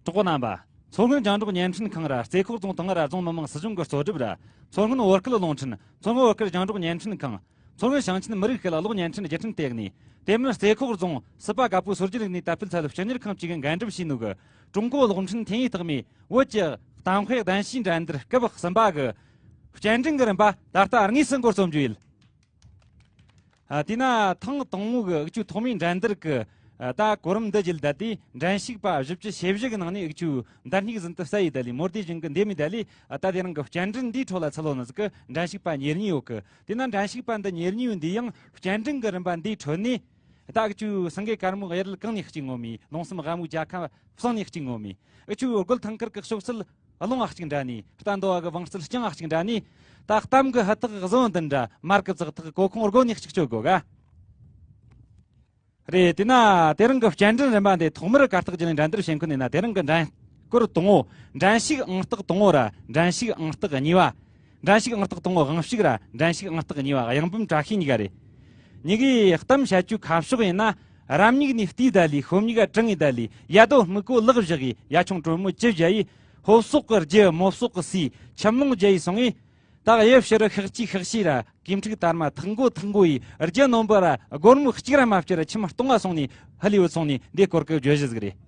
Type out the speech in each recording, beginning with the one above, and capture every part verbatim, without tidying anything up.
གྲོགས་པོ་རྣམ་པ། མཚོ་སྔོན་རྒྱང་སྒྲོག་བརྙན་འཕྲིན་ཁང་ར་རྩེ་ཁོག་རྫོང་དང་ར་རྫོང་མི་དམངས་སྲིད་གཞུང་གི་གཙོ་སྒྲུབ་ར། མཚོ་སྔོན་བོད་སྐད་རླུང་འཕྲིན། མཚོ་སྔོན་བོད་སྐད་རྒྱང་སྒྲོག་བརྙན་འཕྲིན་ཁང་། མཚོ་སྔོན་ཞིང་ཆེན་མི་རིགས་སྐད་གློག་བརྙན་འཕྲིན་བརྒྱུད་འཕྲིན་ལྟེ་གནས། དེ་མིན་རྩེ་ཁོག་རྫོང་སྲིད་པ་དཀར་པོའི་སྲོལ་རྒྱུན་རིག་གནས་དར་སྤེལ་ཚད་སྤྱི་གཉེར་ཁང་བཅས་ཀྱིས་འགན་སྒྲུབ་བྱས་ནོ་གི། ཀྲུང་གོ་གློག་འཕྲིན་འཐེན་ཡིག་རྟགས་མའི་བོད་ཀྱི་གཏམ་དཔེ་གདན་ཞུའི་འགྲན་བསྡུར་སྐབས་གསུམ་པ་གི་བསྐྱར་འགྲན་གྱི་རིམ་པ་ད་ལྟ་དངོས་སུ་འགོ་རྩོམ་རྒྱུ་ཡིན། ཨ། དེས་ན་ཐེངས་དང་པོ་གི་འུ་ཆོའི་ཐོག་མའི་འགྲན་བསྡུར་གི། ཨ། ད་གོ་རིམ་འདི་བརྒྱུད་བསྡད་དེ་འགྲན་ཞུགས་པ་བཞི་བཅུ་ཞེ་བཞི་གི་ནང་ནས་འུ་ཆོས་འདར་སྙིགས་བཟུང་དུ་བསལ་ཡི་ད་ལི་མོར་དེ་བཞིན་གི་འདེམས་མི་ད་ལི། ཨ། ད་དེ་རིང་གི་བསྐྱར་འགྲན་འདིའི་ཁྲོད་ལ་ཚུད་ལོ་ནི་ཟིག་གི་འགྲན་ཞུགས་པ་ཉེར་གཉིས་ཡོད་གི། དེས་ན་འགྲན་ཞུགས་པ་འདི་ཉེར་གཉིས་ཡོད་འདི་ཡང་བསྐྱར་འགྲན་གི་རིམ་པ་འདིའི་ཁྲོད་ནས། ད་འུ་ཆོའི་སེང་གེ་དཀར་མོ་གཡུ་རལ་གང་ནས་སྐྱེས་ངོ་མི། ལུང་གསུམ་ཝ་མོའི་རྒྱལ་ཁ་བསང་ནས་སྐྱེས་ངོ་མི། འུ་ཆོའི་རྒོད་ཐང་དཀར་གི་གཤོག་རྩལ་རླུང་ང་གཅིག་འདྲ་ནི། རྟ་འདོ་བ་གི་བང་རྩལ་རྐྱང་ང་གཅིག་འདྲ་ནི། ད་གཏམ་གི་ཧུ་ཐག་གི་བཟོ་འདི་འདྲ། མར་གི་ཙག་ཐག་གི་གོ་ཁུང་སྒོ་ནས་གཅིག་གཅོད་དགོས་ག། རེད། དེས་ན་དེ་རིང་གི་བསྐྱར་འགྲན་རིམ་པ་འདི་ཐོག་མར་གར་སྟེགས་བརྒྱུད་ནས་འགྲན་བསྡུར་བྱེད་མཁན་ཡིན་ན། དེ་རིང་གི་འགྲན་སྐོར་དང་པོ། འགྲན་ཞུགས་ཨང་རྟགས་དང་པོ་ར་འགྲན་ཞུགས་ཨང་རྟགས་གཉིས་པ། འགྲན་ཞུགས་ཨང་རྟགས་དང་པོ་དབང་ཕྱུག་ར་འགྲན་ཞུགས་ཨང་རྟགས་གཉིས་པ་གཡང་འབུམ་བཀྲ་ཤིས་གཉིས་ཀ་རེད། གཉིས་ཀའི་གཏམ་བཤད་རྒྱུའི་ཁ་ཕྱོགས་ཡིན་ན། རབ་མྱིག་ནས་བལྟས་ད་ལི། ཤོམ་མྱིག་ག་དྲང་ངེ་ད་ལི། ཡ་རྡོ་སྨུག་པོ་ལག་བཞག་གི། ཡ་ཆུང་དྲོན་མོ་ཅི་བཞག་ཡི། ཕོ་སོག་གི་རྒྱུ་མོ་སོག་གི་སི། ཁྱིམ་ལོང་རྒྱ་ཡི་སོང་ངེ། ད་གཡུ་ཕྱི་རུ་ཤག་ཅི་ཤག་ཤི་ར་གོས་ཕྲུག་དར་མ་ཐག་མགོ་ཐག་མགོ་ཡི། རྒྱུ་ནོམ་པ་ར་སྒོར་མོ་གཅིག་ར་མ་བཅུ་ར་ཁྱིམ་སྟོང་ང་སོང་ནི་ཧ་ལི་བུ་སོང་ནི་འདི་སྐོར་གི་བརྗོད་གཞི་ཟིག་རེད།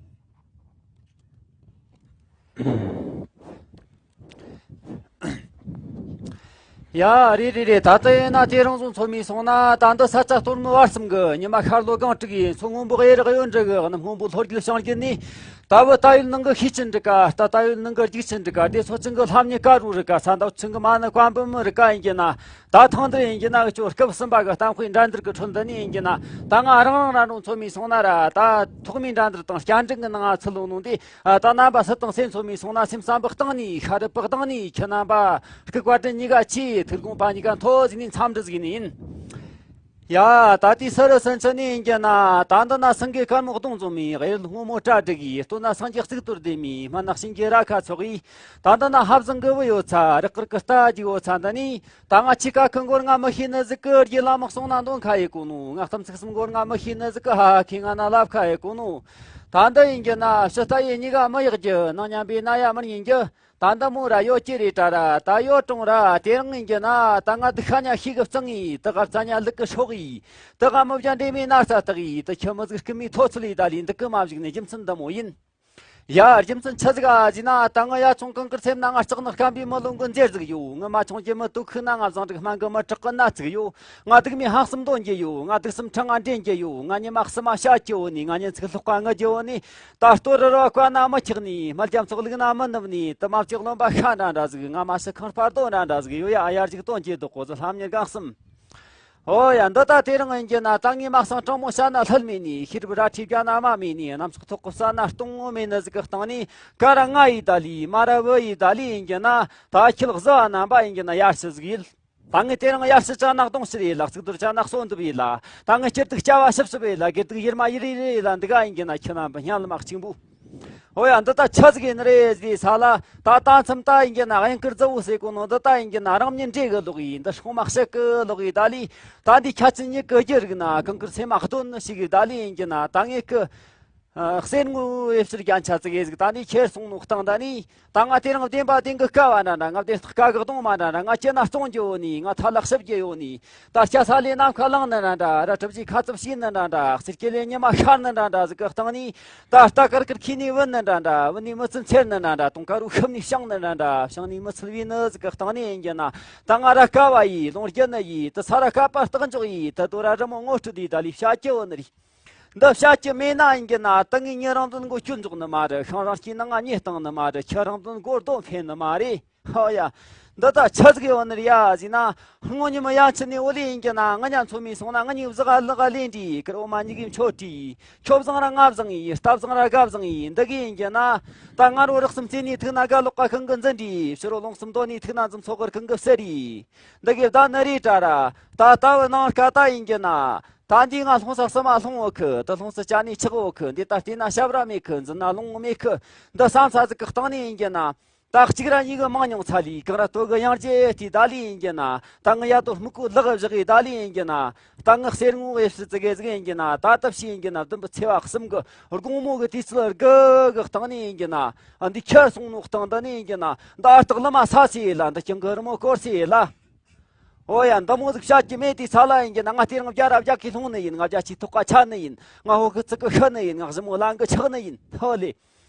ཡ། རེད་རེད་རེད། ད་ལྟ་ཡིན་ན་དེ་རིང་བཟུང་ཚོ་མི་སོང་ན། ད་འདི་ས་ཆ་སྟོར་མོ་བར་གསུམ་གི་ཉི་མ་ཤར་ལྷོ་སྒང་དྲུག་ཡིན། མཚོ་སྔོན་པོ་གཡས་རག་གཡོན་འདྲི་གི། གནམ་སྔོན་པོ་ལྷོ་རྒྱུད་བྱང་རྒྱུད་ནས། ད་བུ་ད་ཡུལ་ནང་གི་ཤེས་ཆེན་འདྲི་ག། ད་ད་ཡུལ་ནང་གི་རྒྱུག་ཆེན་འདྲི་ག། དེ་སོ་ཆུང་གི་ལྷམ་ཉི་ཀ་རུ་རི་ག། ས་འདབ་ཆུང་གི་མ་ནི་བཀའ་འབུམ་རི་ག་ཡིན་གྱི་ན། ད་ཐེངས་འདིར་ཡིན་གྱི་ན་འུ་ཆོ་སྐབས་གསུམ་པ་གི་གཏམ་དཔེ་འགྲན་བསྡུར་གི་ཁྲོད་འདི་ནས་ཡིན་གྱི་ན། ད་ང་རང་རང་རང་རུང་ཚོ་མི་སོང་ན་ར། ད་ཐོག་མའི་འགྲན་བསྡུར་དང་བསྐྱར་འགྲན་གི་ནང་ང་ཚུད་ལོ་ནོ་འདི། ད་རྣམ་པ་སུ་དང་སེམས་ཚོ་མི་སོང་ན། སེམས་བསམ་པ་གཏིང་ནས་ཤ་རུ་པགས་གཏིང་ནས་ཁྱེད་རྣམ་པ་སྐུ་བཀའ་དྲིན་གཉིས་ཀ་ཆེ། ཐུགས་དགོངས་པ་གཉིས་ཀ་མཐོ་ཟིག་ནས་འཚམས་འདྲི་ཟིག་ནས་ཡིན། ཡ། ད་ལྟའི་སུ་རུ་སུན་ཆུ་ནས་ཡིན་གྱི་ན། ད་འདི་ན་སེང་གེ་དཀར་མོ་གདོང་འཛོམས་མི། གཡུ་རལ་སྔོན་མོ་སྐྲ་བྲེགས་ཡི། སྟོད་ན་སངས་རྒྱས་གཙུག་ཏོར་ལྡེམ་མི། སྨད་ན་གཤིན་རྗེ་ར་ཁ་ཚོགས་ཡི། ད་འདི་ན་ཧབ་བཟང་གི་བུ་ཡོད་ཚ། རག་དཀར་གི་རྟ་རྒྱུག་ཡོད་ཚ་འདི་ནི། ད་ང་ཆི་ཀ་ཁི་མགོར་ང་མི་ཤེས་ནི་ཟིག་གི། རྒྱུ་ལ་མག་སོང་ན་འདོན་ཁ་ཡེ་གོ་ནོ། ང་གཏམ་ཚིག་གསུམ་མགོར་ང་མི་ཤེས་ནི་ཟིག་གི། ཧ་ཧ་ཁི་ང་ན་ལབ་ཁ་ཡེ་གོ་ནོ། ད་འདི་ཡིན་གྱི་ན་ཕྱི་ལྟ་ཡེ་གཉིས་ཀ་མི་ཡག་རྒྱུ། ནང་མཉམ་པའི་ན་ཡ་མི་ཉན་རྒྱུ། ད་འདི་མོ་ར་ཡོད་ཀྱི་རེད་དྲ་ར། ད་ཡོད་ཀྲུང་ར། དེ་རིང་ཡིན་གྱི་ན་ད་ང་སྡུག་ཤ་ཉ་ཤིག་གི་བཙང་ཡི། ད་ག་བཙའ་ཉ་ལུག་གི་སྲོག་ཡི། ད་ག་མི་བྱ་འདྲེ་མའི་ན་རྩ་བཏགས་ཡི། ད་ཁྱི་མི་ཟིག་རྐུ་མའི་ཐོ་ཚུལ་ཡི། ད་ལི་འདི་གི་མ་བཞུགས་ནས་རྒྱུ་མཚན་འདི་མོ་ཡིན། ཡ། རྒྱུ་མཚན་ཆི་ཟིག་ཨ་ཟེར་ན། ད་ང་ཡ་ཆུང་གང་གར་སེམས་ན་ང་ལྕགས་ནག་སྐམ་པའི་མི་ལོང་གི་འཛེར་ཟིག་ཡོད། ང་མ་ཆུང་གི་མི་དུ་ཁུག་ན། ང་བཟང་དྲུག་སྨན་གི་མི་དྲག་གི་ན་ཚིག་ཡོད། ང་སྡུག་མའི་ཧང་གསུམ་འདོན་རྒྱུ་ཡོད། ང་སྡུག་གསུམ་ཕྲེང་ང་འདྲེན་རྒྱུ་ཡོད། ང་ཉི་མ་གསུམ་མ་བཤད་རྒྱུ་ཡོད་ནི། ང་ཉིན་ཚིག་ལྷག་པ་ངུ་རྒྱུ་ཡོད་ནི། ད་ལྟོ་རི་རོ་བཀའ་ན་མི་ཆགས་ནི། སྨད་རྒྱ་མཚོ་ལུག་ན་མི་ནུབ་ནི། དུ་མ་ལྕགས་ལོན་པ་ཤ་འདྲ་འདྲ་ཟིག་ང་མ་སི་ཁང་སྤར་རྡོ་འདྲ་འདྲ་ཟིག་ཡོད། ཡ། ཡར་ཅིག་སྟོན་གྱི་འདུག་གོ་ཟི་ལྷམ་ཉེར་གང་གསུམ། ཨོ་ཡ། འདི་ད་དེ་རིང་ཡིན་གྱི་ན། ད་ངའི་མ་གསང་དྲང་མོ་བཤད་ན་ལྷད་མེད་ནི། ཤེས་རབ་ར་ཁྲིད་རྒྱ་ན་མ་མེད་ནི། གནམ་ཕྱོགས་ཐོག་གི་ས་ན་སྟོང་ངོ་མེད་ནི་ཟིག་གི་སྟེང་ནས། ཀ་ར་ང་ཡི་ད་ལི། མ་ར་བུ་ཡི་ད་ལི་ཡིན་གྱི་ན། ད་ཁྱི་ལག་བཟི་བ་རྣམ་པ་ཡིན་གྱི་ན་ཡར་ཞུ་ཟིག་ཡིན། ད་ངས་དེ་རིང་ཡར་ཞུ་ཅ་ན་གདོང་ཕྱིར་ཡིན་ལ། གཙུག་ཏོར་ཅ་ན་གསོན་འདུབ་ཡིན་ལ། ད་ངས་སྐྱིད་སྡུག་སྐྱ་བ་ཞིབ་ཞིབ་ཡིན་ལ། དགེ་སྡིག་ཡེར་མ་ཡེར་ཡེར་ཡིན་ལ། འདི་ག་ཡིན་གྱི་ན་ཁྱི་རྣམ་པ་སྙན་ལམ་གཅིག་པུ། ཨོ་ཡ། འདི་ད་ཆི་ཟིག་ཡིན་རེད་ཟེར་ས་ལ། ད་ད་མཚམས་ད་ཡིན་གྱི་ན་གཡང་དཀར་རྫི་བོ་ཟེར་གོ་ནོ་འདི་ད་ཡིན་གྱི་ན། རང་མྱི་འདྲེ་གི་ལོག་ཡིན། འདི་སྲུང་མ་ཞིག་གི་ལོག་ཡིན། ད་ལི་ད་འདི་ཁྱ་ཆི་ཉིད་གི་རྒྱུ་རིག་ན། གང་གི་སེམས་མ་སྟོན་ནི་ཞིག་གི། ད་ལི་ཡིན་གྱི་ན་ད་ངས་གི། ཨ། གསེར་དངུལ་འོད་ཕྱིར་རྒྱན་ཆ་ཙི་གེ་ཟིག་ད་ནི་ཁྱེར་སོང་ནོ་སྟེང་ད་ནི། ད་ང་དེ་རིང་བདེན་པ་བདེན་གི་དཀའ་བ་འདྲ་འདྲ། ང་བདེན་སྟག་དཀའ་གི་གདོང་མ་འདྲ་འདྲ། ང་སྐྱིད་ན་སྟོང་རྒྱུ་ཡོད་ནི། ང་ཐ་ལག་ཞིབ་རྒྱུ་ཡོད་ནི། ད་སྐྱ་ས་ལས་ནམ་མཁའ་ལངས་ནི་འདྲ་འདྲ། ར་གྲུ་བཞིའི་ཁ་ཚུབ་ཤེས་ནི་འདྲ་འདྲ། གསེར་སྐྱེ་ལས་ཉི་མ་ཤར་ནི་འདྲ་འདྲ་ཟིག་གི་སྟེང་ནི། ད་རྟ་དཀར་དཀར་ཁྱི་ནས་བུད་ནི་འདྲ་འདྲ། བུད་ནས་མི་ཚུལ་འཚེར་ནི་འདྲ་འདྲ། དུང་དཀར་རུ་ཤུབས་ནས་བཤང་ནི་འདྲ་འདྲ། བཤང་ནས་མི་ཚུལ་བུས་ནི་ཟིག་གི་སྟེང་ནི་ཡིན་གྱི་ན། ད་ང་ར་དཀའ་བ་ཡིས་ལོང་རྒྱུ་ནི་ཡིས། ད་ས་ར་དཀའ་བ་རྟག་འཇོག་ཡིས། ད་དོ་ར་རི་མོ་ངོ་སྤྲོད་དེ་ད་ལས་བཤད་རྒྱུ་ཡོད་ནི་རེད། འདི་བཤད་རྒྱུ་མེད་ན་ཡིན་གྱི་ན། ད་ངས་མྱི་རང་དོན་མགོ་སྐྱོན་འཇོག་ནི་མ་རེད། ཤིང་རང་སྐྱེས་ནང་ང་ཉེས་བཏང་ནི་མ་རེད། ཁྱི་རང་དོན་མགོ་རྡོ་འཕེན་ནི་མ་རེད། ཧོ་ཡ། འདི་ད་ཆི་ཟིག་ཡོད་ནི་རེད་ཡ་ཟེར་ན། སྔོན་ཉི་མ་ཡང་ཕྱི་ནས་འོ་ལེ་ཡིན་གྱི་ན། ང་ཉ་མཚོ་མི་སོང་ན། ང་གཉིས་བཟི་ག་ལག་ག་ལེན་དྲིས། ཀིར་འོ་མ་གཉིས་ཀའི་མཆོད་དྲིས། ཁྱོ་བཟང་ར་ང་བཟང་ཡིས། རྟ་བཟང་ར་སྒ་བཟང་ཡིས། འདི་གི་ཡིན་གྱི་ན། ད་ང་རོ་རག་གསུམ་རྩེ་ནས་ཐུག་ན་དགའ་ལོག་ག་ཁང་གི་འཛིན་དྲིས། ཕྱི་རོ་ལུང་གསུམ་དོ་ནས་ཐུག་ན་འཛུམ་ཚོགས་གི་ཁང་གི་བསད་དྲིས། འདི་གི་བདག་ནི་རེད་དྲ་ར། ད་ལྟ་བུ་ནང་སྐད་ད་ཡིན་གྱི་ན། ད་འདི་ང་ལྷུང་ས་གསུམ་མ་ལྷུང་བོ་ཁི། ད་ལྷུང་ས་ཅ་ནི་ཆག་བོ་ཁི། འདི་ད་བལྟས་ན་ཞབས་ར་མེད་ཁི། འཛིན་ན་ལོང་མེད་ཁི། འདི་བསམ་ས་ཟིག་གི་སྟེང་ནས་ཡིན་གྱི་ན། ད་གཅིག་ར་གཉིས་གི་མང་ཉུང་ཚ་ལི་གང་ར་ལྟོ་གི་ཡང་རྗེ་དེ་ད་ལི་ཡིན་གྱི་ན། ད་ངི་ཡ་དོ་སྨུག་གུ་ལག་བཞག་གི་ད་ལི་ཡིན་གྱི་ན། ད་ངི་གསེར་དངུལ་གི་ཕྱི་ཙི་གེ་ཟིག་ཡིན་གྱི་ན། ད་ཏབ་ཤི་ཡིན་གྱི་ན། བདུན་པོ་ཚེ་བ་གསུམ་གི་དགོང་མོ་གི་དུས་ཚོད་དགུ་གི་སྟེང་ནས་ཡིན་གྱི་ན། འདི་ཁྱེར་སོང་ནོ་སྟེང་ད་ནས་ཡིན་གྱི་ན། ད་སྟག་ལི་མ་ས་སི་ཡི་ལ། འདི་ཀྱང་གི་རི་མོ་སྐོར་སི་ཡི་ལ། ཨོ་ཡ། འདི་མོ་ཟིག་བཤད་ཀྱི་མེད་དེ་ས་ལ་ཡིན་གྱི་ན། ང་དེ་རིང་བརྒྱ་ར་བརྒྱ་གི་ལྷུང་ནི་ཡིན། ང་བརྒྱ་ཆའི་ཐོག་ཀ་ཆ་ནི་ཡིན། ང་ཧོ་གི་ཙི་གི་ཤི་ནི་ཡིན། ང་གཞི་མོ་ལ་འགི་ཆག་ནི་ཡིན། ཧོ་ལེ།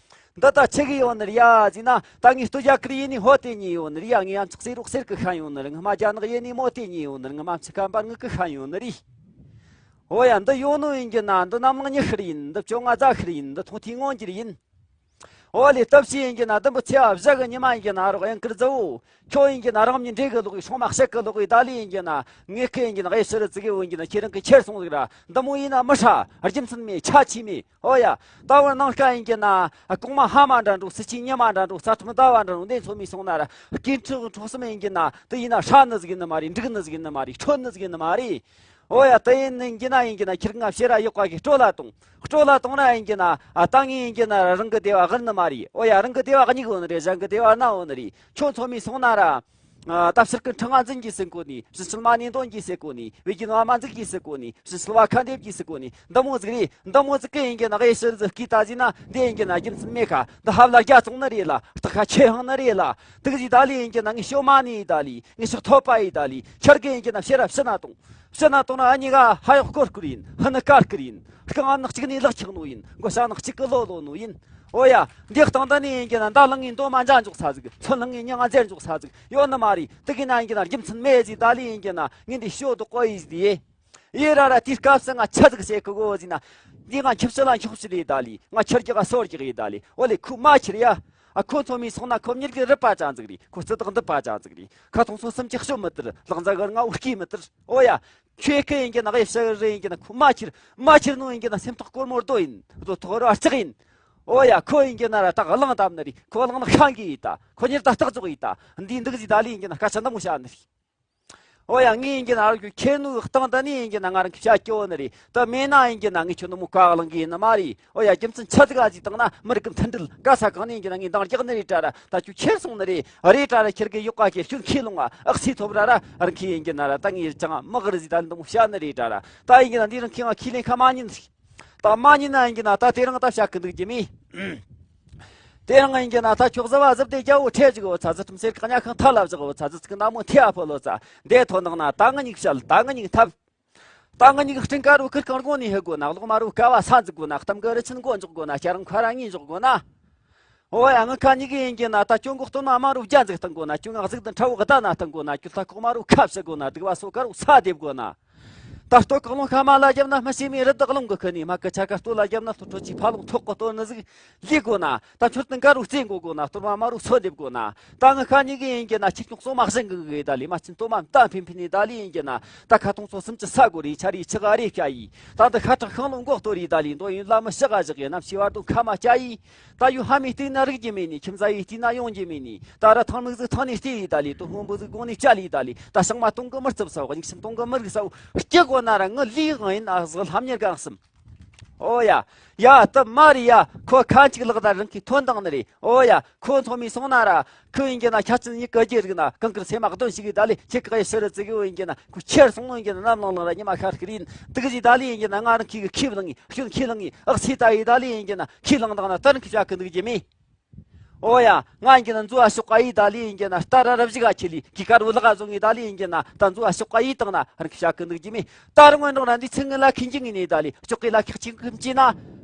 འདི་ད་ཆི་གི་ཡོད་ནི་རེད་ཡ་ཟེར་ན། ད་ངའི་སྟོད་རྒྱ་གར་ཡིན་ནི་ཧོ་དེ་ཉེ་ཡོད་ནི་རེད་ཡ། ངའི་ཡ་མཆོག་སེ་རོག་སེར་གི་ཤ་ཡོད་ནི་རེད། ངའི་མ་རྒྱ་ནག་ཡིན་ནི་མོ་དེ་ཉེ་ཡོད་ནི་རེད། ངའི་མ་མཆི་ཁ་འབར་ངི་གི་ཤ་ཡོད་ནི་རེད། ཨོ་ཡ། འདི་ཡོད་ནོ་ཡིན་གྱི་ན། འདི་གནམ་ལངས་ཉི་ཤར་ཡིན། འདི་བཅོ་ལྔ་རྫ་ཤར་ཡིན། འདི་ཐུང་ཐུང་སྔོན་འགྱུར་ཡིན། ཨོ་ལེ། སྟབས་ཤེས་ཡིན་གྱི་ན། འདི་མོ་ཚེ་བ་བཞག་གི་ཉི་མ་ཡིན་གྱི་ན། རོགས་ཡང་ཀིར་ཛ་བོ། ཁྱོད་ཡིན་གྱི་ན། རང་མྱི་འདྲེ་གི་ལོག་གི། སྲུང་མ་ཤེད་གི་ལོག་གི་ད་ལི་ཡིན་གྱི་ན། ངེད་ཁེ་ཡིན་གྱི་ན། ཨེ་ཕྱི་རུ་ཙི་གེ་བོ་ཡིན་གྱི་ན། ཁྱེད་རང་གི་ཁྱེར་སོང་ཟིག་ར། འདི་མོ་ཡིན་ན་མི་ཧྲ། རྒྱུ་མཚན་མེད། ཆ་ཆི་མེད། ཨོ་ཡ། ད་བར་ནང་ཤ་ཡིན་གྱི་ན། གོང་མ་ཧ་མ་འདྲ་འགྲོ། སི་ཆི་ཉི་མ་འདྲ་འགྲོ། ས་ཁྲིམས་ཟླ་བ་འདྲ་འགྲོ། འདི་ཚོ་མི་སོང་ན་ར། སྐྱེ་འཕྲོག་འཕྲོག་གསུམ་ཡིན་གྱི་ན། དེ་ཡིན་ན་ཧྲ་ནི་ཟིག་ཡིན་ནི་མ་རེད། འགྲིག་ནི་ཟིག་ཡིན་ནི་མ་རེད། འཕྲོད་ནི་ཟིག་ཡིན་ནི་མ་རེད། ཨོ་ཡ། དེ་ཡིན་ནི་ཡིན་གྱི་ན། ཡིན་གྱི་ན། ཁྱེད་ང་ཕྱིར་ར་ཡོག་ག་གི་སྤྲོད་ལ་གཏོང་། སྤྲོད་ལ་གཏོང་ན་ཡིན་གྱི་ན། ཨ། ད་ངས་ཡིན་གྱི་ན། རང་གི་སྡེ་བ་དབུར་ནི་མ་རེད། ཨོ་ཡ། རང་གི་སྡེ་བ་གཉིས་ཡོད་ནི་རེད། གཞན་གི་སྡེ་བ་ལྔ་ཡོད་ནི་རེད། ཁྱོད་ཚོ་མི་སོང་ན་ར། ཨ། ད་ཕྱིར་གི་འཕྲང་ང་འཛིན་གྱིས་ཟིན་གོ་ནི། ཕྱི་ཕྱིར་མ་ནི་འདོན་གྱིས་ཟེར་གོ་ནི། བེ་གི་ནོ་མ་འཛུགས་གྱིས་ཟེར་གོ་ནི། ཕྱི་ཕྱིར་བ་ཁ་འདེབས་གྱིས་ཟེར་གོ་ནི། འདི་མོ་ཟིག་རེད། འདི་མོ་ཟིག་གི་ཡིན་གྱི་ན། ཨེ་ཕྱིར་ཟིག་གིས་ད་ཟིན་ན། འདི་ཡིན་གྱི་ན། རྒྱུ་མཚན་མེད་ཁ། འདི་ཧབ་ལ་རྒྱ་བཙོང་ནི་རེད་ལ། སྟག་ཁ་ཆེ་ཧང་ནི་རེད་ལ། དུག་ཟིག་ད་ལི་ཡིན་གྱི་ན། ངས་ཤོ་མ་ནི་ད་ལི། ངས་ཤོག་ཐོབ་པ་ཡི་ད་ལི། ཁྱེར་གི་ཡིན་གྱི་ན། ཕྱིར་ར་ཕྱི་ན་གཏོང་། ཕྱི་ན་གཏོང་ན། ཨ་ཉི་ག་ཧ་ཡོག་སྐོར་སྐོར་ཡིན། ཧི་ནི་ཀར་སྐོར་ཡིན། རྐང་ཨ་ནག་གཅིག་ནི་ལག་ཆགས་ནོ་ཡིན། མགོ་ཤ་ནག་གཅིག་གི་ལོ་ལོ་ནོ་ཡིན། ཨོ་ཡ། འདི་སྟེང་ད་ནི་ཡིན་གྱི་ན། མདའ་ལང་ངའི་མདོ་མ་འཇའ་འཇོག་ས་ཟིག། མཚོན་ལང་ངའི་མྱིང་ང་མཛེར་འཇོག་ས་ཟིག་ཡོད་ནི་མ་རེད། དུ་གི་ན་ཡིན་གྱི་ན། རྒྱུ་མཚན་མེད་ཟིག་ད་ལི་ཡིན་གྱི་ན། ངས་འདི་ཞོ་དུ་ཀོ་ཡི་ཟིག་ཡེ། ཡེ་ར་ར། དེའི་སྐབས་སུ་ང་ཆི་ཟིག་བཤད་གི་གོ་ཟིན་ན། འདི་ང་འཁྱུག་ཤི་ལ་འཁྱོག་ཤི་ལི་ད་ལི། ང་ཁྱེར་རྒྱག་ག་སོར་རྒྱག་ཡི་ད་ལི། ཨོ་ལེ། ཁུ་མ་ཁྱེར་ཡ། ཨ། ཁོ་ཚོ་མི་སོང་ན། ཁོ་མྱིར་གི་རི་པ་ཅང་ཟིག་རེད། ཁོ་རྩི་དག་འདི་པ་ཅང་ཟིག་རེད། ཁ་ཐོང་སོ་སུམ་ཅི་ཤོ་མི་དར། ལག་འཛའ་གི་ང་འུར་སྐྱི་མི་དར། ཨོ་ཡ། ཁྱོད་ཁེ་ཡིན་གྱི་ན། ཨེ་ཕྱི་རི་ཡིན་གྱི་ན། ཁུ་མ་ཁྱེར། མ་ཁྱེར་ནོ་ཡིན་གྱི་ན། སེམས་ཐག་སྐོར་མོ་རྡོ་ཡིན། རྡོ་ཐོག་ར་ལྕགས་ཡིན། ཨོ་ཡ། ཁོ་ཡིན་གྱི་ན་ར་ད་གླང་བཏབ་ནི་རེད། ཁོ་གླང་ནི་ཤང་གི་ཡིན་ད། ཁོ་མྱིར་ད་སྟག་རྫོགས་ཡིན་ད། འདི་འདུག་ཟིག་ད་ལི་ཡིན་གྱི་ན། སྐད་ཆ་འདི་མོ་བཤད་ནི་རེད། ཨོ་ཡ། ངས་ཡིན་གྱི་ན་ར་ཁྱོད་ཁྱེར་ནོ་སྟེང་ད་ནི་ཡིན་གྱི་ན། ང་རང་གི་བཤད་སྐྱོ་ནི་རེད། ད་མེད་ན་ཡིན་གྱི་ན། ངས་ཁྱོད་འདི་མོ་ཀ་གླང་གི་ཡིན་ནི་མ་རེད། ཨོ་ཡ། རྒྱུ་མཚན་ཆི་ཟིག་ག་ཟིག་བཏང་ན། མི་རིགས་གི་མཐུན་སྒྲིལ་ག་ས་གང་ནས་ཡིན་གྱི་ན། ངས་འདང་རྒྱག་ནི་རེད་དྲ་ར། ད་ཁྱོད་ཁྱེར་སོང་ནི་རེད། རེད་དྲ་ར། ཁྱེར་གི་ཡོག་ག་ཁྱེར། ཁྱོད་ཁས་ལོང་ང་ཨག་སི་ཐོབ་ར་ར། རང་ཁས་ཡིན་གྱི་ན་ར། ད་ངས་ཅང་མི་གི་རི་ཟིག་ད་འདི་མོ་བཤད་ནི་རེད་དྲ་ར། ད་ཡིན་གྱི་ན་འདི་རང་ཁས་ང་ཁས་ལེན་ཁ་མ་ཉན་ཟིག། ད་མ་ཉན་ན་ཡིན་གྱི་ན། ད་དེ་རིང་ད་བཤད་གི་འདུག་རྒྱུ་མེད། དེ་རིང་ཡིན་གྱི་ན། ད་ཁྱོད་གཟི་བ་གཟི་བདེ་རྒྱལ་པོ་ཁྲེ་ཟིག་འོ་ཚ། གཟི་ཁྲིམས་སེར་ག་ཉ་ཁང་ཐ་ལ་བཞག་འོ་ཚ། གཟི་ཚིག་ན་མོ་ཐེ་ཨ་ཕོ་ལོ་ཚ། འདས་ཐོ་འདང་ན་ད་ང་གཉིས་བཤད། ད་ང་གཉིས་འཐབ། ད་ང་གཉིས་སྤྲིན་དཀར་རུ་ཁུར་གང་དགོ་ནས་ཧེ་དགོ་ན། གློག་དམར་རུ་ཀ་བ་ས་འཛུགས་དགོ་ན། གཏམ་གི་རི་ཆེན་མགོ་འཇོག་དགོ་ན། སྐྱ་རང་ཁ་ར་གཉིས་འཇོག་དགོ་ན། ཨོ་ཡ། ང་ཁ་གཉིས་ཀྱི་ཡིན་གྱི་ན། ད་ཁྱོད་མགོ་སྟོད་མ་དམར་རུ་རྒྱ་འཛུགས་བཏང་དགོ་ན། ཁྱོད་ང་གཟུགས་དང་ཁྲ་བོ་གི་ད་ན་བཏང་དགོ་ན། ཁྱོད་ལྷ་ཁོག་དམར་རུ་ཁ་བྱི་དགོ་ན། སྡིག་བ་སོ་དཀར་རུ་ས་འདེབས་དགོ་ན། ད་སྟོད་གང་རླུང་ཤ་མ་ལ་རྒྱབ་ན། སྨི་ཤེ་མའི་རི་དྭགས་རླུང་གི་ཁུ་ནས། མ་ཀི་ཆ་ཀ་སྟོད་ལ་རྒྱབ་ན། སྟོད་ཁྲོད་ཀྱི་ཕ་ལུང་ཐོག་གི་སྟོད་ནི་ཟིག་ལུས་དགོ་ན། ད་ཁྱོད་དང་དགའ་རུ་རྩེ་འགོ་དགོ་ན། སྟོད་མ་དམར་རུ་སོ་འདེབས་དགོ་ན། ད་ང་ཁ་གཉིས་ཀྱི་ཡིན་གྱི་ན། ཆིག་སྟོང་སོ་མ་གཞན་གི་གི་ད་ལི། མ་ཆིན་སྟོད་མ་མདའ་འཕེན་འཕེན་ནི་ད་ལི་ཡིན་གྱི་ན། ད་ཁ་ཐོང་སོ་སུམ་ཅི་ས་གོ་རི། ཆ་རི་ཆི་ག་རི་བྱ་ཡི། ད་འདི་ཤ་ཁྲག་ཤིང་ལོ་མགོ་གཏོར་རི་ད་ལི། མདོ་ཡིན་ལ་མི་ཤི་ག་བཞག་གི། ནམ་ཤི་བར་དུ་ཁ་མ་བྱ་ཡི། ད་ཡུལ་ལྷ་མིའི་སྟེང་ན་རིག་རྒྱུ་མེད་ནི། ཁྱིམ་བཟའ་ཡི་སྟེང་ན་ཡོང་རྒྱུ་མེད་ནི། ད་ར་ཐང་མིག་ཟིག་ཐང་ནས་བལྟས་ཡི་ད་ལི། དོ་སྔོན་པོ་ཟིག་དགོང་ནས་བཅལ་ཡི་ད་ལི། ད་ཞིང་མ་སྟོང་གི་མི་རྩིབ་ས་བ། མིག་ཤིང་སྟོང་གི་མི་རིག་ས་བ། སྐྱི་དགོ་ན་ར་ངི་ལུས་དབང་ཡིན། ཨ་ཟི་ལྷམ་གཉེར་གང་གསུམ། ཨོ་ཡ། ཡ་ད་མ་རེད་ཡ། ཁོ་ཁ་ཅིག་ལག་ད་རང་གི་ཐོན་དང་ནི་རེད། ཨོ་ཡ། ཁོ་ཚོ་མི་སོང་ན་ར། ཁོ་ཡིན་གྱི་ན་ཁྱ་ཚིན་ཡི་གི་རྒྱུ་རིག་ན། གང་གིར་སེམས་མ་གདོན་ཞིག་གི་ད་ལི། ཁྱེད་ཀྱི་ཕྱི་རུ་བརྩི་གི་ཡིན་གྱི་ན། ཁོ་ཁྱེར་སོང་ནོ་ཡིན་གྱི་ན། ནམ་ལངས་ལངས་ར་ཉི་མ་ཤར་ཤར་ཡིན། དུག་གི་ད་ལི་ཡིན་གྱི་ན། ང་རང་ཁྱི་གི་ཁྱི་བླངས་ངི། ཤུན་ཁྱི་བླངས་ངི། ཨག་ཚི་ད་ཡི་ད་ལི་ཡིན་གྱི་ན། ཁྱི་བླངས་དང་ན་ད་རང་ཁྱི་བྱ་གི་འདུག་རྒྱུ་མེད། ཨོ་ཡ། ང་ཡིན་གྱི་ན་མཛོ་ཨ་ཤོག་ག་ཡི་ད་ལི་ཡིན་གྱི་ན། ད་ར་རབ་ཞིག་ག་ཁྱི་ལི། གི་ཀ་རུ་ལག་ག་བཟུང་ངི་ད་ལི་ཡིན་གྱི་ན། ད་མཛོ་ཨ་ཤོག་ག་ཡི་དང་ན་རང་ཁྱི་བྱ་གི་འདུག་རྒྱུ་མེད། ད་རུང་ངོ་འདྲོག་ན་འདི་ཚིག་ངི་ལ་ཁྱི་འཇིག་ངི་ནི་ད་ལི། ཨ་ཤོག་གི་ལ་ཁྱི་གཅིག་གི་མ་ཅི་ན།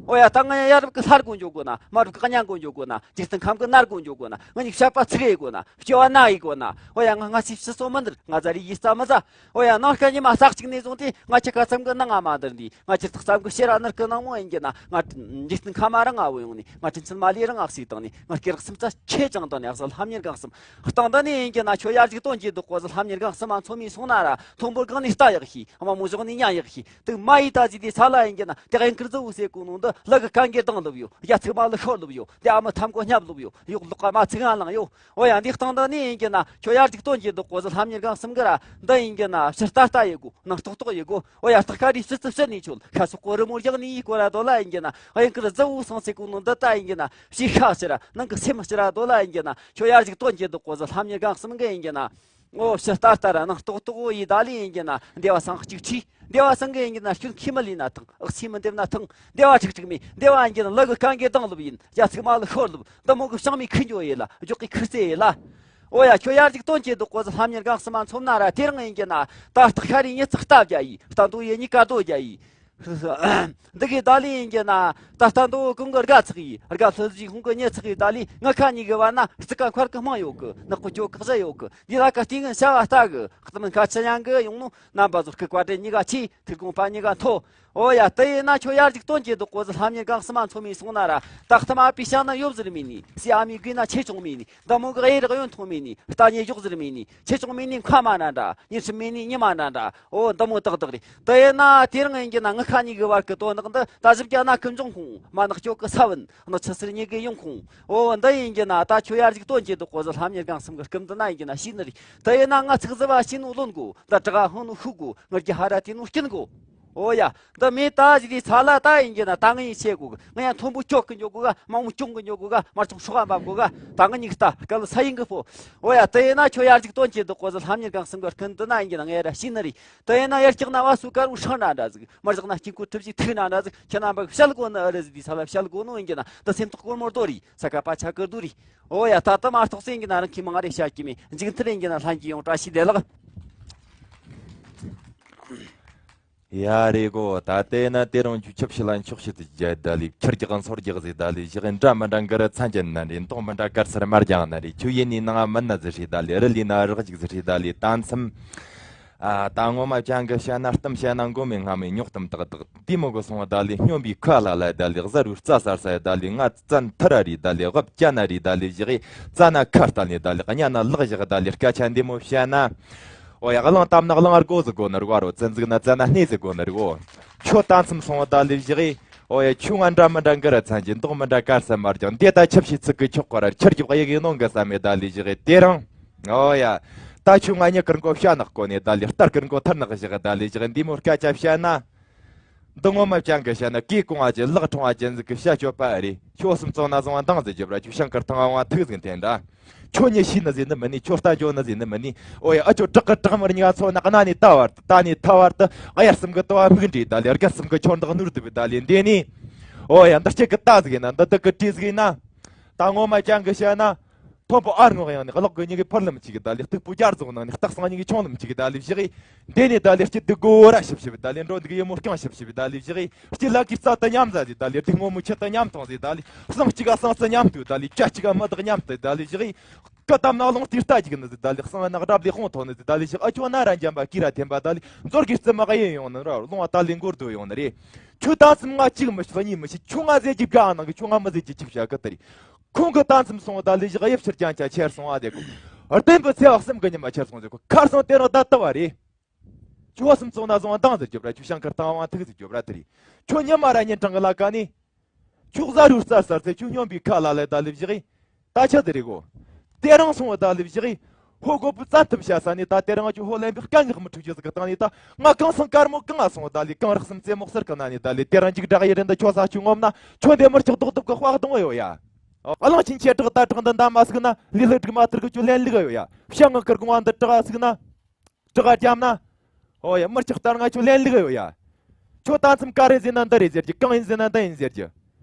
ཨོ་ཡ། ད་ང་ཡ་རབ་ཀྱི་ལྷར་དགོན་འཇོག་དགོ་ན། མ་རབ་ཀྱི་གཉའ་དགོན་འཇོག་དགོ་ན། འཇིག་རྟེན་ཁམས་ཀྱི་ནར་དགོན་འཇོག་དགོ་ན། ང་གཉིས་བཤད་པ་ཚིག་ཡེ་དགོ་ན། སྐྱེ་བ་ན་ཡེ་དགོ་ན། ཨོ་ཡ། ང་ང་སི་ཕྱི་སོ་མི་འདིར། ང་ཛ་རི་ཡི་རྩ་མི་ཛ། ཨོ་ཡ། ནང་ཤ་ཉི་མ་ས་གཅིག་ནས་བཟུང་སྟེ། ང་ཁྱི་ཁ་ཙམ་གི་ནང་ང་མ་འདིར་འདི། ང་ཁྱི་ཐག་ཙམ་གི་ཕྱི་ར་ནར་གི་ནང་མོ་ཡིན་གྱི་ན། ང་འཇིག་རྟེན་ཁ་མ་རང་ང་བུ་ཡོང་ནི། ང་དྲིན་ཆེན་མ་ལི་རང་ཨག་སི་དང་ནི། ང་སྐེ་རགས་སུམ་ཚ་ཆེ་ཅང་དང་ནི། ཨག་ས་ལྷམ་གཉེར་གང་གསུམ། སྟེང་ད་ནི་ཡིན་གྱི་ན། ཁྱོད་ཡར་གཅིག་སྟོན་གྱི་འདུག་གོ། ཟི་ལྷམ་གཉེར་གང་གསུམ། ཨ་མཚོ་མི་སོང་ན་ར། མཐོན་པོར་གང་ནས་ལྟ་ཡག་ཤི། ཨ་མ་མོ་ཞོག་ནས་ཉ་ཡག་ཤི། དུག་མ་ཡི་ད་ཟི་དེ་ས་ལ་ཡིན་གྱི་ན། དེ་ཡང་ཀིར་ཛི་འུ་སེ་གོ་ནོ་འདི། ལུ་གི་གན་གི་གདང་ལུབ་ཡོད། རྒྱ་ཚིག་མ་ལུ་ཤོར་ལུབ་ཡོད། འདི་ཨ་མི་ཐམ་གོ་སྙབ་ལུབ་ཡོད། གཡོག་ལོག་ག་མ་ཚིག་ང་ལང་ཡོད། འོ་ཡ། འདི་སྟེང་དུ་ནི་ཡིན་གྱི་ན་ཁྱོད་ཡར་ཅིག་སྟོན་གྱི་འདུག་གོ་ཟི། ལྷམ་གཉེར་སྒང་གསུམ་གི་ར་འདི་ཡིན་གྱི་ན་ཕྱི་ལྟ་ལྟ་ཡི་གོ། ནང་རྟོག་རྟོག་ཡི་གོ། འོ་ཡ། སྟག་ཁ་རི་ཕྱི་ཙི་ཕྱི་ནས་ཆོད། ཁ་སོག་གོ་རི་མོ་རྒྱག་ནི་ཡི་གོ་ར་དོ་ལ་ཡིན་གྱི་ན། གཡང་ཁར་ཟི་བོ་སང་སེ་གོ་ནོ་འདི་ལྟ་ཡིན་གྱི་ན། ཕྱི་ཤ་ཕྱི་ར་ནང་གི་སེམས་ཕྱི་ར་དོ་ལ་ཡིན་གྱི་ན། ཁྱོད་ཡར་ཅིག་སྟོན་གྱི་འདུག་གོ་ཟི། ལྷམ་གཉེར་སྒང་གསུམ་གི་ཡིན་གྱི་ན། འོ་ཕྱི་ལྟ་ལྟ་ར་ནང་རྟོག་རྟོག་འོ་ཡི་ད་ལི་ཡིན་གྱི་ན། འདེ་བ་སང་གཅིག་ཁྲི། འདེ་བ་སང་གི་ཡིན་གྱི་ན། སྐྱོན་ཁྱི་མི་ལི་ན་ཐང་། ཨག་ཚི་མི་འདེབས་ན་ཐང་། འདེ་བ་ཁྲིག་ཁྲིག་མི་འདེ་བ་ཡིན་གྱི་ན། ལུ་གི་གན་གི་གདང་ལུབ་ཡིན། རྒྱ་ཚིག་མ་ལུ་ཤོར་ལུབ། འདི་མོ་གི་བྱང་མི་ཁུ་འགྱོ་ཡི་ལ། འཇོག་གི་ཁུ་རྩེ་ཡི་ལ། འོ་ཡ། ཁྱོད་ཡར་ཅིག་སྟོན་གྱི་འདུག་གོ་ཟི། ལྷམ་གཉེར་སྒང་གསུམ་མ་མཚོན་ན་ར། དེ་རིང་ཡིན་གྱི་ན་ད་སྟག་ཤ་རི་ཉི་ཚག་སྟབས་རྒྱ་ཡི། རྟ་འདོ་ཡི་གཉིས་ཀ་རྡོ་རྒྱ་ཡི། འདི་གི་ད་ལི་ཡིན་གྱི་ན། ད་ལྟ་འདོ་གང་གི་དགའ་ཚག་ཡི། དགའ་ལྷོད་ཟིག་ཁོང་གི་ཉེ་ཚག་ཡི་ད་ལི། ང་ཁ་གཉིས་གི་བར་ན་རྩི་ཀ་མཁར་གི་རྨང་ཡོད་གི། ནག་པོ་ཅོ་གི་གཟི་ཡོད་གི། འདི་ལ་ཀ་སྟེང་གི་བྱ་བ་ལྟ་གི། ཁ་ཏམ་ཁ་ཆ་ཡང་གི་ཡོང་ནོ། རྣམ་པ་ཟོར་གི་བཀའ་དྲིན་གཉིས་ཀ་ཆེ། ཐུགས་དགོངས་པ་གཉིས་ཀ་མཐོ། འོ་ཡ། དེ་ཡིན་ན་ཁྱོད་ཡར་ཅིག་སྟོན་གྱི་འདུག་གོ་ཟི། ལྷམ་གཉེར་སྒང་གསུམ་མ་མཚོན་མི་སོང་ན་ར། ད་ལྟ་མ་པི་ཤ་ན་ཡོབ་ཟིར་མི་ནི། སི་ཨ་མི་གུས་ན་ཆེ་ཆུང་མི་ནི། འདི་མོ་གི་གཡས་རག་ཡོན་ཐོང་མི་ནི། རྟ་ཉེ་ཞོག་ཟིར་མི་ནི། ཆེ་ཆུང་མི་ནི་མཁའ་མ་འདྲ་འདྲ། ཉེ་སྲིབ་མི་ནི་ཉི་མ་འདྲ་འདྲ། འོ་འདི་མོ་ཏག་ཏག་རེད། དེ་ཡིན་ན་དེ་རིང་ཡིན་གྱི་ན་ང་ཁ་གཉིས་གི་བར་གི་དོན་དག་འདི། ད་བཞི་བརྒྱ་ན་ཁི་འབྱུང་ཁུང་། མ་ནག་ཅོ་གི་ས་བུན། ནག་ཆུ་སེར་གཉིས་གི་ཡོང་ཁུང་། འོ་འདི་ཡིན་གྱི་ན་ད་ཁྱོད་ཡར་ཅིག་སྟོན་གྱི་འདུག་གོ་ཟི། ལྷམ་གཉེར་སྒང་གསུམ་གི་སྐུམ་འདི་ན་ཡིན་གྱི་ན་ཤི་ནི་རེད། དེ་ཡིན་ན་ང་ཚིག་ཟི་བ་ཤི་ནོ་ལོན་གོ། ད་དྲག་ཧང་ནོ་ཤུ་གོ། ངར་གྱི་ཧ་ར་དེ་ནོ་སྐྱིན་གོ། འོ་ཡ། འདི་མེ་ད་ཞིག་རི་ཚ་ལ་ད་ཡིན་གྱི་ན། ད་ང་ཡིན་ཆེ་གོ་གི། ང་ཡང་མཐོན་པོ་ཅོག་གི་འཇོག་གོ་ག། མང་མོ་ཅུང་གི་འཇོག་གོ་ག། མར་ཅུང་ཧྲོག་ག་འབབ་གོ་ག། ད་ང་གཉིས་ཀ་ད་ག་ལ་ས་ཡིན་གི་ཕོ། འོ་ཡ། དེ་ཡིན་ན་ཁྱོད་ཡར་ཅིག་སྟོན་གྱི་འདུག་གོ་ཟི། ལྷམ་གཉེར་སྒང་གསུམ་གི་སྐུམ་འདི་ན་ཡིན་གྱི་ན་ང་ར་ཤི་ནི་རེད། དེ་ཡིན་ན་ཡར་སྐྱག་ན་བ་སུ་དཀར་བོ་ཧྲང་འདྲ་འདྲ་ཟིག། མར་བཞག་ན་དཀྱིལ་འཁོར་གྲུ་བཞི་ཐིག་འདྲ་འདྲ་ཟིག། ཁྱེད་རྣམ་པ་གི་བཤད་གོ་ནི་ཨ་རི་ཟིག། དེ་ས་ལ་བཤད་གོ་ནོ་ཡིན་གྱི་ན། འདི་སེམས་ཐག་གོར་མོར་རྡོ་རེད། ས་ཀ་པ་ཆ་ཀར་རྡོ་རེད། འོ་ཡ། ད་ལྟ་མ་གཏོགས་སེང་གི་ན་རང་ཁྱི་མང་རེ་བཤད་ཀྱི་མེད། མཇུག་མཐར་ཡིན་གྱི་ན་ལྷན་གྱི་ཡོང་བཀྲ་ཤིས་བདེ་ལེགས། ཡ་རེད་གོ། ད་ལྟའི་ན་དེ་རིང་ཆུ་ཆབ་ཤི་ལ་འཁྱོག་ཤི་དུ་རྒྱ་ད་ལི། ཁྱི་རྒྱག་མཚོ་རྒྱག་ཟེ་ད་ལི། ཞག་འདྲ་མི་འདྲ་འགར་ཚན་ཅན་ན་རེད། མདོག་མི་འདྲ་དཀར་སེར་དམར་རྒྱང་ན་རེད། ཆུ་ཡིན་ནི་ནང་མིན་ན་ཟི་ཧྲི་ད་ལི། རི་ལི་ན་རག་ཅིག་ཟི་ཧྲི་ད་ལི། ད་མཚམས། ཨ། ད་ངོ་མ་ཅང་གི་བཤད་ན་གཏམ་བཤད་ན། མགོ་མེད་སྔ་མེད་རྙོག་གཏམ་ཏག་ཏག་དེ་མོ་གི་སོང་བ་ད་ལི། སྨྱོན་པའི་ཁ་ལ་ལ་ད་ལི། གཟའ་རུ་རྩ་སར་ས་ད་ལི། ང་བཙན་ཐི་ར་རི་ད་ལི། དབབ་ཅ་ན་རི་ད་ལི། བཞི་གི་རྩ་ན་ཁ་ལྟ་ནི་ད་ལི། གཉའ་ན་ལག་བཞག་ད་ལི། སྐད་ཆ་འདི་མོ་བཤད་ན། ཨོ་ཡ། གླང་བཏབ་ན་གླང་རྒོ་ཟི་གོ་ནི་རེད་གོ། རོ་བཙན་ཟིག་ན་བཙན་ན་སྣེ་ཟི་གོ་ནི་རེད་གོ། ཁྱོད་ད་མཚམས་སོང་བ་ད་ལི་བཞི་གི། ཨོ་ཡ། ཆུ་ང་འདྲ་མི་འདྲ་འགི་ར་ཚན་གྱི། མདོག་མི་འདྲ་དཀར་སེར་དམར་རྒྱང་། འདི་ད་ཆབ་ཤི་ཚིག་གི་ཆོག་གོ་ར། ཁྱི་རྒྱབ་གཡུག་གི་ནོ་འགི་ས་མེད་ད་ལི་བཞི་གི། དེ་རིང་། ཨོ་ཡ། ད་ཁྱོད་ང་གཉིས་ཀར་མགོ་བཤའ་ནག་གོ་ནས་ད་ལི། རྟར་ཀར་མགོ་ཐར་ནག་བཞག་ད་ལི་བཞག། འདི་མོ་སྐད་ཆ་བཤད་ན། འདི་ངོ་མ་ཅང་གི་བཤད་ན། གོས་གོང་བ་ཅན་ལག་ཁྲོང་བ་ཅན་ཟིག་གི་བཤད་སྤྱོད་པ་རེད། ཁྱོད་སུམ་ཚོགས་ན་བཟུང་བ་འདང་ཟིག་རྒྱོབ་ར། ཁྱོད་ཤང་ཀར་ཐང་བ་ཐུག་ཟིག་འཐེན་ར། ཁྱོད་ཉིད་ཤི་ན་ཟེར་ནི་མིན་ནི། ཁྱོད་རྟ་འཇོ་ན་ཟེར་ནི་མིན་ནི། ཨོ་ཡ། ཨ་ཅོ་བྲག་གི་བྲག་དམར་གཉིས་ཀ་ཚོ་ན་གནའ་ནས་ད་བར་དུ། ད་ནས་ད་བར་དུ་གཡར་གསུམ་གི་དུ་བ་མིག་འདྲེས་ད་ལི། རྒད་གསུམ་གི་ཁྱོད་འདག་ནོར་དུ་བི་ད་ལི། འདི་ནི། ཨོ་ཡ། འདི་སྐྱེ་གི་རྟ་ཟིག་ཡིན་ན། འདི་སྡུག་གི་སྤྲེལ་ཟིག་ཡིན་ན། ད་ངོ་མ་ཅང་གི་བཤད་ན། མཐོན་པོ་ཨར་ངོ་ཡང་ནི། གློག་གི་གཉིས་ཀའི་ཕུར་ལམ་གཅིག་གི་ད་ལི། སྟུག་པོ་རྒྱར་རྫོང་ནང་ནི། སྟག་སང་གཉིས་ཀའི་ཁྱུང་ལམ་གཅིག་གི་ད་ལི་བཞི་གི། འདི་ནི་ད་ལི་སྐྱིད་སྡུག་སྒོ་ར་ཞིབ་ཞིབ་ད་ལི། འགྲོ་འདུག་ཡི་མོ་རྐྱང་ཞིབ་ཞིབ་ད་ལི་བཞི་གི། སྐྱིད་ལ་གི་རྩ་དུ་མཉམ་ཟ་ཟི་ད་ལི། སྡུག་ངོ་མོ་ཆེ་དུ་མཉམ་ཐོང་ཟི་ད་ལི། སང་གཅིག་ག་སང་སི་མཉམ་དུ་ད་ལི། བཅའ་གཅིག་ག་མི་དག་མཉམ་དུ་ད་ལི་བཞི་གི། ཀི་དམ་ནག་ལོང་ཏིར་ལྟ་གཅིག་ནི་ཟི་ད་ལི། སང་ནག་སྒྲ་བླི་ཁོང་ཐོང་ནི་ཟི་ད་ལི་བཞི། ཨ་ཁྱོད་ན་ར་འཇམ་པ་ཀི་ར་འཐེན་པ་ད་ལི། མཛོར་གི་རྩི་མ་ག་ཡིན་ཡོང་ནི་ར། ལོང་བ་ད་ལི་མགོར་སྡོད་ཡོང་ནི་རེད། ཁྱོད་ད་མཚམས་ང་གཅིག་མི་ཤི་གཉིས་མི་ཤི། ཁྱོད་ང་ཟེར་གྱི་དགའ་ནང་གི། ཁྱོད་ང་མི་ཟེར་གྱི་གཅིག་བྱ་གི་ད་རེད། ཁོང་གི་ད་མཚམས་སོང་བ་ད་ལི་བཞག། དབྱིབས་ཕྱིར་རྐྱང་ཆ་ཁྱེར་སོང་བ་དེ་གོ། བརྟན་པའི་ཚེ་བ་གསུམ་གི་ཉི་མ་ཁྱེར་སོང་ཟེར་གོ། ཁར་སོང་དེ་རིང་ད་ལྟ་བ་རེད། ཁྱོད་བ་གསུམ་བཙོང་ན་བཟུང་བ་འདང་ཟེར་རྒྱོབ་ར། ཁྱོད་ཤང་ཁར་བཏང་བ་ཐུག་ཟེར་རྒྱོབ་ར་དེ་རེད། ཁྱོད་ཉི་མ་ར་ཉིན་གྲང་གི་ལ་ཀ་ནི། ཁྱོད་གཟའ་རུ་རྩ་སར་ཚེ། ཁྱོད་སྨྱོན་པའི་ཁ་ལ་ལ་ད་ལི་བཞག་གི། ད་ཆ་དེ་རེད་གོ། དེ་རིང་སོང་བ་ད་ལི་བཞག་གི། ཧོ་གོ་བུ་བཙན་ཐབས་བྱ་ས་ནི། ད་དེ་རིང་ཁྱོད་ཧོ་ལན་པའི་སྐད་ངག་མི་འཁྲུག་རྒྱུ་ཟིག་གི་བཏང་ནི། ད་ང་གང་སང་དཀར་མོ་གང་ང་སོང་བ་ད་ལི། གང་རག་སམ་རྩེ་མོག་སར་གི་ན་ནི་ད་ལི། དེ་རིང་འཇིགས་སྐྲག་ཡི་རིན་ད་ཁྱོད་ས་ཆུ་ངོམ་ན། ཁྱོད་འདི་མར་ཆག་རྡོག་རྡོག་གི་དཔའ་གདོང་ཡོད་ཡ། གླང་ཆེན་ཆེ་དྲག་ད་དྲག་འདི་འདའ་མ་སུག་ན། ལི་ལི་དྲུག་མ་དྲག་གི་ཁྱོད་ལན་ལུག་ཡོད་ཡ། བྱ་ངག་གི་དགོངས་པ་འདི་དྲག་སུག་ན། དྲག་རྒྱབ་ན། ཨོ་ཡ། མི་ཆག་ལྟར་ང་ཁྱོད་ལན་ལུག་ཡོད་ཡ། ཁྱོད་ད་མཚམས་ག་རེ་ཟེར་ན་འདི་རེད་ཟེར་རྒྱུ། གང་ཡིན་ཟེར་ན་འདི་ཡིན་ཟེར་རྒྱུ།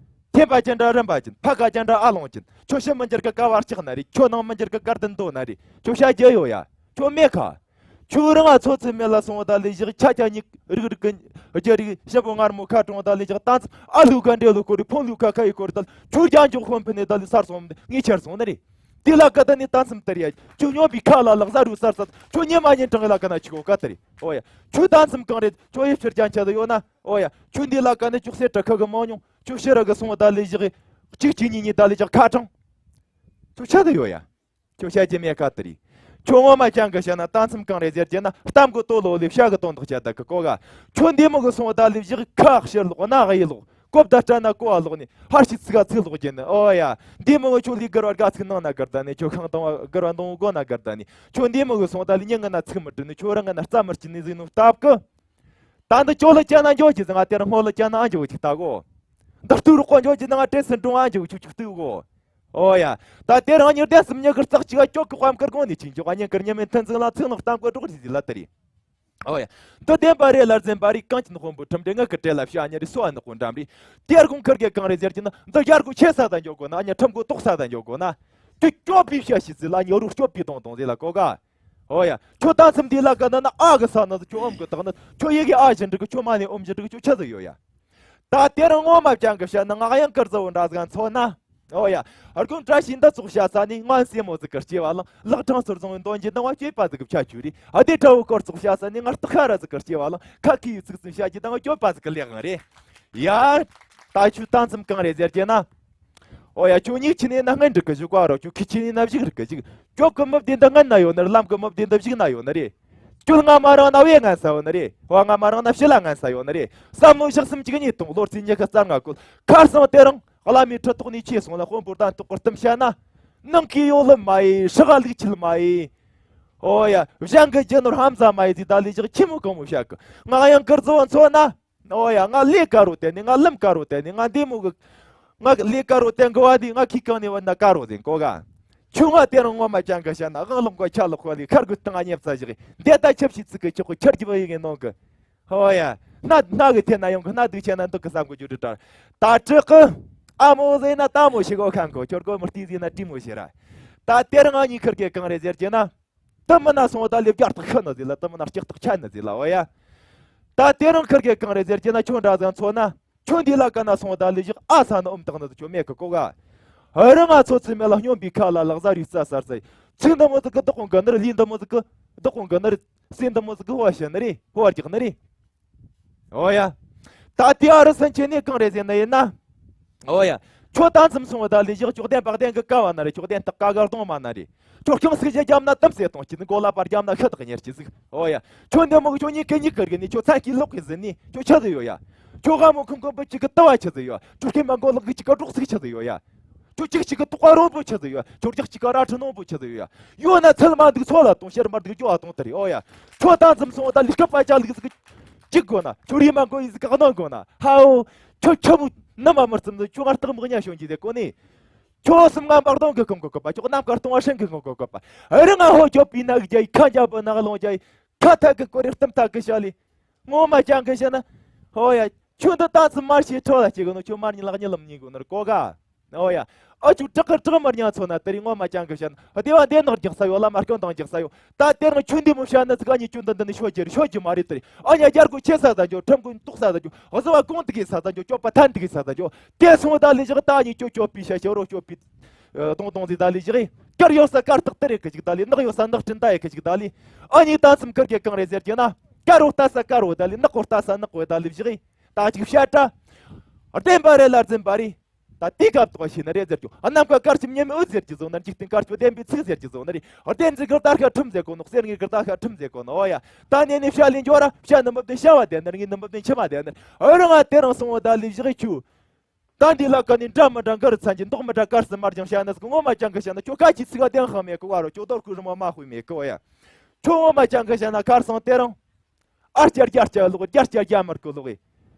ཐེམ་པ་ཅན་འདྲ་རིམ་པ་ཅན། ཕ་ག་ཅན་འདྲ་ཨ་ལོང་ཅན། ཁྱོད་ཕྱི་མི་འགྱུར་གི་ཀ་བར་ཆག་ན་རེད། ཁྱོད་ནང་མི་འགྱུར་གི་ཀར་དུ་འདོད་ན་རེད། ཁྱོད་བྱ་རྒྱུ་ཡོད་ཡ། ཁྱོད་མེད་ཁ། ཁྱོད་རང་ང་ཚོ་ཚོད་མེད་ལ་སོང་བ་ད་ལི་བཞག་གི། ཆ་ཆ་ཉིག་རིག་རིག་གི་རྒྱ་རིག་ཞིམ་པོ་མངར་མོ་ཁ་གྲོང་བ་ད་ལི་བཞག་གི། ད་མཚམས་ཨ་ལུ་ག་འདྲེ་ལུ་ཀོ་རི། ཕོང་ལུ་ཁ་ཁ་ཡི་ཀོ་རི། ད་ཁྱོད་རྒྱ་འཇོག་ཧོན་ཕི་ནི་ད་ལི་སར་སོང་ངེས་ཆར་སོང་ནི་རེད། དེ་ལ་ཀ་ད་ནི་ད་མཚམས་དར་ཡ། ཁྱོད་སྨྱོན་པའི་ཁ་ལ་ལག་གཟའ་རུ་སར་སར། ཁྱོད་ཉི་མ་ཉིན་གྲང་ལ་ཀ་ན་ཆི་གོ་ཀ་དར་ཡ། ཨོ་ཡ། ཁྱོད་ད་མཚམས་གང་རེད། ཁྱོད་ཡི་ཕྱིར་རྒྱ་ཆ་ད་ཡོད་ན། ཨོ་ཡ། ཁྱོད་འདི་ལ་ཀ་ནི་ཅུག་སེ་དྲ་ཁ་གི་མང་ཉུང་། ཁྱོད་ཕྱི་ར་གི་སོང་བ་ད་ལི་བཞག་གི། གཅིག་གཅིག་གཉིས་གཉིས་ད་ལི་བཞག་ཁ་གྲང་། ཁྱོད་ཆ་ད་ཡོད་ཡ། ཁྱོད་བཤད་རྒྱུ་མེད་ཀ་དེ་རེད། ཁྱོད་ངོ་མ་ཅང་གི་བཤད་ན་ད་མཚམས་གང་རེད་ཟེར་རྒྱུ་ན། གཏམ་གི་ལྟོ་ལོ་ལས་བཤད་གི་དོན་དག་བཤད་ད་གི་གོ་ག། ཁྱོད་འདི་མོ་གི་སོང་བ་ད་ལི་བཞག་གི། ཁ་ཕྱིར་ལོག་སྣ་གཡས་ལོག་ གོ་བརྡ་སྤྲད་ན་གོ་བ་ལོག་ནས། ཕར་ཞིག་ཚིག་ག་ཚིག་ལོག་རྒྱུ་ནི། ཨོ་ཡ། འདི་མོ་གི་ཁྱོད་ལས་སྒར་བ་དགའ་ཚིག་ནང་ན་སྒར་ད་ནི། ཁྱོད་ཤིང་དང་བ་སྒར་བ་འདང་བ་སྒོ་ན་སྒར་ད་ནི། ཁྱོད་འདི་མོ་གི་སོང་ད་ལི་མྱི་ངན་ན་ཚིག་མི་འབྲི་ནི། ཁྱོད་རང་ངན་ན་རྩ་མི་སྐྱིད་ནི་ཟིག་ནོ་སྟབས་ཀི། ད་འདི་ཅོ་ལ་ཅན་ན་འཇོག་གི་ཟིག་ང་དེ་རང་སྔོ་ལ་ཅན་ན་ཨ་འཇོག་གི་ཅིག་ལྟ་གོ། འདི་སྟུ་རུ་ཀོ་འཇོག་གི་ན་ང་བྲེ་སེ་འགྲོ་ཨ་འཇོག་ཆུ་ཆུ་ལྟུ་གོ། ཨོ་ཡ། ད་དེ་རང་ཉིད་བདེན་གསུམ་མྱི་གི་རྩག་ཅིག་ག་ཅོག་གི་དཔའ་མཁར་གོང་ནས་ཅིག་འཇོག་ཨ་ཉན་ཀར་ཉི་མེད་མཐུན་ཚིག་ལ་ཚིག་ནག་གཏམ་གོ་སྒྲོག་རི་ཟི་ལ་དེ་རེད། ཨོ་ཡ། འདི་བདེན་པ་རེད་ལ་རྫུན་པ་རེད། གང་གི་ནག་དཔོན་པོ་ཁྲིམས་འདྲེ་ངག་གི་བྲེལ་ལ་བྱ་ཉ་རེད། སོ་བ་ནག་དཔོན་འགྲམ་རེད། དེར་གོང་ཁར་གེ་གང་རེད་ཟེར་གྱི་ན། འདི་ཡར་གོ་ཆེ་ས་དང་འཇོག་གོ་ན། ཨ་ཉ་ཁྲིམས་གོ་ཏོག་ས་དང་འཇོག་གོ་ན། ཁྱོད་སྐྱོབ་པའི་བྱ་ཤི་ཟི་ལ་ཉོ་རུ་སྐྱོབ་པའི་དོང་དོང་ཟི་ལ་གོ་ག། ཨོ་ཡ། ཁྱོད་ད་མཚམས་འདི་ལ་ག་ན་ན་ཨ་གི་ས་ན་ཟི། ཁྱོད་ཨོམ་གི་དག་ན་ཁྱོད་ཡི་གེ་ཨ་བཞིན་འགྲིག་གི། ཁྱོད་མ་ནས་ཨོམ་བཞིན་འགྲིག་གི། ཁྱོད་ཆི་ཟི་ཡོད་ཡ། ད་དེ་རིང་ངོ་མ་ཅང་གི་བཤད་ན། ང་ཡང་ཀིར་ཟི་བོ་འདྲ་ཟིག་མཚོན་ན། ཨོ་ཡ། རྒུན་བཀྲ་ཤིས་འདི་ཚོགས་བཤད་ས་ནི། ང་སེ་མོ་ཟིག་གི་སྐྱེ་བ་ལང་། ལག་ཁྲང་ཟུར་བཟུང་བའི་འདོན་གྱི་ནང་བ་སྐྱེས་པ་ཟིག་གི་ཆ་ཆུ་རེད། ཨ་དེ་དྲ་བོ་སྐོར་ཚོགས་བཤད་ས་ནི། ང་སྟག་ཁ་ར་ཟིག་གི་སྐྱེ་བ་ལང་། ཁ་ཁི་ཡི་ཚིག་ཚིག་བཤད་ཀྱི་ནང་བ་སྐྱོབ་པ་ཟིག་གི་ལེགས་རེད། ཡ། ད་ཆུ་ད་མཚམས་གང་རེད་ཟེར་གྱི་ན། ཨོ་ཡ། ཁྱོད་ཉིག་ཆི་ནས་ན་སྔན་འགྲིག་གི་བཞུགས་པ་རོ། ཁྱོད་ཁི་ཆི་ནས་ན་བཞུགས་རིག་གི་བཞུགས། སྐྱོབ་གི་མི་བདེ་འདི་སྔན་ན་ཡོད་ནི་རེད། ལམ་གི་མི་བདེ་འདི་བཞུགས་ན་ཡོད་ནི་རེད། ཁྱོད་ང་མ་རང་ན་བའི་ངན་ས་ཡོད་ནི་རེད། བ་ང་མ་རང་ན་ཕྱི་ལ་ངན་ས་ཡོད་ནི་རེད། བསམ་བློ་བཞག་གསུམ་གཅིག་གཉིས་གཏོང་། ལོ་རྩིས་ཉི་ཤུ་རྩ་ལྔ་བཀོལ། ཁར་སང་དེ་རིང་བླ་མའི་ཁྲི་ཐོག་ནས་ཆེ་སོང་ལ་དཔོན་པོར་དང་ཐོག་གི་གཏམ་བཤད་ན། ནང་གི་ཡོ་ལི་མ་ཡི། ཧྲི་ག་ལུག་ཆིལ་མ་ཡི། ཨོ་ཡ། གཞན་གི་རྒྱུ་ནོར་ཧམ་ཟ་མ་ཡི་ཟིག་ད་ལས་བཞག་ཆི་མོ་གང་མོ་བཤད་གི། ང་ཡང་ཀིར་ཟི་བོ་མཚོན་ན། ཨོ་ཡ། ང་ལས་དཀར་རོ་བསྟན་ནི། ང་ལམ་དཀར་རོ་བསྟན་ནི། ང་འདི་མོ་གི། ང་ལས་དཀར་རོ་བསྟན་གི་བ་དེ། ང་ཁི་གང་ནས་བ་ན་དཀར་རོ་ཟིན་གོ་ག། ཁྱོད་ང་དེ་རང་ངོ་མ་ཅང་གི་བཤད་ན། དབང་ལོག་གོ་ཆ་ལོག་གོ་ལི་ཁར་གུ་སྟེང་ང་ཉེབ་ཚ་བཞག་གི། འདི་ད་ཆབ་ཤི་ཚིག་གི་ཆོག་གི། ཆར་གྱི་བ་ཡི་གི་ནོ་གི། ཨོ་ཡ། སྣ་སྣ་གི་ཐད་ན་ཡོང་གི། སྣ་སྡུག་ཆེ་ན་སྡུག་གི་བསམ་གི་རྒྱུ་དྲི་དྲ། ད་དྲི་གི། ཨ་མོ་ཟེར་ན་ད་མོ་ཞིག་གོ་ཁང་གོ། ཁྱོད་གོ་མི་ལྟི་ཟེར་ན་དྲི་མོ་ཞིག་ར། ད་དེ་རང་ང་གཉིས་ཁར་གི་གང་རེད་ཟེར་གྱི་ན། དུ་མི་ན་སོང་ད་ལེབ་རྒྱག་ཐག་ཤི་ན་ཟེར་ལ། དུ་མི་ན་ལྕགས་ཐག་ཆད་ན་ཟེར་ལ། འོ་ཡ། ད་དེ་རིང་ཁིར་གེ་གང་རེད་ཟེར་གྱི་ན། ཁྱོད་འདྲ་ཟིག་མཚོན་ན། ཁྱོད་འདི་ལ་ཀ་ན་སོང་ད་ལེ་བཞག་ཨ་ས་ན་ཨུམ་བཏགས་ན་ཟིག་ཁྱོད་མེད་གི་གོ་ག། ཨ་རི་ང་ཚོ་ཚི་མེད་ལ་སྙོམས་པའི་ཁ་ལ་ལག་ཟ་རུས་རྩ་གསར་ཟེར། ཚིག་འདི་མོ་ཟིག་གི་བདག་དབང་གི་ནི་རེད། ལུས་འདི་མོ་ཟིག་གི་བདག་དབང་གི་ནི་རེད། སེམས་འདི་མོ་ཟིག་གི་ཧོ་བ་བཤད་ནི་རེད། ཧོ་བ་རྒྱག་ནི་རེད། འོ་ཡ། ད་དེ་ཨ་རི་སན་ཆེ་ནས་གང་རེད་ཟེར་ན་ཡིན་ན། འོ་ཡ། ཁྱོད་ད་མཚམས་སོང་བ་ད་ལས་བཞག་ཅོག་ལྡན་པག་ལྡན་གི་ཀ་བ་ན་རེད། ཅོག་ལྡན་སྟག་ཀ་གར་གདོང་མ་ན་རེད། ཁྱོད་ཁྱང་སིག་བཞི་རྒྱབ་ན་གཏམ་ཟེར་གཏོང་གི་ནི། མགོ་ལ་པར་རྒྱབ་ན་ཤི་ཐག་ཉེར་གཅིག་ཟིག་འོ་ཡ། ཁྱོད་འདི་མོ་གི་ཁྱོད་གཉིས་ཀ་གཉིས་ཀ་རྒན་ནི། ཁྱོད་ཚན་གྱི་ལོག་གི་ཟིན་ནི་ཁྱོད་ཆི་ཟིག་ཡོད་ཡ། ཁྱོད་ཧ་མོ་ཁུང་ཁུང་པུ་གཅིག་གི་ལྟ་བ་ཆི་ཟིག་ཡོད། ཁྱོད་ཁྱིམ་མ་མགོ་ལོག་གི་གཅིག་ག་སྒྲོག་ཟིག་ཆི་ཟིག་ཡོད་ཡ། ཁྱོད་གཅིག་གཅིག་གི་ལྟོ་ག་རོ་པོ་ཆི་ཟིག་ཡོད། ཁྱོད་རྒྱག་གཅིག་ག་ར་ཁྲི་ནོ་པོ་ཆི་ཟིག་ཡོད་ཡ། ཡོད་ན་ཚལ་མ་འདུག་ཚོ་ལ་གཏོང་། ཤར་མ་འདུག་ཇོ་ལ་གཏོང་དེ་རེད། ཨོ་ཡ། ཁྱོད་ད་མཚམས་སོང་བ་ད་ལི་སྐབས་པ་ཅག་ལུག་ཟིག་གཅིག་དགོ་ན། ཁྱོད་རི་མ་མགོ་ཡི་ཟིག་ག་གནོན་དགོ་ན། ཧའོ། ཁྱོད་ཁྱོད་མོ་ནི་མ་མར་ཙམ་ཟིག་ཁྱོད་ང་སྟག་མག་ཉ་ཤོན་གྱི་དེ་གོ་ནི། ཁྱོད་སུམ་ང་འབག་གདོང་གི་གང་གོ་གོ་པ། ཁྱོད་གནམ་ཀ་སྟོང་བ་ཧྲེང་གི་གང་གོ་གོ་པ། ཨ་རི་ང་ཧོ་ཁྱོད་པི་ན་གི་རྒྱ་ཡི་ཁ་འཇམ་པོ་ནག་ལོང་རྒྱ་ཡི། ཁ་ཐག་གི་ཀོ་རི་གཏམ་ཐག་གི་ཤ་ལི། ངོ་མ་ཅང་གི་ཤ་ན། ཧོ་ཡ། ཁྱོད་འདི་ད་ཚི་མར་ཤེས་ཁྲོ་ལ་སྐྱེ་གི་ནོ། ཁྱོད་མར་ཉི་ལག་ཉི་ལམ་ཉིན་གོ་ནར་གོ་ག། ཨོ་ཡ། ཨ་ཆུ་དྲག་གི་དྲག་མར་ཉ་ཚོ་ན་དེ་རིང་ངོ་མ་ཅང་གི་ཤ་ན། ཨ་དེ་བ་འདི་ནག་རྒྱག་ས་ཡོད་ལ། མ་སྐྱོན་དང་རྒྱག་ས་ཡོད། ད་དེ་རིང་ཁྱོད་འདི་མོ་ཤ་ན་ཚིག་ཨ་ཉི་ཁྱོད་འདི་འདི་ནི་ཤོད་རྒྱུ་རེད། ཤོད་རྒྱུ་མ་རེད་དེ་རིང་། ཨ་ཉ་རྒྱལ་སྒོ་ཆེ་ས་ད་འཇོ། ཁྲིམས་སྒོ་ཏོག་ས་ད་འཇོ། ཨ་ཟི་བ་གོང་དུ་གི་ས་ད་འཇོ། སྐྱོབ་པ་ཐན་དུ་གི་ས་ད་འཇོ། དེ་སོང་ད་ལི་བཞག་ད་ཉི་ཁྱོད་སྐྱོབ་པའི་ཤ་ཤ་རོ་སྐྱོབ་པའི། ཨ་གདོང་གདོང་ཟི་ད་ལི་བཞག་གི། དཀར་ཡོད་ས་དཀར་ཐག་དེ་རེད་གི་ཅིག་ད་ལི། ནག་ཡོད་ས་ནག་ཕྲན་ད་ཡེ་གི་ཅིག་ད་ལི། ཨ་ཉི་ད་མཚམས་ཁིར་གེ་གང་རེད་ཟེར་གྱི་ན། དཀར་བོ་ལྟ་ས་དཀར་བོ་ད་ལི། ནག་པོ་ལྟ་ས་ནག་པོ་ད་ལི་བཞག་གི། ད་ཅིག་བཤད་དྲ། བདེན་པ་རེད་ལ་རྫུན་པ་རེད། ད་དེའི་སྐབས་ཐོག་ཤེས་ན་རེད་ཟེར་རྒྱུ། ཨ་ནམ་མཁའ་དཀར་ཆེམ་ཉི་མའི་འོད་ཟེར་གྱི་བཟོ་ན། འཇིག་རྟེན་དཀར་ཆོ་བདེན་པའི་ཚིག་ཟེར་གྱི་བཟོ་ན་རེད། བདེན་ཚིག་གི་ལྟར་ཁ་ཁྲིམས་ཟེར་གོ་ནོ། གསེར་དངུལ་གི་ལྟར་ཁ་ཁྲིམས་ཟེར་གོ་ནོ། ཨོ་ཡ། ད་ནས་ནས་བཤད་ལས་འཇོག་ར། བཤད་ནི་མི་བདེན་བྱ་བ་བདེན་ནི། ངས་ནི་མི་བདེན་ཕྱི་མ་བདེན་ནི། ཨོ་རང་ང་དེ་རང་སོང་བ་ད་ལི་བཞག་གི་ཆུ། ད་འདི་ལ་ཀ་ནི་འདྲ་མི་འདྲ་འགར་ཚན་གྱི་མདོག་མི་འདྲ་དཀར་སི་དམར་ལྗང་བཤད་ན་ཟིག་ངོ་མ་ཅང་གི་བཤད་ན། ཁྱོད་ཁ་ཅིག་ཚིག་ག་བདེན་ཧ་མེད་གི་བ་རོ། ཁྱོད་རྡོར་ཁུ་རི་མོ་མ་ཧུས་མེད་གི་བ་ཡ། ཁྱོད་ངོ་མ་ཅང་གི་བཤད་ན་ཁར་སང་དེ་རང་། ཨར་ཅར་རྒྱ་ཅར་ལོག་རྒྱ་ཅར་རྒྱ་མར་གི་ལོག་གི།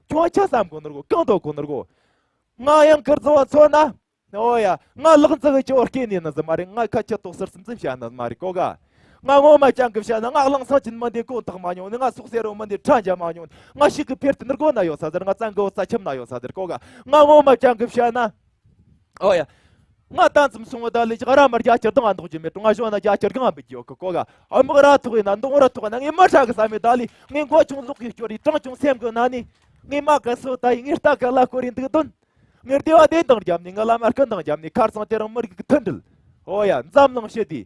ཁྱོད་ཆ་བསམ་གོ་ནོར་གོ། གང་དོ་གོ་ནོར་གོ། ང་ཡང་ཀིར་ཟི་བ་མཚོན་ན། ཨོ་ཡ། ང་ལག་འཛིན་གི་ཅོ་སྐྱེ་ནི་ན་ཟི་མ་རེད། ང་ཁ་ཆེ་ཏོག་སར་སིམ་སིམ་བཤད་ན་མ་རེད་གོ་ག། ང་ངོ་མ་ཅང་གི་བཤད་ན། ང་གླང་སང་ཅིན་མི་འདི་གོ་ཐག་མ་མྱོང་ནི། ང་སོག་སེ་རོ་མི་འདི་ཁྲ་འཇམ་མ་མྱོང་ནི། ང་ཤི་གི་ཕེར་ཏི་ནར་གོ་ན་ཡོད་ས་ཟེར། ང་གཙང་གི་འོ་ས་ཁྱིམ་ན་ཡོད་ས་ཟེར་གོ་ག། ང་ངོ་མ་ཅང་གི་བཤད་ན། ཨོ་ཡ། ང་ད་མཚམས་སོང་བ་ད་ལི་ཅག་ར་མར་རྒྱ་ཆེར་དང་ང་འདོག་རྒྱུ་མེད་དྲུང་། ང་ཞོ་ན་རྒྱ་ཆེར་གང་བི་གི་ཡོད་གི་གོ་ག། ཨ་མག་ར་ཐོག་ཡིན་ན་མདུང་ར་ཐོག་ན་ངས་མ་ཁྲ་གི་ས་མེད་ད་ལི། ངས་མགོ་ཆུང་ལོག་གི་སྐྱོ་རི་དྲང་ཆུང་སེམས་གི་ན་ནི། ངས་མ་ག་སོ་ད་ཡི་ངས་རྟ་ག་ལ་ཀོ་རི་འདུག་དོན། ངས་བདེ་བ་བདེ་འདང་རྒྱབ་ནི། ང་ལ་མ་སྐུ་འདང་རྒྱབ་ནི། ཁར་སང་དེ་རང་མི་རིགས་ཀྱི་མཐུན་སྒྲིལ། ཨོ་ཡ། འཛམ་གླིང་ཞི་བདེ།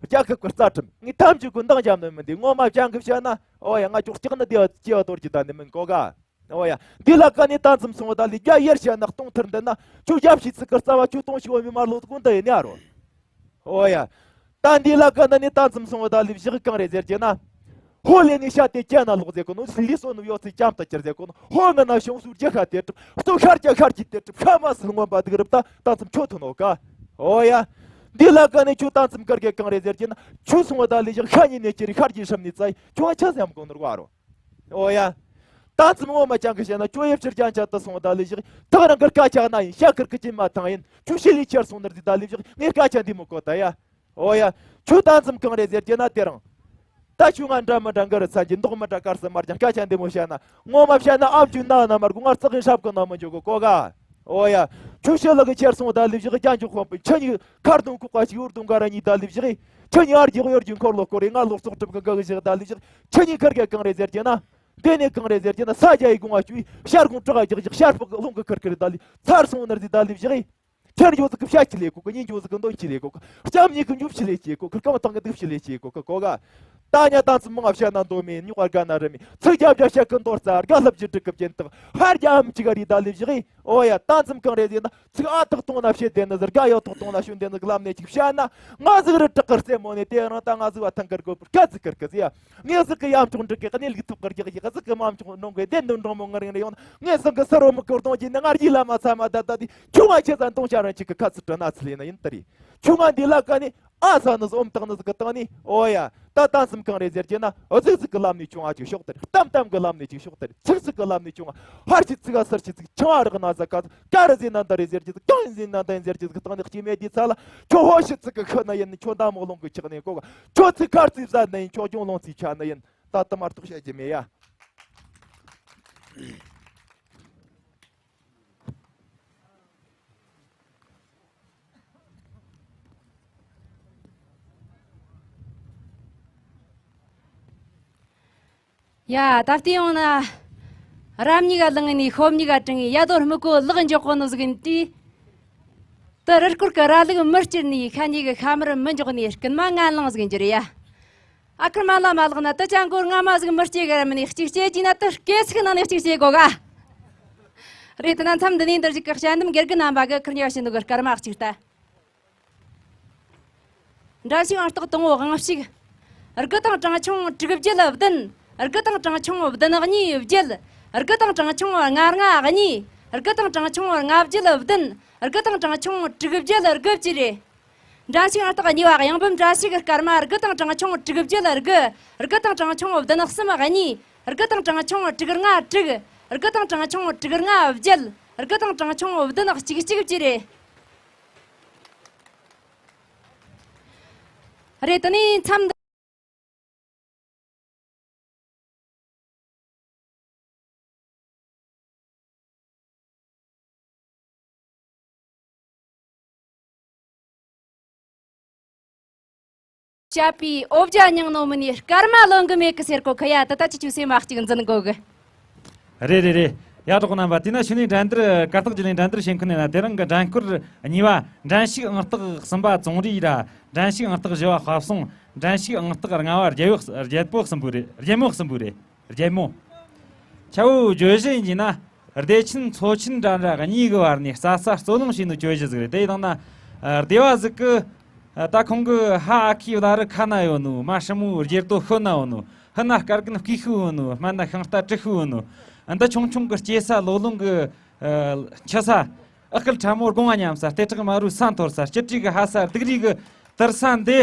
རྒྱལ་ཁབ་ཀྱི་རྩ་ཁྲིམས། ངས་ཐམས་ཅད་ཀྱི་འདང་རྒྱབ་ནི་མི་འདི་ངོ་མ་ཅང་གི་བཤད་ན། ཨོ་ཡ། ང་ཅོག་ལྕགས་ནི་བདེ་བ་སྐྱེ་བ་དོར་གྱི་ད་ནི་མིན་གོ་ག། ཨོ་ཡ། འདི་ལ་ཀ་ནི་ད་མཚམས་སོང་བ་ད་ལི་རྒྱ་ཡེར་བཤད་ན་གཏོང་ཐུར་འདི་ན། ཁྱོད་རྒྱབ་ཤི་ཚིག་གི་རྩ་བ་ཁྱོད་གཏོང་ཤི་བ་མི་མ་ལོ་ཀུན་ད་ཡིན་ནི་ཨ་རོ། ཨོ་ཡ། ད་འདི་ལ་ཀ་ན་ནི་ད་མཚམས་སོང་བ་ད་ལི་བཞག་གང་རེད་ཟེར་གྱི་ན། ཁོ་ལས་ནི་ཤ་དེ་སྐྱ་ན་ལོག་ཟེར་གོ་ནོ། ལུས་སོ་ནུ་ཡོ་ཚི་ཅམ་ད་ཅར་ཟེར་གོ་ནོ། ཧོ་ང་ན་ཤོང་སུ་རྒྱ་ཁ་དེ་གྲུབ། སྟོ་ཤར་རྒྱ་ཤར་གྱི་དེ་གྲུབ། ཤ་མ་སི་སྔོན་པ་དུག་རུབ་ད་ད་ཙམ་ཆོ་ཐུ་ནོ་ཀ། ཨོ་ཡ། འདི་ལ་ཀ་ནས་ཁྱོད་ད་ཙམ་ཀར་གེ་གང་རེད་ཟེར་གྱི་ན། ཁྱོད་སོང་བ་ད་ལས་ཞག་ཤ་ཉིན་ནས་ཅི་རི་ཤར་གྱི་ཧྲམ་ནི་ཙའི་ཁྱོད་ཆ་སེམས་གོ་ནོར་བ་རོ། ཨོ་ཡ། ད་ཙམ་ངོ་མ་ཅང་གི་བཤད་ན་ཁྱོད་ཡབ་ཕྱིར་རྒྱང་ཆ་ད་སོང་བ་ད་ལས་ཞག་ཐག་རང་གི་སྐད་ཆ་ན་ཡིན། ཤ་ཁར་གི་ཅི་མ་ཐང་ཡིན། ཁྱོད་ཤི་ལི་ཆེར་སོང་ནར་འདི་ད་ལས་ཞག་ངས་སྐད་ཆ་འདི་མོ་གོ་ད་ཡ། ཨོ་ཡ། ཁྱོད་ད་ཙམ་གང་རེད་ཟེར་གྱི་ན་དེ་རང་། ད་ཁྱོད་ང་འདྲ་མི་འདྲ་འགར་ཚ་གྱི་མདོག་མི་འདྲ་དཀར་སི་མར་ཀྱང་སྐད་ཆ་འདི་མོ་བཤད་ན། ངོ་མ་བཤད་ན་ཨམ་ཆུ་ན་ན་མར་གུ་ངར་ཙག་གི་ཧྲབ་གི་ན་མི་འཇོག་གི་གོ་ག། ཨོ་ཡ། ཁྱོད་ཤི་ལ་གི་ཆེར་སོང་ད་ལི་བཞི་གི་རྒྱ་འཇུག་ཁོམ་པའི་ཁྱོད་ཉིད་ཁར་དུང་ཁུག་པ་ཞིག་ཡོར་དུང་ག་ར་ཉིད་ད་ལི་བཞི་གི། ཁྱོད་ཉིད་ཨར་གྱི་གཡོར་གྱི་འཁོར་ལོ་སྐོར་རེ་ང་ལོག་ཙོག་གྲུབ་གི་འགའ་གི་བཞི་གི་ད་ལི་བཞི་གི། ཁྱོད་ཉིད་ཁར་གི་གང་རེད་ཟེར་གྱི་ན། དེ་ནས་གང་རེད་ཟེར་གྱི་ན། ས་རྒྱ་ཡི་དགུང་བ་བཅུ་ཡི་ཤར་གུང་བྲག་རྒྱག་ཞིག་ཤར་ཕུག་གི་རླུང་གི་ཁུར་ཁུར་ད་ལི་ཚར་སོང་ནར་ཟི་ད་ལི་བཞི་གི། ཁྱེར་འཇོག་ཟིག་གི་བཤད་ཅི་ལས་གོ་གི། ཉིན་འཇོག་ཟིག་གི་འདོན་ཅི་ལས་གོ་གི། སྐྱབས་གཉིས་ཀྱི་འཇུབ་ཅི་ལས་ཅི་གོ་གི། རྐང་ཐང་གི་སྡུག་ཅི་ལས་ཅི་གོ་གི་གོ་ག། ད་ཉ་ཏང་ཙི་མང་བཤད་ན་འདོད་མེད། ཉོག་རྒ་ན་རི་མེད། ཚིག་རྒྱབ་རྒྱབ་བཤད་གི་འདོར་རྩ་རྒ་ལྷབ་ཀྱི་སྒྲིག་གི་བྱེད་ཐག་ཧར་རྒྱ་ཨམ་ཅི་ག་རི་ད་ལི་བཞི་གི། ཨོ་ཡ། ཏང་ཙམ་གང་རེད་ཟེར་ན། ཚིག་ཨ་ཐག་གཏོང་ན་བཤད་དེ་ནི་ཟེར། རྒ་ཡོ་ཐག་གཏོང་ན་ཤུན་དེ་ནི་ཟིག་ལམ་ནས་ཅིག་བཤད་ན། ང་ཟིག་རི་བྲག་གི་རྩེ་མོ་ནས་དེ་རང་ད་ང་ཟིག་བ་ཐང་གར་དགོས་པར་སྐད་ཟིག་ཁུར་གི་ཟེར་ཡ། ངས་ཟིག་གི་ཡམ་ཆུང་འབྲུག་གི་གནས་ལུགས་ཐུབ་གི་རྒྱག་ཡི་ག། ཟིག་གི་མམ་ཆུང་ནོང་གི་བདེན་དོན་འབྲོང་མོ་ངར་ཡང་རེ་ཡོང་ན། ངས་ཟིག་གི་ས་རོ་མི་ཀོར་གཏོང་གྱི་ནི་ངར་གྱི་ལ་མ་ཚ་མ་ད་ད་དི་ཁྱུང་ང་ཁྱེད་ཚ་འདོང་ཆ་རང་ཅིག་གི་ཁ་ཚུར་སྤྲོ་ན་ཚུལ་ཡིན་ན་ཡིན་ད་རེད། ཁྱུང་ང་འདི་ལ་ཀ་ནི་ཨ་ས་ནི་ཟོམ་ཐག་ནི་ཟིག་གི་བཏང་ནི། ཨོ་ཡ། ད་ཏང་ཙམ་གང་རེད་ཟེར་གྱི་ན། ཨོ་ཟིག་ཟིག་གི་ལམ་ནས་ཁྱུང་ང་ཅིག་ཤོག་ད་རེད། གཏམ་གཏམ་གི་ལམ་ནས་ཅིག་ཤོག་ད་རེད། ཚིག་ཚིག་གི་ལམ་ནས་ཁྱུང་ང་ཧར་ཅི་ཚིག་ག་སར་ཅི་ཚིག་ཆང་ཨ་རག་ན་ཟ་ག། ཀ་ར་ཟིན་ན་འདི་རེད་ཟེར་གྱི་ཟིག་གང་ཡིན་ཟིན་ན་འདི་ཡིན་ཟེར་གྱི་ཟིག་བཏང་ནི་སྐྱེ་མེད་འདི་ཚ་ལ། ཁྱོད་ཧོ་ཤི་ཚིག་གི་ཁུ་ན་ཡིན། ཁྱོད་ད་མོ་ལོང་གི་ཆག་ནས་གོ་ག། ཁྱོད་ཚིག་ཁར་ཚིག་ཟ་ན་ཡིན། ཁྱོད་གྱོང་ལོང་ཚིག་ཆ་ན་ཡིན། ད་དུ་མར་གཏོགས་བཤད་རྒྱུ་མེད་ཡ། ཡ། ད་ལྟའི་ཡོང་ན། རབ་གཉིས་ཀ་ལངས་ནས་ཤོབ་གཉིས་ཀ་དྲངས། ཡ་དོ་སྨུག་གོ་ལག་འཇོག་གོ་ནོ་ཟིག་ཡིན་དུས། དེ་རི་སྐོར་གི་ར་ལུག་མི་སྐྱུར་ནས་ཤ་ཉེ་གི་ཤ་མར་མི་འཇོག་ནས་རྐུན་མ་ངན་ལང་ཟིག་ཡིན་རྒྱུ་རེད་ཡ། ཨ་ཁུར་མ་ལ་མ་ལག་ན་དུ་ཅང་གོར་ང་མ་ཟིག་མི་སྐྱེ་གི་ར་མིན་ནས་གཅིག་སྐྱེ་གྱིས་ན་དུ་སྐྱེ་ཚིག་ནང་ནས་གཅིག་སྐྱེ་གོ་ག། རེད། དེ་ན་མཚམས་འདི་ནས་འདིར་ཞིག་གི་དཔྱད་འདེམས་དགེ་རྒན་རྣམ་པ་གི་ཁུར་ཉེ་བ་བྱིན་འདུག་གི་སྐར་མ་གཅིག་ལྟ། འགྲན་ཞུགས་ཨང་རྟགས་དང་པོ་དབང་ཕྱུག། དགུ་དང་གྲངས་ཆུང་དྲུག་བརྒྱད་བདུན། དགུ་དང་གྲངས་ཆུང་བདུན་གཉིས་བརྒྱད། དགུ་དང་གྲངས་ཆུང་ལྔ་ལྔ་གཉིས། དགུ་དང་གྲངས་ཆུང་ལྔ་བརྒྱད་བདུན། དགུ་དང་གྲངས་ཆུང་དྲུག་བརྒྱད་དགུ་བཅས་རེད། འགྲན་ཞུགས་ཨང་རྟགས་གཉིས་པ་གཡང་འབུམ་འགྲན་ཞུགས་སྐར་མ། དགུ་དང་གྲངས་ཆུང་དྲུག་བརྒྱད་དགུ། དགུ་དང་གྲངས་ཆུང་བདུན་གསུམ་གཉིས། དགུ་དང་གྲངས་ཆུང་དྲུག་ལྔ་དྲུག། དགུ་དང་གྲངས་ཆུང་དྲུག་ལྔ་བརྒྱད། དགུ་དང་གྲངས་ཆུང་བདུན་གཅིག་གཅིག་བཅས་རེད། རེད། དེ་ནས་མཚམས་འདི། བྱ་པའི་འོ་བརྒྱ་མྱང་ནོ་མིན་ནི་སྐར་མ་ལོན་གི་མེད་གི་ཟེར་གོ་གི་ཡ། ད་ལྟ་ཅི་ཆུ་སེམས་མ་གཅིག་འཛིན་གོ་གི། རེད་རེད་རེད། ཡ། གྲོགས་རྣམ་པ། དེས་ན་ཕྱི་ནས་འགྲན་བསྡུར་གར་སྟེགས་བརྒྱུད་ནས་འགྲན་བསྡུར་བྱེད་མཁན་ནས་ན། དེ་རིང་གི་འགྲན་ཁུལ་གཉིས་པ། འགྲན་ཞུགས་ཨང་རྟགས་གསུམ་པ་ཙོང་རི་ར། འགྲན་ཞུགས་ཨང་རྟགས་བཞི་བ་དཔའ་སྲུང་། འགྲན་ཞུགས་ཨང་རྟགས་ལྔ་བ་རྒྱལ་པོ། རྒྱལ་པོ་གསུམ་པོ་རེད། རྒྱལ་མོ་གསུམ་པོ་རེད། རྒྱལ་མོ། ཆ་བོ་བརྗོད་གཞི་ཡིན་ན། སྡེ་ཆེན་ཚོ་ཆེན་འདྲ་འདྲ་གཉིས་ཀྱི་བར་ནས་རྩྭ་ས་རྩོད་གླེང་བྱས་ནས་བརྗོད་གཞི་ཟིག་རེད། དེ་ཡིན་ན། སྡེ་བ་ཟིག་གི། ད་ཁོང་གི་ཕ་ཨ་ཁུའི་བླ་རི་ཁ་ན་ཡོད་ནོ། མ་ཧྲི་མོའི་རྒྱལ་རྡོ་ཤོད་ན་ཡོད་ནོ། ཕུ་ན་སྐར་རྒན་སྐུ་ཤུ་ཡོད་ནོ། སྨད་ན་ཤིང་རྟ་གྲི་ཤུ་ཡོད་ནོ། འདི་ཆུང་ཆུང་གི་སྐྱེ་ས་ལོ་ལོན་གི་འཆི་ས། ཨ་སྐལ་ཕྲ་མོ་སྒོང་བ་ཉམས་ས། ལྟེ་ཁྲག་དམར་རོའི་ས་འཐོར་ས། སྐྱི་བྲིས་གི་ཕ་ས། སྡུག་རུས་གི་དུར་ས་འདི།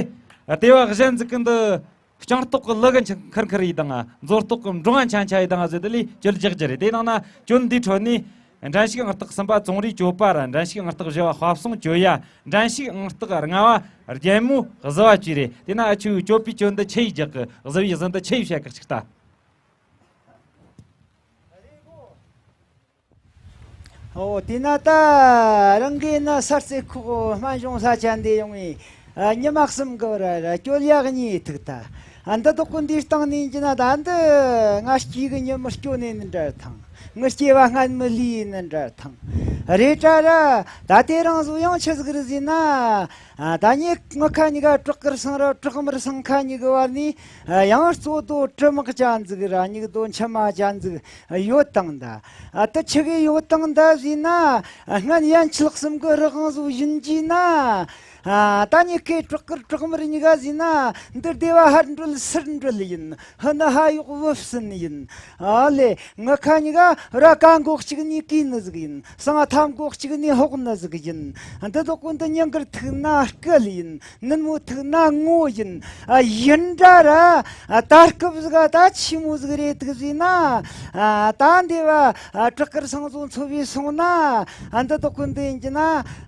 སྡེ་བ་གཞན་ཟིག་གི་འདི། སྤྱང་ལྟོགས་གི་ལུ་གི་ཁུར་ཁུར་ཡི་དང་། མཛོ་ལྟོགས་གི་འབྲོང་ང་ཆ་ཆ་ཡི་དང་ཟེར། དེ་ལས་གྱོད་རྒྱག་རྒྱུ་རེད། དེ་ནང་ན་གྱོད་འདིའི་ཁྲོད་ནས། འགྲན་ཞུགས་ཨང་རྟགས་གསུམ་པ་ཙོང་རིའི་གྱོད་པ་ར། འགྲན་ཞུགས་ཨང་རྟགས་བཞི་བ་དཔའ་སྲུང་གྱོད་ཡ། འགྲན་ཞུགས་ཨང་རྟགས་ལྔ་བ་རྒྱལ་མོ་གཟུ་བ་བཅས་རེད། དེ་ན་ཨ་ཆུ་གྱོད་པའི་གྱོད་འདི་ཆི་ཡིས་རྒྱག་གི། གཟུ་བའི་གཟུ་འདི་ཆི་ཡིས་བཤད་གི་གཅིག་ལྟ། ཨོ། དེས་ན་ད་རང་གིས་ན་ས་རྩེ་ཁོག་སྨན་གཞུང་ས་ཆ་འདི་ཡོང་བའི་ཉི་མ་གསུམ་གི་བར་ར་གྱོད་ཡ་གཉིས་ཐུག་ད། ཨ། འདི་དོག་གི་འདིའི་སྟེང་ནས་ཡིན་གྱི་ན། ད་འདི་ང་སྐྱེས་གི་ཉི་མ་སྐྱོ་ནས་ནི་འདྲ་ཐང་། ངི་སྐྱེ་བ་སྔན་མི་ལུས་ནི་འདྲ་ཐང་། རེད་དྲ་ར། ད་དེ་རིང་གཟོ་ཡང་ཆི་ཟིག་རེད་ཟེར་ན། ཨ། ད་ངས་ངི་ཁ་གཉིས་ཀ་བྲག་དཀར་སང་ར་བྲག་དམར་སང་ཁ་གཉིས་ཀྱི་བར་ནས། ཨ། ཡང་གཙོ་དོ་དྲི་མག་ཅན་ཟིག་ར་སྙིགས་དོ་མཆི་མ་ཅན་ཟིག་ཡོད་དང་ད། ཨ། དེ་ཆི་གི་ཡོད་དང་ད་ཟེར་ན། ཨ། སྔན་ཡན་ཆད་གསུམ་གི་རི་གང་ཟོ་བཞིན་གྱིས་ན། ཨ། ད་ཉི་ཁའི་བྲག་དཀར་བྲག་དམར་གཉིས་ཀ་ཟིན་ན་འདི་སྡེ་བ་ཕར་འགྲུལ་ཚུར་འགྲུལ་ཡིན། ཧི་ནི་ཕ་གཡོག་བུ་སྲིན་ཡིན། ཨ་ལེ། ངི་ཁ་གཉིས་ཀ་ར་ཀ་མགོ་གཅིག་ནི་གུས་ནི་ཟིག་ཡིན། ཟངས་ཐབ་མགོ་གཅིག་ནི་ཕོག་ནི་ཟིག་ཡིན། འདི་དག་གི་འདི་ཉིན་དཀར་ཐུག་ན་སྐལ་ཡིན། ནུབ་མོ་ཐུག་ན་ངོ་ཡིན། ཨ། ཡིན་འདྲ་ར། ཨ། ད་སྐབས་ཟིག་ད་ཆི་མོ་ཟིག་རེད་འདུག་ཟེར་ན། ཨ། ད་འདི་བ། ཨ། བྲག་དཀར་སང་བཟོ་འཚོ་བའི་སོང་ན། ཨ། འདི་དག་གི་འདི་ཡིན་གྱི་ན།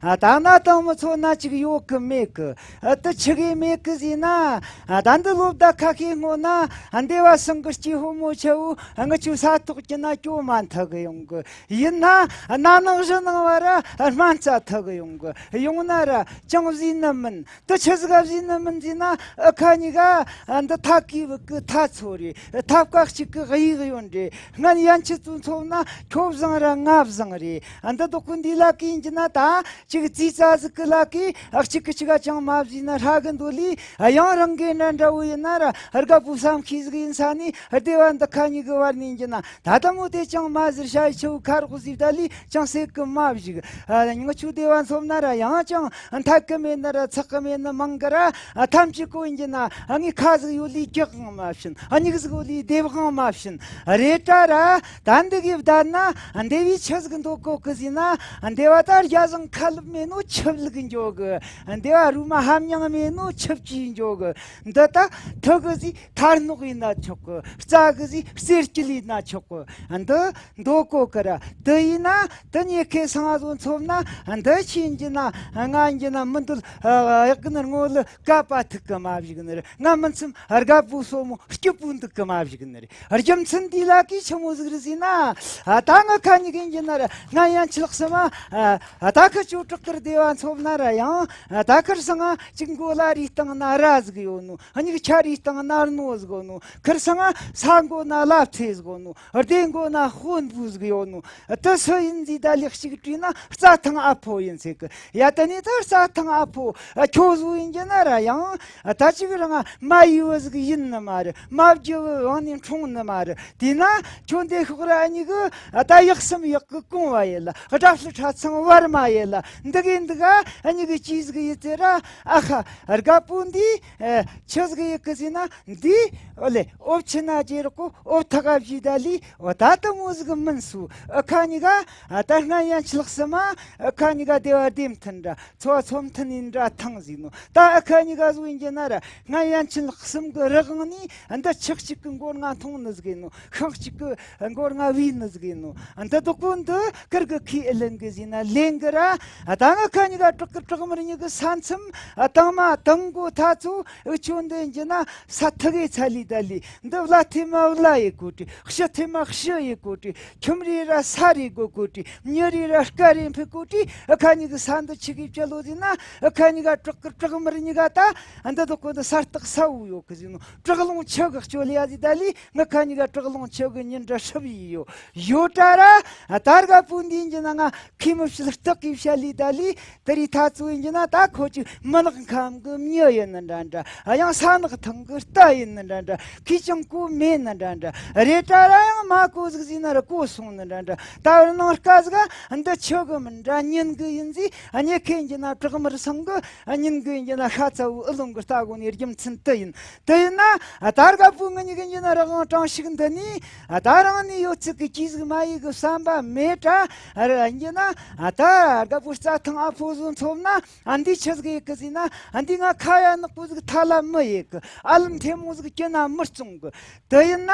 ཨ། ད་ན་དང་མི་ཚོ་ན་ཅིག་ཡོད་གི་མེད་གི། ཨ། དེ་ཆི་གི་མེད་གི་ཟེར་ན། ཨ། ད་འདི་ལོ་ཟླ་ཁ་ཤས་སྔོན་ན། ཨ། འདི་བ་སང་གི་སྐྱེས་ཕོ་མོ་ཆེ་བོ། ཨ། ང་ཆུ་ས་ཐོག་གི་ན་སྐྱོ་མ་འཐག་གི་ཡོང་གི། ཡིན་ན། ཨ། ན་ནང་བཞི་ནང་བ་ར། ཨ། སྨན་རྩྭ་འཐག་གི་ཡོང་གི། ཡོང་ན་ར་ཅང་བཟོས་ནི་མིན། དེ་ཆི་ཟིག་ག་བཟོས་ནི་མིན་ཟེར་ན། ཨ་ཁ་གཉིས་ཀ། ཨ། འདི་ཐ་གི་བུ་གི་ཐ་ཚོ་རེད། ཐབ་ཀ་གཅིག་གི་དབྱིག་ཡོན་རེད། སྔན་ཡན་ཆད་དུ་འཚོབ་ན་ཁྱོད་བཟང་ར་ང་བཟང་རེད། ཨ། འདི་དག་གི་འདི་ལ་གི་ཡིན་གྱི་ན། ད་ཅིག་རྩིས་རྩ་ཟིག་གི་ལ་གི། ཨ། གཅིག་གི་གཅིག་ག་ཅང་མ་བཟོས་ན་ཧྲ་གི་འདོད་ལི། ཨ། ཡང་རང་གི་འདྲ་འདྲ་བོ་ཡིན་ན་ར། རྒད་པོ་བསམ་ཤེས་ཟིག་ཡིན་ས་ནི། སྡེ་བ་འདི་ཁ་གཉིས་གི་བར་ནས་ཡིན་གྱི་ན། ད་ལྟ་མོ་དེ་ཅང་མ་ཟེར་ཤ་ཡི་ཆུ་ཁ་རོག་ཟིག་ད་ལི་ཅང་སྲེད་གི་མ་བཞུགས། ཨ། ང་ཆུ་སྡེ་བ་འཚོབ་ན་ར་ཡང་ཅང་འཐད་གི་མེད་ན་ར་ཚགས་གི་མེད་ན་མང་གི་ར། ཨ། ཐམས་ཅད་ཀོ་ཡིན་གྱི་ན། ཨ། ངའི་ཁ་ཟིག་ཡོད་ལི་རྒྱག་གང་མ་བྱིན། ཨ། མྱིག་ཟིག་ཡོད་ལི་ལྡེབ་གང་མ་བྱིན། རེད་དྲ་ར། ད་འདི་གི་བསྡད་ན་འདི་བའི་ཆི་ཟིག་འདོད་གོ་གི་ཟེར་ན། འདི་བ་ད་རྒྱ་ཟང་ཁ་ལུབ་མེད་ནོ་ཆིབས་ལུག་འཇོག་གི། འདི་བ་རུ་མ་ཧམ་ཉང་མེད་ནོ་ཆིབས་ཀྱིས་འཇོག་གི། འདི་ད་ཐུག་གི་ཟིག་ཐར་ནོག་ཡིན་ན་ཆོག་གི། རྩ་གི་ཟིག་གསེར་སྐྱིལ་ཡིན་ན་ཆོག་གི། འདི་འདོད་གོ་གི་ར། དེ་ཡིན་ན་དེ་ཉེ་ཁའི་སང་བཟོ་འཚོབ་ན། འདི་ཆི་ཡིན་གྱི་ན། ང་ཡིན་གྱི་ན་མི་འདོད། ཨ། གཡག་གི་ནི་ངོ་ལ་ཀ་པ་ཐུག་གི་མ་བཞུགས་ནི་ར། ང་མི་ཚིམ་རྒད་པོ་སོ་མོ་སྐྱིད་པོ་འདུག་གི་མ་བཞུགས་ནི་ར། རྒྱུ་མཚན་འདི་ལ་གི་ཆི་མོ་ཟིག་རེད་ཟེར་ན། ཨ། ད་ང་ཁ་གཉིས་གི་ཡིན་གྱི་ན་ར། ང་ཡན་ཆད་ལགས་སེ་མ། ཨ། ད་ཁི་ཆུ་བྲག་དཀར་སྡེ་བ་འཚོབ་ན་ར་ཡང་། ཨ། ད་ཁིར་སང་ང་ཅིག་མགོ་ལ་རི་སྟེང་ན་ར་ཟིག་ཡོད་ནོ། ཨ། མྱིག་ཆ་རི་སྟེང་ན་རྣོ་ཟིག་ཡོད་ནོ། ཁིར་སང་ང་ས་མགོ་ན་ལ་ཚེ་ཟིག་ཡོད་ནོ། སྡེ་མགོ་ན་དཔོན་པོ་ཟིག་ཡོད་ནོ། དེ་སུ་ཡིན་ཟེར་ད་ལེགས་ཤིག་དྲིས་ན་རྩྭ་ཐང་ཨ་ཕོ་ཡིན་ཟེར་གི། ཡ། དེ་ནས་ད་རྩྭ་ཐང་ཨ་ཕོ། ཨ། ཁྱོད་བཟོ་ཡིན་གྱི་ན་ར་ཡང་། ཨ། ད་ཅིག་རང་མ་ཡི་བུ་ཟིག་ཡིན་ནི་མ་རེད། མ་བརྒྱུད་བུ་བང་ནས་འཁྲུངས་ནི་མ་རེད། དེས་ན་ཁྱོད་འདི་ཤོག་ར། ཨ་མྱིག་གི། ཨ། ད་ཡག་སམ་ཡག་གི་གོང་བ་ཡེ་ལ། དགྲ་ཕྱི་ཁྲ་ཚང་བར་མ་ཡེ་ལ། འདི་གི་འདི་ག་ཨ་མྱིག་གི་ཅི་ཟིག་ཡེ་ཚེ་ར། ཨ་ཁ། རྒད་པོ་འདི། ཨ། ཆི་ཟིག་ཡེ་གི་ཟེར་ན་འདི། ཨོ་ལེ། ཨོབ་ཆི་ན་ཅེ་རོག་གོ། ཨོབ་ཐག་ག་བཞི་ད་ལི། འོ། ད་ལྟ་མོ་ཟིག་མིན་སུ། ཨ་ཁ་གཉིས་ཀ། ཨ། ད་སྔ་ཡན་ཆད་ལགས་སེ་མ། ཨ་ཁ་གཉིས་ཀ་སྡེ་བ་སྡེ་མཐུན་འདྲ། ཚོ་བ་ཚོ་མཐུན་ཡིན་འདྲ་ཐང་ཟིག་ནོ། ད་ཨ་ཁ་གཉིས་ཀ་བཟོ་ཡིན་གྱི་ན་ར། སྔ་ཡན་ཆད་ལགས་སེ་མ་གི་རི་གང་ནི། འདི་ཆག་གཅིག་གི་མགོ་ང་མཐོང་ནི་ཟིག་ཡིན་ནོ། ཤིང་གཅིག་གི་མགོ་ང་བུད་ནི་ཟིག་ཡིན་ནོ། འདི་དག་པོ་འདི་ཀིར་གི་ཁས་ལེན་གི་ཟིན་ན་ལེན་གི་ར། ད་ང་ཁ་གཉིས་ཀ་བྲག་གི་བྲག་དམར་གཉིས་གི་ས་མཚམས། ཨ། དང་མ་དང་མགོ་ཐ་ཚོ། ཨུ་ཆོ་འདི་ཡིན་གྱི་ན་ས་ཐག་གི་ཚ་ལི་ད་ལི། འདི་བླ་ཐེ་མ་བླ་ཡི་གོ་དྲི། ཤི་ཐེ་མ་ཤི་ཡི་གོ་དྲི། ཁྱིམ་རེ་ར་ས་རེ་གོ་གོ་དྲི། མྱི་རེ་ར་སྐ་རེ་འཕེ་གོ་དྲི། ཨ་ཁ་གཉིས་གི་ས་འདི་ཆི་གི་བཅད་ལོ་ཟིན་ན། ཨ་ཁ་གཉིས་ཀ་བྲག་གི་བྲག་དམར་གཉིས་ཀ་ད། ཨ། འདི་དག་གོ་འདི་ས་སྟག་ས་བོ་ཡོད་གི་ཟིན་ནོ། བྲག་ལུང་ཆུ་གི་སྤྱོད་ལ་ཡ་ཟི་ད་ལི། ང་ཁ་གཉིས་ཀ་བྲག་ལུང་ཆུ་གི་ཉིན་འདྲ་ཧྲིབ་ཡི་ཡོད། ཡོད་དྲ་ར། ཨ། ད་རྒད་པོ་འདི་ཡིན་གྱི་ན་ང་ཁི་མི་ཕྱིར་སྟག་གི་བཤད་ལི་ད་ལི། དེ་རི་ཐ་ཚོ་ཡིན་གྱི་ན་ད་ཁོ་ཅིག་མི་ནག་ཁམས་གི་མྱི་ཡིན་ནི་འདྲ་འདྲ། ཨ། ཡང་ས་ནག་ཐང་གི་རྟ་ཡིན་ནི་འདྲ་འདྲ། ཁི་ཅང་གོ་མེད་ནི་འདྲ་འདྲ། རེད་དྲ་ར། ཡང་མ་གོ་ཟིག་ཟིན་ན་ར་གོ་སོང་ནི་འདྲ་འདྲ། ད་བར་ནང་སྐ་ཟིག་ག་འདི་ཆོ་གི་མིན་འདྲ་ཉིན་གི་ཡིན་ཟིག། ཨ། ཉེ་ཁེ་ཡིན་གྱི་ན་བྲག་དམར་སང་གི། ཨ། ཉིན་གི་ཡིན་གྱི་ན་ཤ་ཚ་བོ་ཨུ་ལུང་གི་རྟ་གོ་ནི་རྒྱུ་མཚན་དེ་ཡིན། དེ་ཡིན་ན། ཨ། ད་རྒད་པོ་ང་གཉིས་གི་ཡིན་གྱི་ན་རང་དབང་གྲངས་ཤིག་འདི་ནི། ཨ། ད་རང་ནི་ཡོད་ཚིག་གི་ཅི་ཟིག་མ་ཡི་གི་བསམ་པ་མེད་དྲ་ར་ཡིན་གྱི་ན། ཨ། ད་རྒད་པོ་རྩྭ་ཐང་ཨ་ཕོ་བཟོ་འཚོབ་ན། ཨ། འདི་ཆི་ཟིག་ཡེ་གི་ཟིན་ན། ཨ། འདི་ང་ཁ་ཡ་ནག་པོ་ཟིག་ཐ་ལ་མི་ཡེ་གི། ཨ་ལམ་ཐེ་མོ་ཟིག་གྱི་ན་མི་བཙོང་གི། དེ་ཡིན་ན།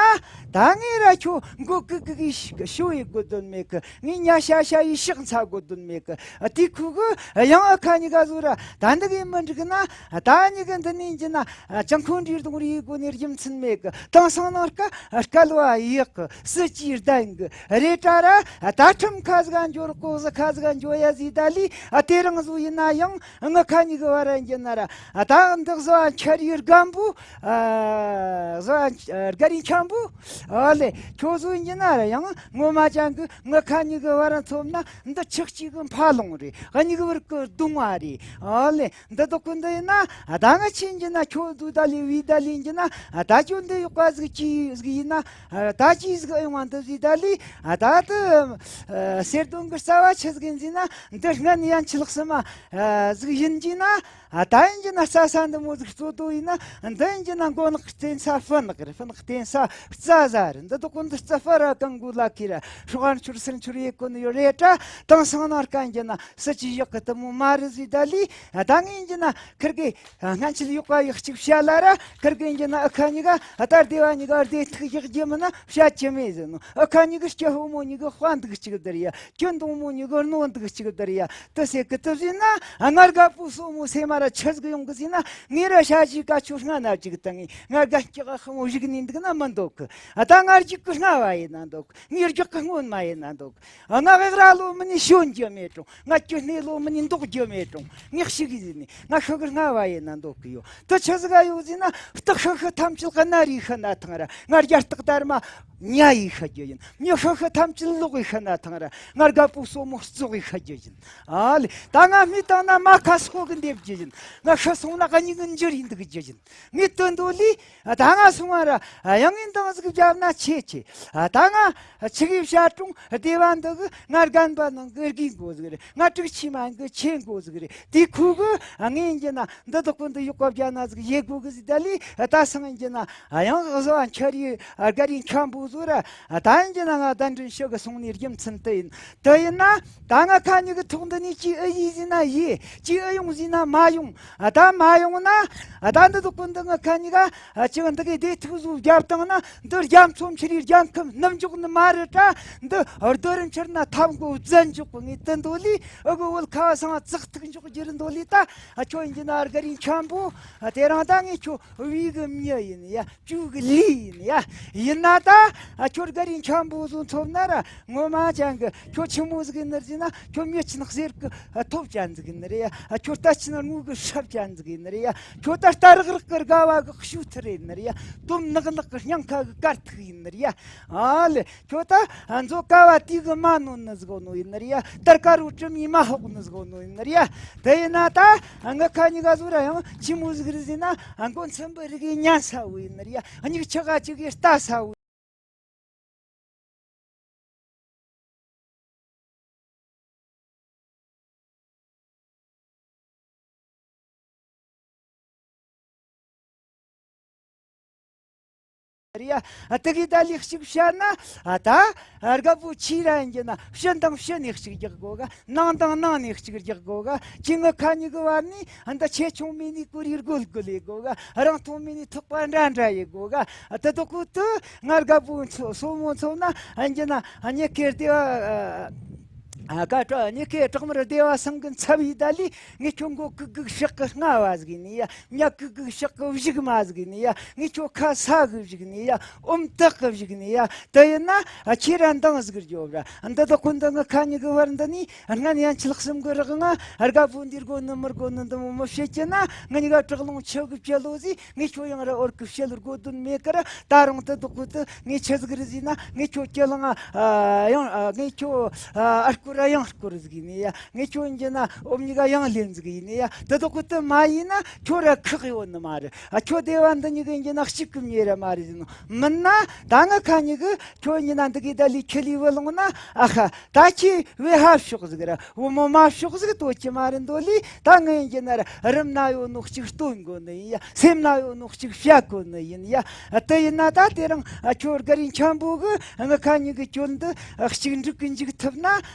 ད་ངས་ར་ཁྱོད་མགོ་ཀི་ཀི་གི་ཤོ་ཡི་དགོས་དོན་མེད་གི། ངས་ཉ་ཤ་ཤ་ཡི་ཤག་འཚལ་དགོས་དོན་མེད་གི། དེ་ཁུ་གི་ཡང་ཨ་ཁ་གཉིས་ཀ་བཟོ་ར། ད་འདི་གི་མི་འགྲིག་ན། ད་གཉིས་ཀ་འདི་ནས་འགྱི་ན། ཅང་ཁོང་འདྲིར་གཏོང་རིགས་དགོས་ནས་རྒྱུ་མཚན་མེད་གི། དེང་སང་ནང་སྐ་སྐལ་བ་ཡག་གི། སྲིད་ཇུས་ལྡན་གི། རེད་དྲ་ར། ད་ཁྲིམས་ཁ་ཟིག་འཇོར་ལྐོག་ཟ་ཁ་ཟིག་འཇོ་ཡ་ཟིག་ད་ལི། དེ་རིང་བཟོ་ཡིན་ན་ཡང་། ང་ཁ་གཉིས་ཀྱི་བར་འགྱི་ན་ར། ད་འདི་བཟོ་ཁྱེར་ཡི་རྒན་པོ། ཨ། བཟོ་ཨ། དགའ་རིས་འཁྱམ་པོ། ཨ་ལེ། ཁྱོད་བཟོ་འགྱི་ན་ར་ཡང་ངོ་མ་ཅང་གི། ང་ཁ་གཉིས་ཀྱི་བར་འཚོབ་ན་འདི་ཆག་གཅིག་གི་འཕར་ལོང་རེད། ང་གཉིས་ཀྱི་བར་གི་གདུང་བ་རེད། ཨ་ལེ། འདི་དག་གི་འདི་ཡིན་ན། ད་ང་ཆི་འགྱི་ན། ཁྱོད་དུ་ད་ལི་བི་ད་ལི་འགྱི་ན། ད་ཁྱོད་འདི་ཡོད་པ་ཟིག་ཅི་ཟིག་ཡིན་ན། ད་ཅི་ཟིག་ཨེ་ཡོང་བ་འདི་ཟིག་ད་ལི། ད་དུ་གསེར་སྡོང་གི་རྩ་བ་ཆི་ཟིག་ཡིན་ཟིན་ན། འདི་སྔན་ཡན་ཆད་ལགས་སེ་མ་ཟིག་ཡིན་གྱི་ན། ཨ། ད་ཡིན་གྱི་ན་རྩྭ་ས་འདི་མོ་ཟིག་གཙོ་དོ་ཡིན་ན། འདི་ཡིན་གྱི་ན་མགོ་ནག་བསྟེན་ས་སྤུ་ནག་རེད། སྤུ་ནག་བསྟེན་ས་རྩྭ་ཟ་རེད། འདི་དག་གོ་འདི་རྩྭ་སྤུ་ར་གང་དགོས་ལ་ཁི་ར། སྲོག་ཨར་ཆུར་སེར་ཆུར་ཡེ་གོ་ནི་ཡོད་རེད་དྲ། དེང་སང་ན་རྐང་གྱི་ན་སྲིད་ཇུས་ཡག་གི་དེ་མོ་མ་རེད་ཟིག་ད་ལི། ཨ། ད་ངས་ཡིན་གྱི་ན་ཁིར་གི་སྔན་ཆད་ཡོད་པ་ཡག་ཅིག་བཤད་ལ་ར། ཁིར་གི་ཡིན་གྱི་ན་ཨ་ཁ་གཉིས་ཀ། ཨ། ད་སྡེ་བ་གཉིས་ཀ་སྡེ་ཐུག་ཡག་རྒྱུ་མིན་ན་བཤད་ཀྱི་མེད་ཟེར་ནོ། ཨ་ཁ་གཉིས་ཀ་སྐྱ་ཕོ་མོ་གཉིས་ཀ་དཔའ་འདུག་ཅིག་བསྡུར་ཡ། སྐྱོ་འདུག་མོ་གཉིས་ཀ་རྣོ་འདུག་ཅིག་བསྡུར་ཡ། དེ་ཟེར་གི་དེ་བཟོས་ན། ཨ། ང་རྒད་པོ་སོ་མོ་སེམས་མ་ར་ཆི་ཟིག་ཡོང་གི་ཟེར་ན། ངས་ར་ཤ་ཞིག་ག་ཆུ་སྔ་ན་ཅིག་བཏང་ངས། ང་རྒན་སྐྱག་ཨ་ཁ་མོ་བཞུགས་ནས་འདུག་ན་མི་འདོད་གི། ཨ། ད་ང་རྒྱུག་གི་སྔ་བ་ཡིན་ན་འདོད་གི། ངས་རྒྱག་གི་སྔོན་མ་ཡིན་ན་འདོད་གི། ཨ། ང་བག་ར་ལོ་མི་ནི་ཞོན་རྒྱུ་མེད་རུང་། ང་ཀྱུ་སྣེ་ལོ་མི་ནི་འདོགས་རྒྱུ་མེད་རུང་། ངས་ཤི་གི་ཟེར་ནས་ང་ཤི་གི་སྔ་བ་ཡིན་ན་འདོད་གི་ཡོད། དེ་ཆི་ཟིག་ག་ཡོད་ཟེར་ན། སྟག་ཤི་ཤི་ཐམས་ཅད་གནའ་རིས་ཤི་ན་ཐང་ར། ང་རྒྱ་སྟག་དར་མ་ཉ་ཡིས་ཤི་རྒྱུ་ཡིན། མྱི་ཤི་ཤི་ཐམས་ཅད་ལོག་གིས་ཤི་ན་ཐང་ར། ང་རྒད་པོ་སོ་མོ་ཙོག་གིས་ཤི་རྒྱུ་ཡིན། ཨ་ལེ། ད་ང་རྨས་བཏང་ན་མ་ཁ་སོ་གི་འདེབས་རྒྱུ་ཡིན། ང་ཤི་སོང་ན་གཉིད་འགྱུར་ཡིན་འདུག་རྒྱུ་ཡིན། ངས་དོན་དོ་ལི། ད་ང་སོང་བ་ར་ཡང་ངས་འདང་ཟིག་བརྒྱབ་ན་ཆེ་ཆེ། ད་ང་ཆི་གི་བྱ་གྲོང་སྡེ་བ་འདི་གི་ང་རྒན་པ་ནང་གི་རྒན་མགོ་ཟིག་རེད། ང་དྲུག་ཆེ་མ་གི་ཆེ་མགོ་ཟིག་རེད། དེ་ཁུ་གི་ངས་ཡིན་གྱི་ན་འདི་དག་གི་འདི་ཡོག་པ་བརྒྱ་ན་ཟིག་ཡེ་དགོ་གི་ཟིག་ད་ལི། ད་སང་ཡིན་གྱི་ན་ཡང་བཟོ་བ་འཆར་ཡི་དགའ་རི་འཁྱམ་པོ་བཟོ་ར། ད་ཡིན་གྱི་ན་ང་གདན་འདྲེན་ཞུ་གི་སོང་ནས་རྒྱུ་མཚན་དེ་ཡིན། དེ་ཡིན་ན། ད་ང་ཁ་གཉིས་ཀྱི་ཐོག་འདི་ནས་ཅི་ཨེ་ཡིན་ཟེར་ན་ཡིན། ཅི་ཨེ་ཡོང་ཟེར་ན་མ་ཡོང་། ཨ། ད་མ་ཡོང་ན། ཨ། ད་འདི་དག་གི་འདི་ང་ཁ་གཉིས་ཀ། ཨ། ཅི་འདི་གི་སྡེ་ཐུག་བཟོ་བརྒྱབ་བཏང་ན། འདི་རྒྱ་མཚོ་མཆུ་རི་རྒྱལ་ཁབ་ནུབ་འཇོག་ནི་མ་རེད་དྲ། འདི་རྡོ་རིན་ཆུར་ན་ཐབ་མགོ་བཙན་འཇོག་གི། ངས་དེ་འདོད་ལི། ཨ་གི་བོད་ཁ་བ་སང་ཙག་ཐུག་འཇོག་རྒྱུ་རེད་འདོད་ལི། ད། ཨ། ཁྱོད་ཡིན་གྱི་ན་དགའ་རི་འཁྱམ་པོ། ཨ། དེ་རིང་ད་ངས་ཁྱོད་བུའི་གི་མྱི་ཡིན་ཡ། ཇུས་གི་ལི་ཡིན་ཡ། ཡིན་ན་ད། ཨ། ཁྱོད་དགའ་རི་འཁྱམ་པོ་བཟོ་ཐོབ་ན་ར། ངོ་མ་ཅང་གི་ཁྱོད་ཆི་མོ་ཟིག་ཡིན་ནི་ཟེར་ན། ཁྱོད་མྱི་ཆེན་གསེར་གི་ཐོབ་ཅན་ཟིག་ཡིན་ནི་རེད་ཡ། ཁྱོད་ད་ཆེན་དངུལ་གི་སྲབ་ཅན་ཟིག་ཡིན་ནི་རེད་ཡ། ཁྱོད་ད་རྟ་རག་རག་གི་དགའ་བ་གི་ཤུ་ཐི་རེད་ནི་རེད་ཡ། དོམ་ནག་ནག་གི་སྙིང་ཁ་གི་དཀར་ཐིག་ཡིན་ནི་རེད་ཡ། ཨ་ལེ། ཁྱོད་ད་མཛོ་ཀ་བ་དུས་གི་མ་ནོན་ནི་ཟིག་ནོ་ཡིན་ནི་རེད་ཡ། དར་དཀར་བོ་དྲི་མི་མ་ཧོག་ནི་ཟིག་ནོ་ཡིན་ནི་རེད་ཡ། དེ་ཡིན་ན་ད་ང་ཁ་གཉིས་ཀ་ཟུར་ཡང་ཆི་མོ་ཟིག་རེད་ཟེར་ན། མགོ་མཚན་པོ་རིག་གི་ཉན་ས་བོ་ཡིན་ནི་རེད་ཡ། མྱིག་ཆག་ག་ཅིག་གི་ལྟ་ས་བོ། རེད་ཡ། དེ་གི་ད་ལེགས་ཤིག་བཤད་ན། ད་རྒད་པོ་ཆི་ར་ཡིན་གྱི་ན་ཕྱི་དང་ཕྱི་ནས་གཅིག་རྒྱག་དགོ་ག། ནང་དང་ནང་ནས་གཅིག་རྒྱག་དགོ་ག། ཁྱེད་ངི་ཁ་གཉིས་གི་བར་ནས་འདི་ཆེ་ཆུང་མེད་ནས་ཀུ་རེ་རྒོལ་རྒོལ་ཡེ་དགོ་ག། རང་མཐོ་མེད་ནས་ཐོག་པ་འདྲ་འདྲ་ཡེ་དགོ་ག། དེ་དག་གི་དུ་ང་རྒད་པོ་ཚོ་སོ་མོ་ཚོ་ན་ཡིན་གྱི་ན་ཉི་ཁེ་སྡེ་བ། ཨ། ཀ་ཀྲ་ཉི་ཁེ་བྲག་དམར་སྡེ་བ་སང་གི་ཚབ་ཡི་ད་ལི། ངས་ཁྱོད་མགོ་ཀུ་ཀུ་ཤག་གི་རྔ་བ་ཟིག་ནི་ཡ། མྱི་ཀུ་ཀུ་ཤག་གི་བཞུགས་མ་ཟིག་ནི་ཡ། ངས་ཁྱོད་ཁ་ས་གི་བཞུགས་ནི་ཡ། ཨོམ་ཏག་གི་བཞུགས་ནི་ཡ། དེ་ཡིན་ན་ཁྱེད་རང་འདང་ཟིག་རྒྱོབ་ར། འདི་དག་གི་འདི་ངི་ཁ་གཉིས་གི་བར་འདི་ནི་སྔན་ཡན་ཆད་གསུམ་གི་རག་ང་རྒད་པོ་འདི་རྒོ་ནི་མི་རྒོ་ནི་འདི་མོ་མི་བཤད་ཀྱི་ན། ང་གཉིས་ཀ་དྲག་རླུང་ཆུ་གི་བཅད་ལོ་ཟིག་ངས་ཁྱོད་ཡང་ར་འོར་གི་བཤད་དགོས་དོན་མེད་ཀི་ར། ད་རུང་དེ་དག་གི་དུ་ངས་ཆི་ཟིག་རེད་ཟེར་ན། ངས་ཁྱོད་ཀྱི་ལང་ཨ་ཡང་ཨ་ངས་ཁྱོད་ཨ་སྐོར་ར་ཡང་སྐོར་ཟིག་ཡིན་ཡ། ངས་ཁྱོད་ཡིན་གྱི་ན་ཨོམ་གཉིས་ཀ་ཡང་ལེན་ཟིག་ཡིན་ཡ། དེ་དག་གི་དུ་མ་ཡིན་ན་ཁྱོད་ར་ཁག་ཡོད་ནི་མ་རེད། ཨ་ཁྱོད་སྡེ་བ་འདི་གཉིས་ཀ་ཡིན་གྱི་ན་གཅིག་གི་མྱི་ར་མ་རེད་ཟེར་ནོ། མིན་ན་ད་ངི་ཁ་གཉིས་གི་ཁྱོད་ཡིན་གྱི་ན་འདི་གི་ད་ལི་ཁྱི་ལི་བུ་ལོང་ན་ཨ་ཁ། ད་ཁྱི་བོའི་ཧ་ཕྱོགས་ཟིག་ར་བུ་མོ་མ་ཕྱོགས་ཟིག་ལྟོས་ཀྱི་མ་རེད་འདོད་ལི། ད་ངི་ཡིན་གྱི་ན་ར་རུམ་ན་ཡོད་ནོ་གཅིག་སྟོན་དགོ་ནི་ཡིན་ཡ། སེམས་ན་ཡོད་ནོ་གཅིག་བཤད་དགོ་ནི་ཡིན་ཡ། དེ་ཡིན་ན་ད་དེ་རིང་ཁྱོད་དགའ་རིན་འཁྱམ་པོ་གི་ངི་ཁ་གཉིས་གི་སྐྱོན་འདི་གཅིག་འགྲིག་གི་འཇུག་ཐུབ་ན།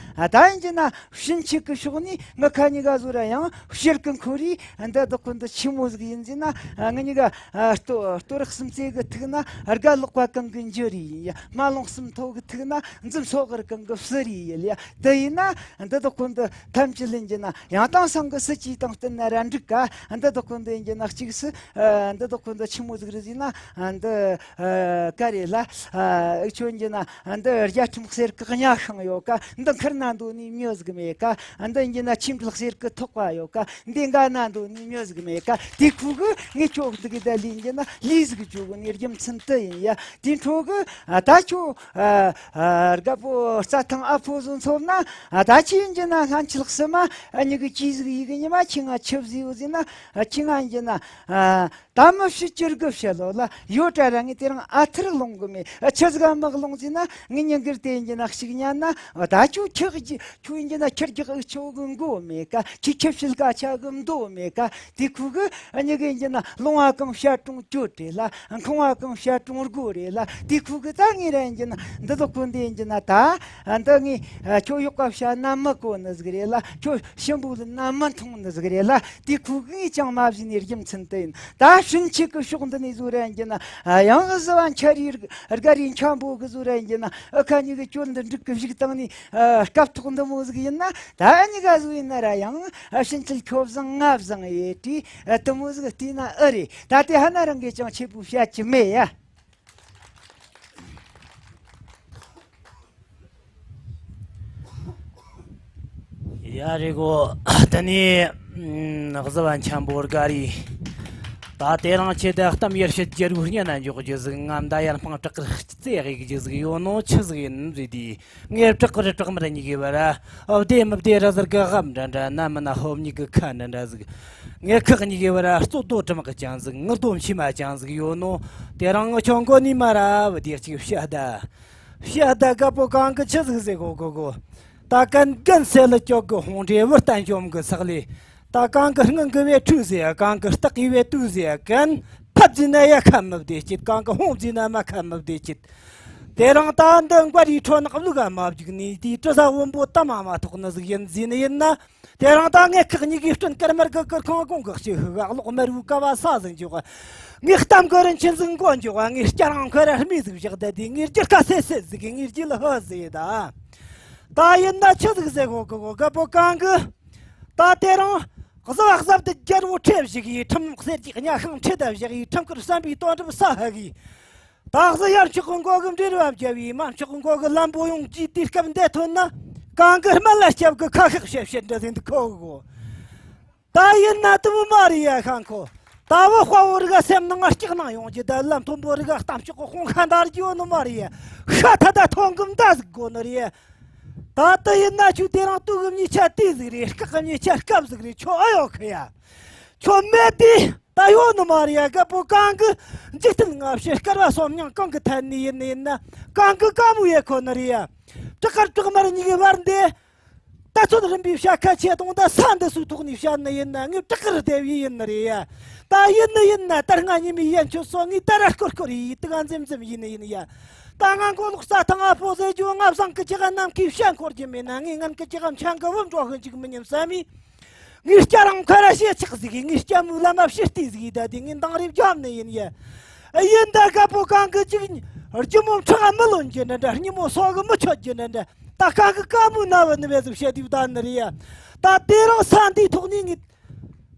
ད་ཡིན་གྱི་ན་ཕྱིན་ཆད་གི་ཕྱོགས་ནས་ངི་ཁ་གཉིས་ཀ་ཟུར་ར་ཡང་བཤད་གི་འཁོར་རི་འདི་བདག་གི་འདི་ཆི་མོ་ཟིག་ཡིན་ཟེར་ན། ངི་གཉིས་ཀ་ལྟོ་ལྟོ་རག་སུམ་རྩེ་གི་ཐུག་ན་དགའ་ལོག་པ་གང་གི་འཇུ་རི་ཡིན་ཡ། མ་ལོང་སུམ་ཐོ་གི་ཐུག་ན་འཛུམ་སོག་གི་གང་གི་བསུ་རི་ཡིན་ཡ། དེ་ཡིན་ན་འདི་བདག་གི་འདི་ཐམས་ཅད་ལེན་གྱི་ན་ཡང་དང་སང་གི་སྲིད་ཇུས་དང་བསྟུན་ན་ར་འགྲིག་ག། འདི་བདག་གི་འདི་ཡིན་གྱི་ན་གཅིག་སུ་འདི་བདག་གི་འདི་ཆི་མོ་ཟིག་རེད་ཟེར་ན། འདི་ཨ་ཀ་རེ་ལ། ཨ་ཁྱོད་ཀྱི་ན་འདི་རྒྱ་ཁྲིམས་གསེར་གི་གཉའ་ཤིང་ཡོད་ཀ། འདི་མཁུར་ན་འདོན་ནི་མྱི་ཟིག་མེད་ཀ། འདི་ཀྱི་ན་ཁྱིམ་གི་གསེར་གི་ཐོག་པ་ཡོད་ཀ། འདི་འགའ་ན་འདོན་ནི་མྱི་ཟིག་མེད་ཀ། དེ་ཁུ་གི་ངས་ཁྱོད་འདི་གི་ད་ལི་ཀྱི་ན་ལི་ཟིག་བཅུག་གི་ནི་རྒྱུ་མཚན་དེ་ཡིན་ཡ། དེ་འཕྲོ་གི་ཨ་ད་ཁྱོད་ཨ་ཨ་རྒད་པོ་རྩྭ་ཐང་ཨ་ཕོ་ཟིག་འཚོབ་ན། ཨ་ད་ཁྱེད་ཀྱི་ན་སྔན་ཆད་སུ་མ་ཨ་ཉི་གི་ཅི་ཟིག་ཡི་གི་ཉི་མ་ཁྱི་ང་ཆབ་ཟིག་ཡོད་ཟིག་ན། ཨ་ཁྱི་ང་ཀྱི་ན་ཨ། ད་མི་ཕྱི་སྐྱུར་གི་བཤད་ལོ་ལ་ཡོད་དྲ་ར། ངས་དེ་རིང་ཨ་ཐུར་ལོང་གི་མེད། ཆི་ཟིག་དམག་ལོང་ཟེར་ན། ངས་ཉིན་དཀར་དེ་ཡིན་གྱི་ན་གཅིག་ཉན་ན་ད་ཁྱོད་ཁྱི་གི་ ཁྱོད་ཡིན་གྱི་ན་ཁྱི་རྒྱག་ཨུ་ཆོ་གི་མགོ་མེད་ཀ། ཁྱི་ཁྱི་བྱིལ་ཀ་ཆ་གི་མདོ་མེད་ཀ། དེ་ཁུ་གི་ཨ་ཉི་གི་ཡིན་གྱི་ན་ལོང་བ་གང་བྱ་གྲོང་གྱོད་རེད་ལ། ཁང་བ་གང་བྱ་གྲོང་སྒོ་རེད་ལ། དེ་ཁུ་གི་ད་ངས་ར་ཡིན་གྱི་ན་འདི་ལོ་ཁུ་འདི་ཡིན་གྱི་ན་ད་འདི་ངས་ཁྱོད་གཡོག་པ་བྱ་ན་མི་གོ་ནི་ཟིག་རེད་ལ། ཁྱོད་ཞིམ་པོ་ལ་ན་མི་འཐུང་ནི་ཟིག་རེད་ལ། དེ་ཁུ་གི་ངས་ཅང་མ་བྱིན་ནི་རྒྱུ་མཚན་དེ་ཡིན། ད་ཕྱིན་ཆད་ཀྱི་ཕྱོགས་འདི་ནས་བཟོ་ར་ཡིན་གྱི་ན། ཡང་གཟི་བ་འཆར་རི་དགའ་རི་འཁྱམ་པོ་གི་བཟོ་ར་ཡིན་གྱི་ན། ཨ་ཁ་གཉིས་ཀྱི་སྐྱོན་འདི་འགྲིག་གི་བཞུགས་བཏང་ནས། ཨ། སྐབས་ཐོག་འདི་མོ་ཟིག་ཡིན་ན། ད་གཉིས་ཀ་བཟོ་ཡིན་ན་ར་ཡང་། ཨ། ཕྱིན་ཆད་ཁྱོད་བཟང་ང་བཟང་ཡེ་དྲིས། ཨ། དེ་མོ་ཟིག་བལྟས་ན་ཨེ་རེད། ད་དེ་ཧ་ན་རང་གིས་ཅང་ཆེ་པོ་བཤད་ཀྱི་མེད་ཡ། ཡ་རེད་གོ། དེ་ནས་ཨ་གཟི་བ་འཁྱམ་པོ་དགའ་རི། ད་དེ་རིང་ཁྱེད་ད་གཏམ་ཡར་བཤད་རྒྱལ་བོའི་གཉེན་ན་འཇོག་རྒྱུ་ཟིག་ང་མདའ་ཡར་འཕང་བྲག་གི་རྩེ་གཡུག་རྒྱུ་ཟིག་ཡོད་ནོ་ཆི་ཟིག་ཡིན་ཟེར་དུས། ངས་བྲག་གི་རི་བྲག་དམར་གཉིས་ཀའི་བར། བདེ་མི་བདེ་ར་ཟུར་གི་རྔམ་འདྲ་འདྲ། ན་མི་ན་ཕོ་གཉིས་ཀྱི་ཁ་འདྲ་འདྲ་ཟིག་ངས་ཁག་གཉིས་ཀའི་བར་རྩོད་རྡོ་གྲི་མག་ཅན་ཟིག་ངུ་རྡོ་མཆི་མ་ཅན་ཟིག་ཡོད་ནོ། དེ་རིང་ངུ་ཆོ་མགོ་ནས་མ་ར་བུ་དེ་གཅིག་བཤད་ད། བཤད་ད་རྒད་པོ་གང་གི་ཆི་ཟིག་ཟེར་གོ་གོ་གོ། ད་གན་གན་སེ་ལ་ཅོག་གི་ཧོང་འདྲེ་བུ་བསྟན་འཇོམས་གི་ས་ལས། ད་གང་གི་སྔུན་གི་བས་ཁྲུ་ཟེ། གང་གི་སྟག་གི་བས་དུ་ཟེ། གན་ཕབ་ཟིན་ན་ཡ་ཁ་མི་བདེ་སྐྱིད། གང་གི་ཧོང་ཟིན་ན་མ་ཁ་མི་བདེ་སྐྱིད། དེ་རིང་ད་འདི་མགོ་རིའི་ཁྲོད་ནག་བླུག་ག་མ་བཅུག་ནས། དེའི་དྲི་ཟ་བོན་པོ་ད་མ་མ་ཐོག་ནི་ཟིག་ཡིན་ཟིན་ནི་ཡིན་ན། དེ་རིང་ད་ངས་ཁག་གཉིས་ཀའི་སྤྲིན་དཀར་དམར་གི་གུར་ཁང་གོང་གི་ལྕི་ཤུག་གློག་དམར་བོའི་ཀ་བ་ས་ཟིག་འཇོག་ངས་གཏམ་གི་རིན་ཆེན་ཟིག་མགོ་འཇོག་ངས་སྐྱ་རང་ཁོ་ར་རྨི་ཟིག་བཞག་བསྡད་དེ། ངས་རྒྱུ་སྐད་སེ་སེ་ཟིག་ངས་རྒྱུ་ལ་ཧོ་ཟིག་ད། ད་ཡིན་ན་ཆི་ཟིག་ཟེར་གོ་གི་གོ་རྒད་པོ་གང་གི། ད་དེ་རིང་གཟི་བ་གཟབ་ཏུ་རྒྱལ་བོ་ཁྲིད་བཞུགས་ཡི། ཁྲིམས་གསེར་གྱི་གཉའ་ཤིང་ཁྲིད་ད་བཞག་ཡི། ཁྲིམས་ཁུར་བསམ་པའི་དོན་གྲུབ་ས་ཧ་གི། ད་གཟི་ཡར་ཕྱོགས་ཀྱི་མགོ་གི་འབྲེལ་བ་བརྒྱབ་ཡི། མར་ཕྱོགས་ཀྱི་མགོ་གི་ལམ་པོ་ཡོང་གིས་དུས་སྐབས་འདི་ཐོན་ན། གང་གི་སྨན་བླ་སྐྱབས་ཀྱི་ཁ་ཤགས་བཤད་བཤད་འདྲ་ཟིན་འདུག་ཁོ་གི་གོ། ད་ཡིན་ན་དུ་མོ་མ་རེད་ཡ་ཤང་ཁོ། ད་བུ་དཔའ་བོ་རི་ག་སེམས་ནང་ང་སྐྱག་ནང་ཡོང་རྒྱུ། ད་ལམ་མཐོན་པོ་རི་ག་གཏམ་ཕྱོགས་ཀྱི་ཁོང་ཁ་འདར་རྒྱུ་ནི་མ་རེད་ཡ། ཤ་ཐ་ད་ཐོང་གི་མདའ་ཟིག་དགོ་ནི་རེད་ཡ། ད་ལྟ་ཡིན་ན་ཁྱོད་དེ་རིང་སྟོད་གི་མྱི་ཆ་དེ་ཟིག་རེད། སྐག་གི་མྱི་ཆ་སྐབས་ཟིག་རེད། ཁྱོད་ཨ་ཡོད་ཁི་ཡ། ཁྱོད་མེད་དེ་ད་ཡོད་ནི་མ་རེད་ཡ། རྒད་པོ་གང་གི་འཇིག་རྟེན་སྔ་ཕྱི་སྐལ་བ་སོམ་ཉང་གང་གི་ཐད་ནས་ཡིན་ནི་ཡིན་ན། གང་གི་དཀའ་མོ་ཡེ་ཁོ་ནི་རེད་ཡ། བྲག་དཀར་བྲག་དམར་གཉིས་ཀྱི་བར་འདི། ད་ཚོད་རིམ་པའི་བྱ་ཁ་ཆེ་གཏོང་ད་ས་འདི་སུའི་ཐོག་ནས་བཤད་ནི་ཡིན་ན། ངས་བྲག་དཀར་སྡེ་བའི་ཡིན་ནི་རེད་ཡ། ད་ཡིན་ནི་ཡིན་ན་ད་སྔ་ཉི་མའི་ཡན་ཆོད་སོ་ངས་ད་ར་སྐོར་སྐོར་ཡིས་དུ་ག་འཛེམ་འཛེམ་ཡིན་ནི་ཡིན་ཡ། ད་ང་མགོ་ལོག་རྩྭ་ཐང་ཨ་ཕོ་ཟེར་རྒྱུ། ང་བཟང་གི་ཅི་ག་ནམ་མཁའི་བྱ་འཁོར་རྒྱུ་མེད་ན། ངས་ངན་གི་ཅི་ག་མཆན་གི་བུ་འགྲོ་ཧོན་ཅིག་མི་ཉན་བསམ་མི། ངའི་སྐྱ་རང་ཁ་ར་ཞེ་ཆགས་ཟིག་ངའི་སྐྱ་མོའི་ལམ་མ་ཕྱིར་ལྟས་ཟིག་ད་དེ་ངའི་འདང་རེ་བརྒྱབ་ནི་ཡིན་ཡ། ཡིན་ད་རྒད་པོ་གང་གི་ཅིག་རྒྱུ་མོ་ཁྲག་མི་ལོན་རྒྱུ་འདྲ་འདྲ། སྙི་མོ་སོ་གི་མི་ཆོད་རྒྱུ་འདྲ་འདྲ། ད་གང་གི་དཀའ་མོའི་ན་བུ་ནི་བས་ཟིག་བཤད་དུས་ད་ནི་རེད་ཡ། ད་དེ་རིང་ས་འདིའི་ཐོག་ནས་ངས་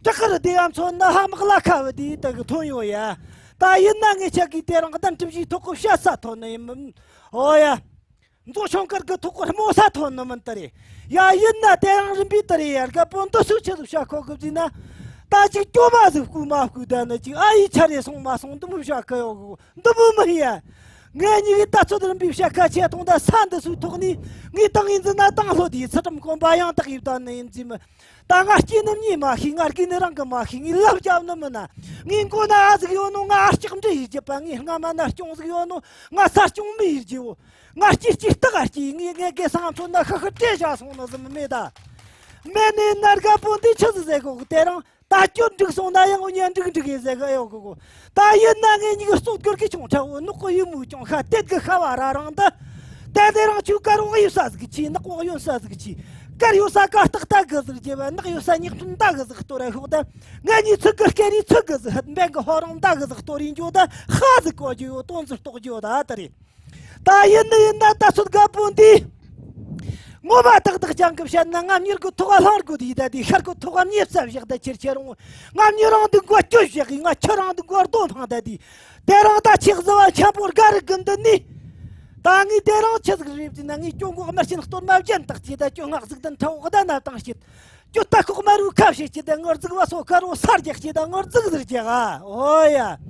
བྲག་དཀར་སྡེ་བ་མཚོན་ན་ཧ་མག་ལ་ཁ་བུ་དེ་ད་གི་ཐོན་ཡོད་ཡ། ད་ཡིན་ན་ངས་ཆ་གི་དེ་རིང་གདན་གྲུ་བཞིའི་ཐོག་གི་བཤད་ས་ཐོན་ནི་ཡིན་མིན། ཨོ་ཡ། མཛོ་ཆུང་དཀར་གི་ཐོག་གི་རྨོ་ས་ཐོན་ནི་མིན་དེ་རེད། ཡ་ཡིན་ན་དེ་རིང་རིམ་པས་དེ་རེད་ཡ། རྒད་པོ་འདི་སུ་ཆི་ཟིག་བཤད་ཁོ་གི་བཟིས་ན། ད་ཅིག་སྐྱོ་མ་ཟིག་བསྐུལ་མ་བསྐུལ་ད་ནི་ཅིག་ཨ་ཡི་ཆ་རེ་སོང་མ་སོང་འདི་མོ་བཤད་ཁ་ཡོད་གི་འདི་མོ་མི་ཡ། ངས་གཉིས་ཀྱི་ད་ཚོད་རིམ་པས་བཤད་ཁ་ཆེ་གཏོང་ད་ས་འདི་སུའི་ཐོག་ནས་ངས་ཏང་ཡིན་ཟིན་ན་ཏང་ལྷོ་དེའི་ཚུལ་ཁྲིམས་དགོན་པ་ཡང་དག་ཡིབ་ད་ནི་ཡིན་ཟིན་མི། ད་ང་སྐྱེས་ནི་གཉིས་མ་ཤེས། ང་རྒས་ནི་རང་གི་མ་ཤེས། ངས་ལབ་རྒྱབ་ནི་མིན་ན། ངའི་མགོ་ན་ཨ་ཟིག་ཡོད་ནོ། ང་ཨ་ལྕགས་འབྲི་ཡི་རྒྱབ་པ། ངའི་རྔ་མ་ན་སྐྱོང་ཟིག་ཡོད་ནོ། ང་ས་སྐྱོང་མི་ཡི་རྒྱུ་བོ། ང་སྐྱིད་སྐྱིད་སྟག་ཨ་སྐྱིད། ངས་ངས་དགེ་སང་ཚོ་ན་ཤི་ཤི་བྲེ་བཞག་སོང་ནི་ཟིག་མེད་ད། མེད་ནི་ན་རྒད་པོ་འདི་ཆི་ཟིག་ཟེར་གོ་གི་དེ་རིང་ད་སྐྱོ་འགྲིག་སོང་ན་ཡང་འུ་གཉིས་འགྲིག་འགྲིག་ཡིན་ཟེར་གི་ཡོད་གི་གོ། ད་ཡིན་ན་ངས་གཉིས་ཀྱི་གཙུག་གུར་གི་ཆུང་ཁྲ་བོ་ནག་པོ་ཡི་མོའི་ཅུང་ཤ་དེད་གི་ཤ་བ་ར་རང་འདི། དེ་དེ་རིང་ཆུ་དཀར་བོ་གཡུ་ས་ཟིག་ཆི། ནག་པོ་གཡུ་ས་ཟིག་ཆི། དཀར་གཡུ་ས་དཀར་སྟག་ལྟ་གི་ཟིག་རྒྱབ་པ། ནག་གཡུ་ས་ཉག་ཕྲན་ལྟ་གི་ཟིག་གཏོར་ར་ཤོག་ད། ང་གཉིས་ཚུགས་གི་སྐེ་རིས་ཚུགས་གི་ཟིག་ཧད་འབེན་གི་ཧོ་རང་ལྟ་གི་ཟིག་གཏོར་ཡིན་འགྱོ་ད། ཤ་ཟིག་གོ་རྒྱུ་ཡོད་དོན་ཟིག་རྟོགས་རྒྱུ་ད་དེ་རེད། ད་ཡིན་ནི་ཡིན་ན་ད་ཚོད་རྒད་པོ་འདི། ངོ་མ་ཏག་ཏག་ཅང་གི་བཤད་ན་ང་མྱུར་གི་ཐོག་ལྷང་དགོས་དེ་ཡི་ད་དེ་ཤར་གི་ཐོག་མྱེ་བཙའ་བཞག་ད་ཁྱེར་ཁྱེར་འོང་། ང་མྱི་རང་འདི་མགོ་སྐྱོ་བཞག་གི་ང་ཁྱི་རང་འདི་མགོ་རྡོ་འཕང་ད་དེ། དེ་རིང་ད་ཆེ་གཟི་བ་འཁྱམ་པོ་དགའ་རི་གི་འདི་ནི། ད་ངས་དེ་རིང་ཆི་ཟིག་རེད་ཟེར་ན། ངས་སྐྱོ་མགོ་དམར་ཆེན་གཏོར་མ་བརྒྱན་བཏགས་ཀྱི་ད་སྐྱོ་སྔགས་གཟུགས་ལྡན་ཁྲ་བོ་ཟླ་ན་བཏང་བྱེད། སྐྱོ་རྟ་ཁོག་དམར་བོའི་ཁ་བྱེད་ཀྱི་ད་ངར་རྫིག་བ་སོ་དཀར་བོ་ས་རྒྱག་ཀྱི་ད་ངར་རྫིག་ཟིག་རྒྱག་ཨ། ཨོ་ཡ།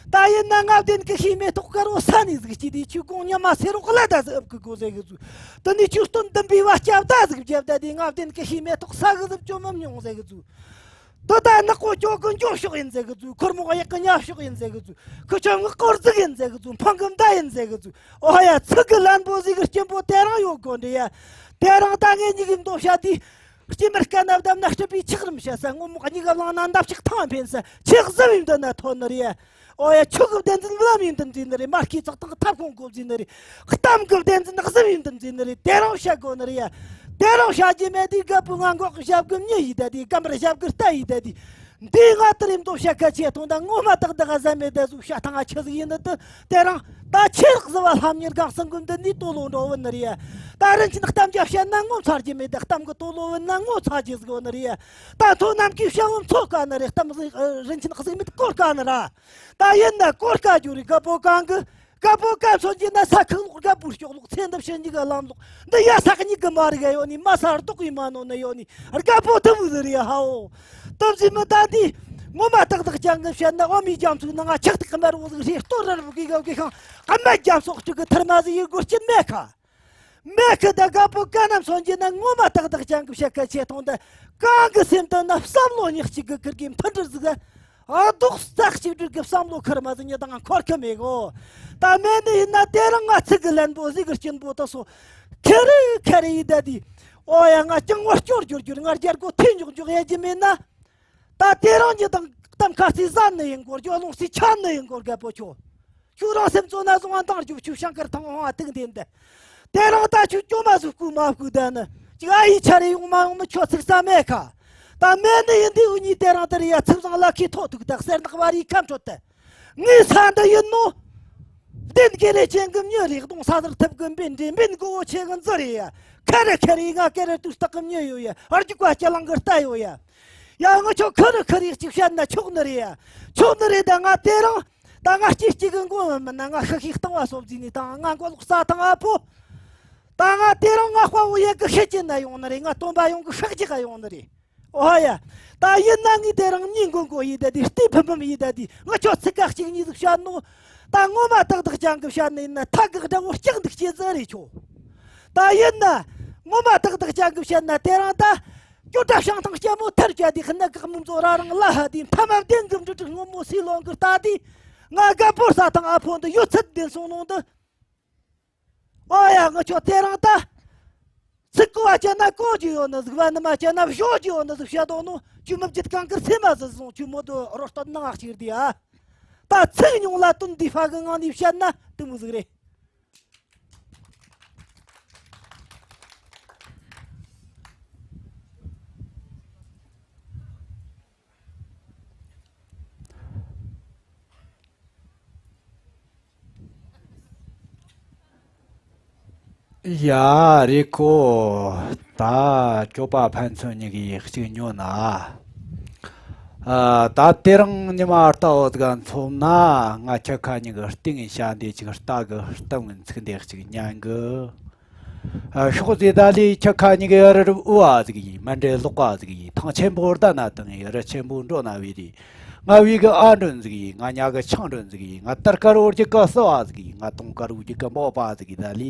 ད་ཡིན་ན་ང་བདེན་གི་ཤི་མེ་ཏོག་དཀར་བོ་ས་ནས་ཟིག་སྐྱེས་དེ་ཆུ་ཀོང་ཉི་མ་སེ་རོགས་ལ་ད་ཟིག་ཨབ་གི་དགོས་ཟེར་གི་ཚུལ། དེ་ནས་ཆུ་སྟོན་ལྡུམ་པའི་བ་སྐྱབས་ད་ཟིག་བརྒྱབ་ད་དེ་ང་བདེན་གི་ཤི་མེ་ཏོག་ས་གི་ཟིག་བཅོམ་མམ་མྱོང་ཟེར་གི་ཚུལ། དོ་ད་ནག་པོ་ཅོག་གི་འགྱོ་ཕྱོགས་ཡིན་ཟེར་གི་ཚུལ། ཁུར་མོ་གཡག་གི་ཉལ་ཕྱོགས་ཡིན་ཟེར་གི་ཚུལ། ཁུ་ཆོ་ངག་སྐོར་ཟིག་ཡིན་ཟེར་གི་ཚུལ། འཕང་གི་མདའ་ཡིན་ཟེར་གི་ཚུལ། ཨོ་ཡ། ཚིག་གི་ལན་པོ་ཟིག་གི་སྐྱེན་པོ་དེ་རང་ཡོད་གོ་འདྲི་ཡ། དེ་རང་ད་ངས་མྱི་གི་མདོ་བཤད་དུས། སྐྱེ་མེར་སྐད་ནབ་བསྡམས་ན་སྤྲིན་པའི་ཆགས་རིམ་བཤད་ས། སྔོན་མོ་གཉིས་ཀ་བླངས་ན་འདབ་ཆགས་ཐང་འཕེན་ས། ཆགས་གཟབ་ཡིན་འདི་ན་ཐོན་ནི་རེད་ཡ། ཨོ་ཡ། ཆོས་གི་བདེན་འཛིན་བླ་མ་ཡིན་འདི་འཛིན་ནི་རེད། མ་སྐྱེས་ཚགས་དང་ཐབ་ཁུང་གོ་འཛིན་ནི་རེད། གཏམ་གི་བདེན་འཛིན་གཟབ་ཡིན་འདི་འཛིན་ནི་རེད། དེ་རང་བཤད་དགོ་ནི་རེད་ཡ། དེ་རང་བཤད་རྒྱུ་མེད་དུས་རྒད་པོ་ང་མགོ་གི་ཞབས་གི་མྱི་ཡིན་ད་དུས། སྐམ་པར་ཞབས་གི་རྟ་ཡིན་ད་དུས། འདི་ང་དེ་རིང་མདོ་བཤད་ཁ་ཆེ་ཐོང་ད་ངོ་མ་ཏག་ཏག་གཟབ་མེད་ད་ཟུག་བཤད་ཐང་ང་ཆི་ཟིག་ཡིན་ནི་དུ། དེ་རང་ད་ཆེ་རག་ཟི་བ་ལྷམ་གཉེར་གང་སང་གི་འདི་ནི་ཏོ་ལོ་འགྲོ་བུ་ནི་རེད་ཡ། ད་རིན་ཆེན་གཏམ་རྒྱག་བཤད་ན་ངོ་ཚ་རྒྱུ་མེད་ད། གཏམ་གི་ཏོ་ལོ་བུ་ན་ངོ་ཚ་རྒྱུ་ཟིག་བུ་ནི་རེད་ཡ། ད་མཐོ་ནམ་གྱི་བྱ་བ་མཚོ་དཀའ་ནི་རེད། གཏམ་ཟིག་རིན་ཆེན་གཟིགས་མེད་གོར་དཀའ་ནི་ར། ད་ཡིན་ན་གོར་དཀའ་རྒྱུ་རེད། རྒད་པོ་གང་གི། རྒད་པོ་ག་མཚོན་གྱི་ན་ས་ཁུག་ལོག་རྒད་པོ་ཤོག་ལོག་ཚེ་འདི་ཕྱི་གཉིས་ཀ་ལམ་ལོག་འདི་ཡ་ས་གཉིས་ཀ་མ་རིག་ག་ཡོད་ནི། མ་ས་རྡོག་གི་མ་ནོ་ནི་ཡོད་ནི། རྒད་པོ་དུ་བུ་ཟི་རེད་ཧའོ། དུ་བཟི་མི་ད་འདི་ངོ་མ་ཏག་ཏག་ཅང་གི་བཤད་ན། ཨོ་མི་རྒྱ་མཚོའི་ནང་ང་ཆགས་ཏག་གི་མ་རུ་ཟིག་ཧྲེ་ལྟོ་ར་རུ་གི་ག་གི་ཤང་ཨ་མ་རྒྱ་མཚོ་དཀྲུག་གི་ཐར་མ་ཟི་ཡི་སྒོར་གྱི་མེད་ཁ། མེད་ཁི་ད་རྒད་པོ་ག་ནམ་སོང་རྒྱུ་ན་ངོ་མ་ཏག་ཏག་ཅང་གི་བཤད་ཁ་ཆེ་ཐོང་ད། གང་གི་སེམས་དུ་ན་བསམ་བློ་ཉག་གཅིག་གི་ཁིར་གི་མཐུན་སྒྲིལ་ཟིག་ག་ཨ་རྡོག་རྩ་གཅིག་སྒྲིལ་གི་བསམ་བློ་ཁུར་མ་ཟིག་ཉི་དང་འཁོར་ཁི་མེད་གོ། ད་མེད་ནི་ཡིན་ན་དེ་རིང་ང་ཚིག་གི་ལན་པོ་ཟིག་གི་སྐྱིན་པོ་དུ་སོ། ཁེ་རི་ཁེ་རི་ཡི་ད་དི། ཨོ་ཡ། ང་ཅང་བར་སྐྱོར་རྒྱུར་རྒྱུར་ང་རྒྱལ་གོ་ཐེ་འཇོག་འཇོག་ཡ་གི་མེད་ན། ད་དེ་རིང་ཉི་དང་གཏམ་ཁ་སི་ཟ་ནི་ཡིན་གོ། རྒྱུ་ལོང་སི་ཆ་ནི་ཡིན་གོ། རྒད་པོ་ཁྱོ། ཁྱོད་རང་སེམས་གཙོ་ན་བཟུང་བ་འདང་རྒྱུ་ཁྱོད་ཤང་ཀར་ཐང་ཧོང་བ་དུག་འདེམ་དེ། དེ་རིང་ད་ཁྱོད་སྐྱོ་མ་ཟུག་སྐུ་མ་སྐུ་ད་ནི་ཅིག་ཨ་ཡི་ཆ་རེ་ཡོང་མ་ཡོང་མི་ཁྱོད་ཚིག་ས་མེད་ཁ། ད་མེད་ནི་ཡིན་དུས་འུ་གཉིས་དེ་རིང་དེ་རེ་ཡ་ཚིག་བཟང་ལ་ཁའི་ཐོག་ཐུག་ད་གསེར་ནག་བ་རིའི་ཁམས་ཁྲོད་དེ། ངའི་ས་འདི་ཡིན་ནོ། བདེན་དགེ་རེ་ཅན་གི་མྱི་རེ་གདོང་ས་དར་ཐུབ་གི་འབེན་འདྲེ་འབེན་གོ་བོ་ཆེ་གི་འཛི་རེ་ཡ། ཁ་རེ་ཁ་རེ་ང་ཀེ་རེ་ཏུ་སྟག་གི་མྱི་ཡོད་ཡ། རྒྱུག་པ་སྐྱ་ལང་གི་རྟ་ཡོད་ཡ། ཡ་ང་ཆོ་ཁ་རེ་ཁ་རེ་གཅིག་བཤད་ན་ཆོག་ནི་རེ་ཡ། ཆོག་ནི་རེ་ད་ང་དེ་རིང་། ད་ང་སྐྱིད་སྐྱིད་གི་མགོ་མི་མིན་ན། ང་ཤི་ཤི་སྟེང་བ་སོབ་ཟིན་ནི་དང་ང་མགོ་ལོག་ས་དང་ཨ་ཕོ། ད་ང་དེ་རིང་ང་དཔའ་བོ་ཡེ་གི་ཤི་ཅི་ན་ཡོང་ནི་རེད། ང་སྟོན་པ་ཡོང་གི་ཤག་ཅི་ག་ཡོང་ནི་རེད། ཨོ་ཡ། ད་ཡིན་ན་ངས་དེ་རིང་མྱི་མགོ་མགོ་ཡིན་ད་དེ་སྟེ་ཕུམ་ཕུམ་ཡིན་ད་དེ་ང་ཁྱོད་ཚིག་ཁ་གཅིག་གཉིས་ཟིག་བཤད་ནོ། ད་ངོ་མ་ཏག་ཏག་ཅང་གི་བཤད་ནི་ཡིན་ན་ཐག་གི་དགྲ་བོ་སྐྱག་འདུག་སྐྱེ་ཟ་རེད་ཁྱོད། ད་ཡིན་ན་ངོ་མ་ཏག་ཏག་ཅང་གི་བཤད་ན་དེ་རིང་ད། སྐྱོ་བྲག་བྱང་ཐང་སྐྱ་མོ་ཐར་བྱ་དེ་ཁི་ན་གག་མོ་མཛོ་ར་རང་ལ་ཧ་དེ་མཐའ་མ་བདེན་གི་འབྲུ་དྲུག་སྔོན་མོ་སི་ལོང་གི་རྟ་དེ། ང་རྒད་པོ་ས་དང་ཨ་ཕོ་འདི་ཡོད་ཚད་བདེན་སོང་ལོང་འདི། ཨོ་ཡ། ང་ཁྱོད་དེ་རིང་ད། ཚིག་གོ་བ་བྱས་ན་གོ་རྒྱུ་ཡོད་ནི་ཟིག་བ་ནི་མ་བྱས་ན་བཞོ་རྒྱུ་ཡོད་ནི་ཟིག་བཤད་དོ་ནོ། ཁྱོད་མི་བརྒྱུད་གང་གིར་སེམས་མ་ཟིག་སོང་། ཁྱོད་མོ་དུ་རོ་སྟོད་ནང་ཨ་གཅིག་དེ་ཨ། ད་ཚིག་ཉུང་ལ་དོན་འདི་ཕ་གི་ངང་ནས་བཤད་ན་དུ་མོ་ཟིག་རེད། ཡ་རེད་ཁོ། ད་སྐྱོབ་པ་ཕན་ཚུན་གཉིས་ཀྱིས་གཅིག་ཉོན་ན། ཨ། ད་དེ་རིང་ཉི་མ་ལྟ་བུ་ཟིག་མཚོན་ན་ང་ཁྱེད་ཁ་གཉིས་ཀྱི་སྟེང་བྱ་འདི་གཅིག་ལྟ་གི་གཏམ་གི་ཚིག་འདི་གཅིག་ཉན་གི། ཨ། ཤོག་ཟེ་ད་ལི་ཁྱེད་ཁ་གཉིས་ཀྱི་རི་རབ་དབུ་བ་ཟིག་ཡིན། མ་འདྲེ་ལོག་པ་ཟིག་ཡིན། ཐང་ཆེན་པོ་རྡ་ན་དང་ཡི་རི་ཆེན་པོ་འགྲོ་ན་བི་རི། ང་བི་གི་ཨ་མགྲོན་ཟིག་ཡིན། ང་ཉ་གི་ཆང་མགྲོན་ཟིག་ཡིན། ང་དར་དཀར་བོ་རྒྱུད་གི་སི་བ་ཟིག་ཡིན། ང་དུང་དཀར་བོ་རྒྱུད་གི་འབོག་པ་ཟིག་ཡིན། ད་ལི་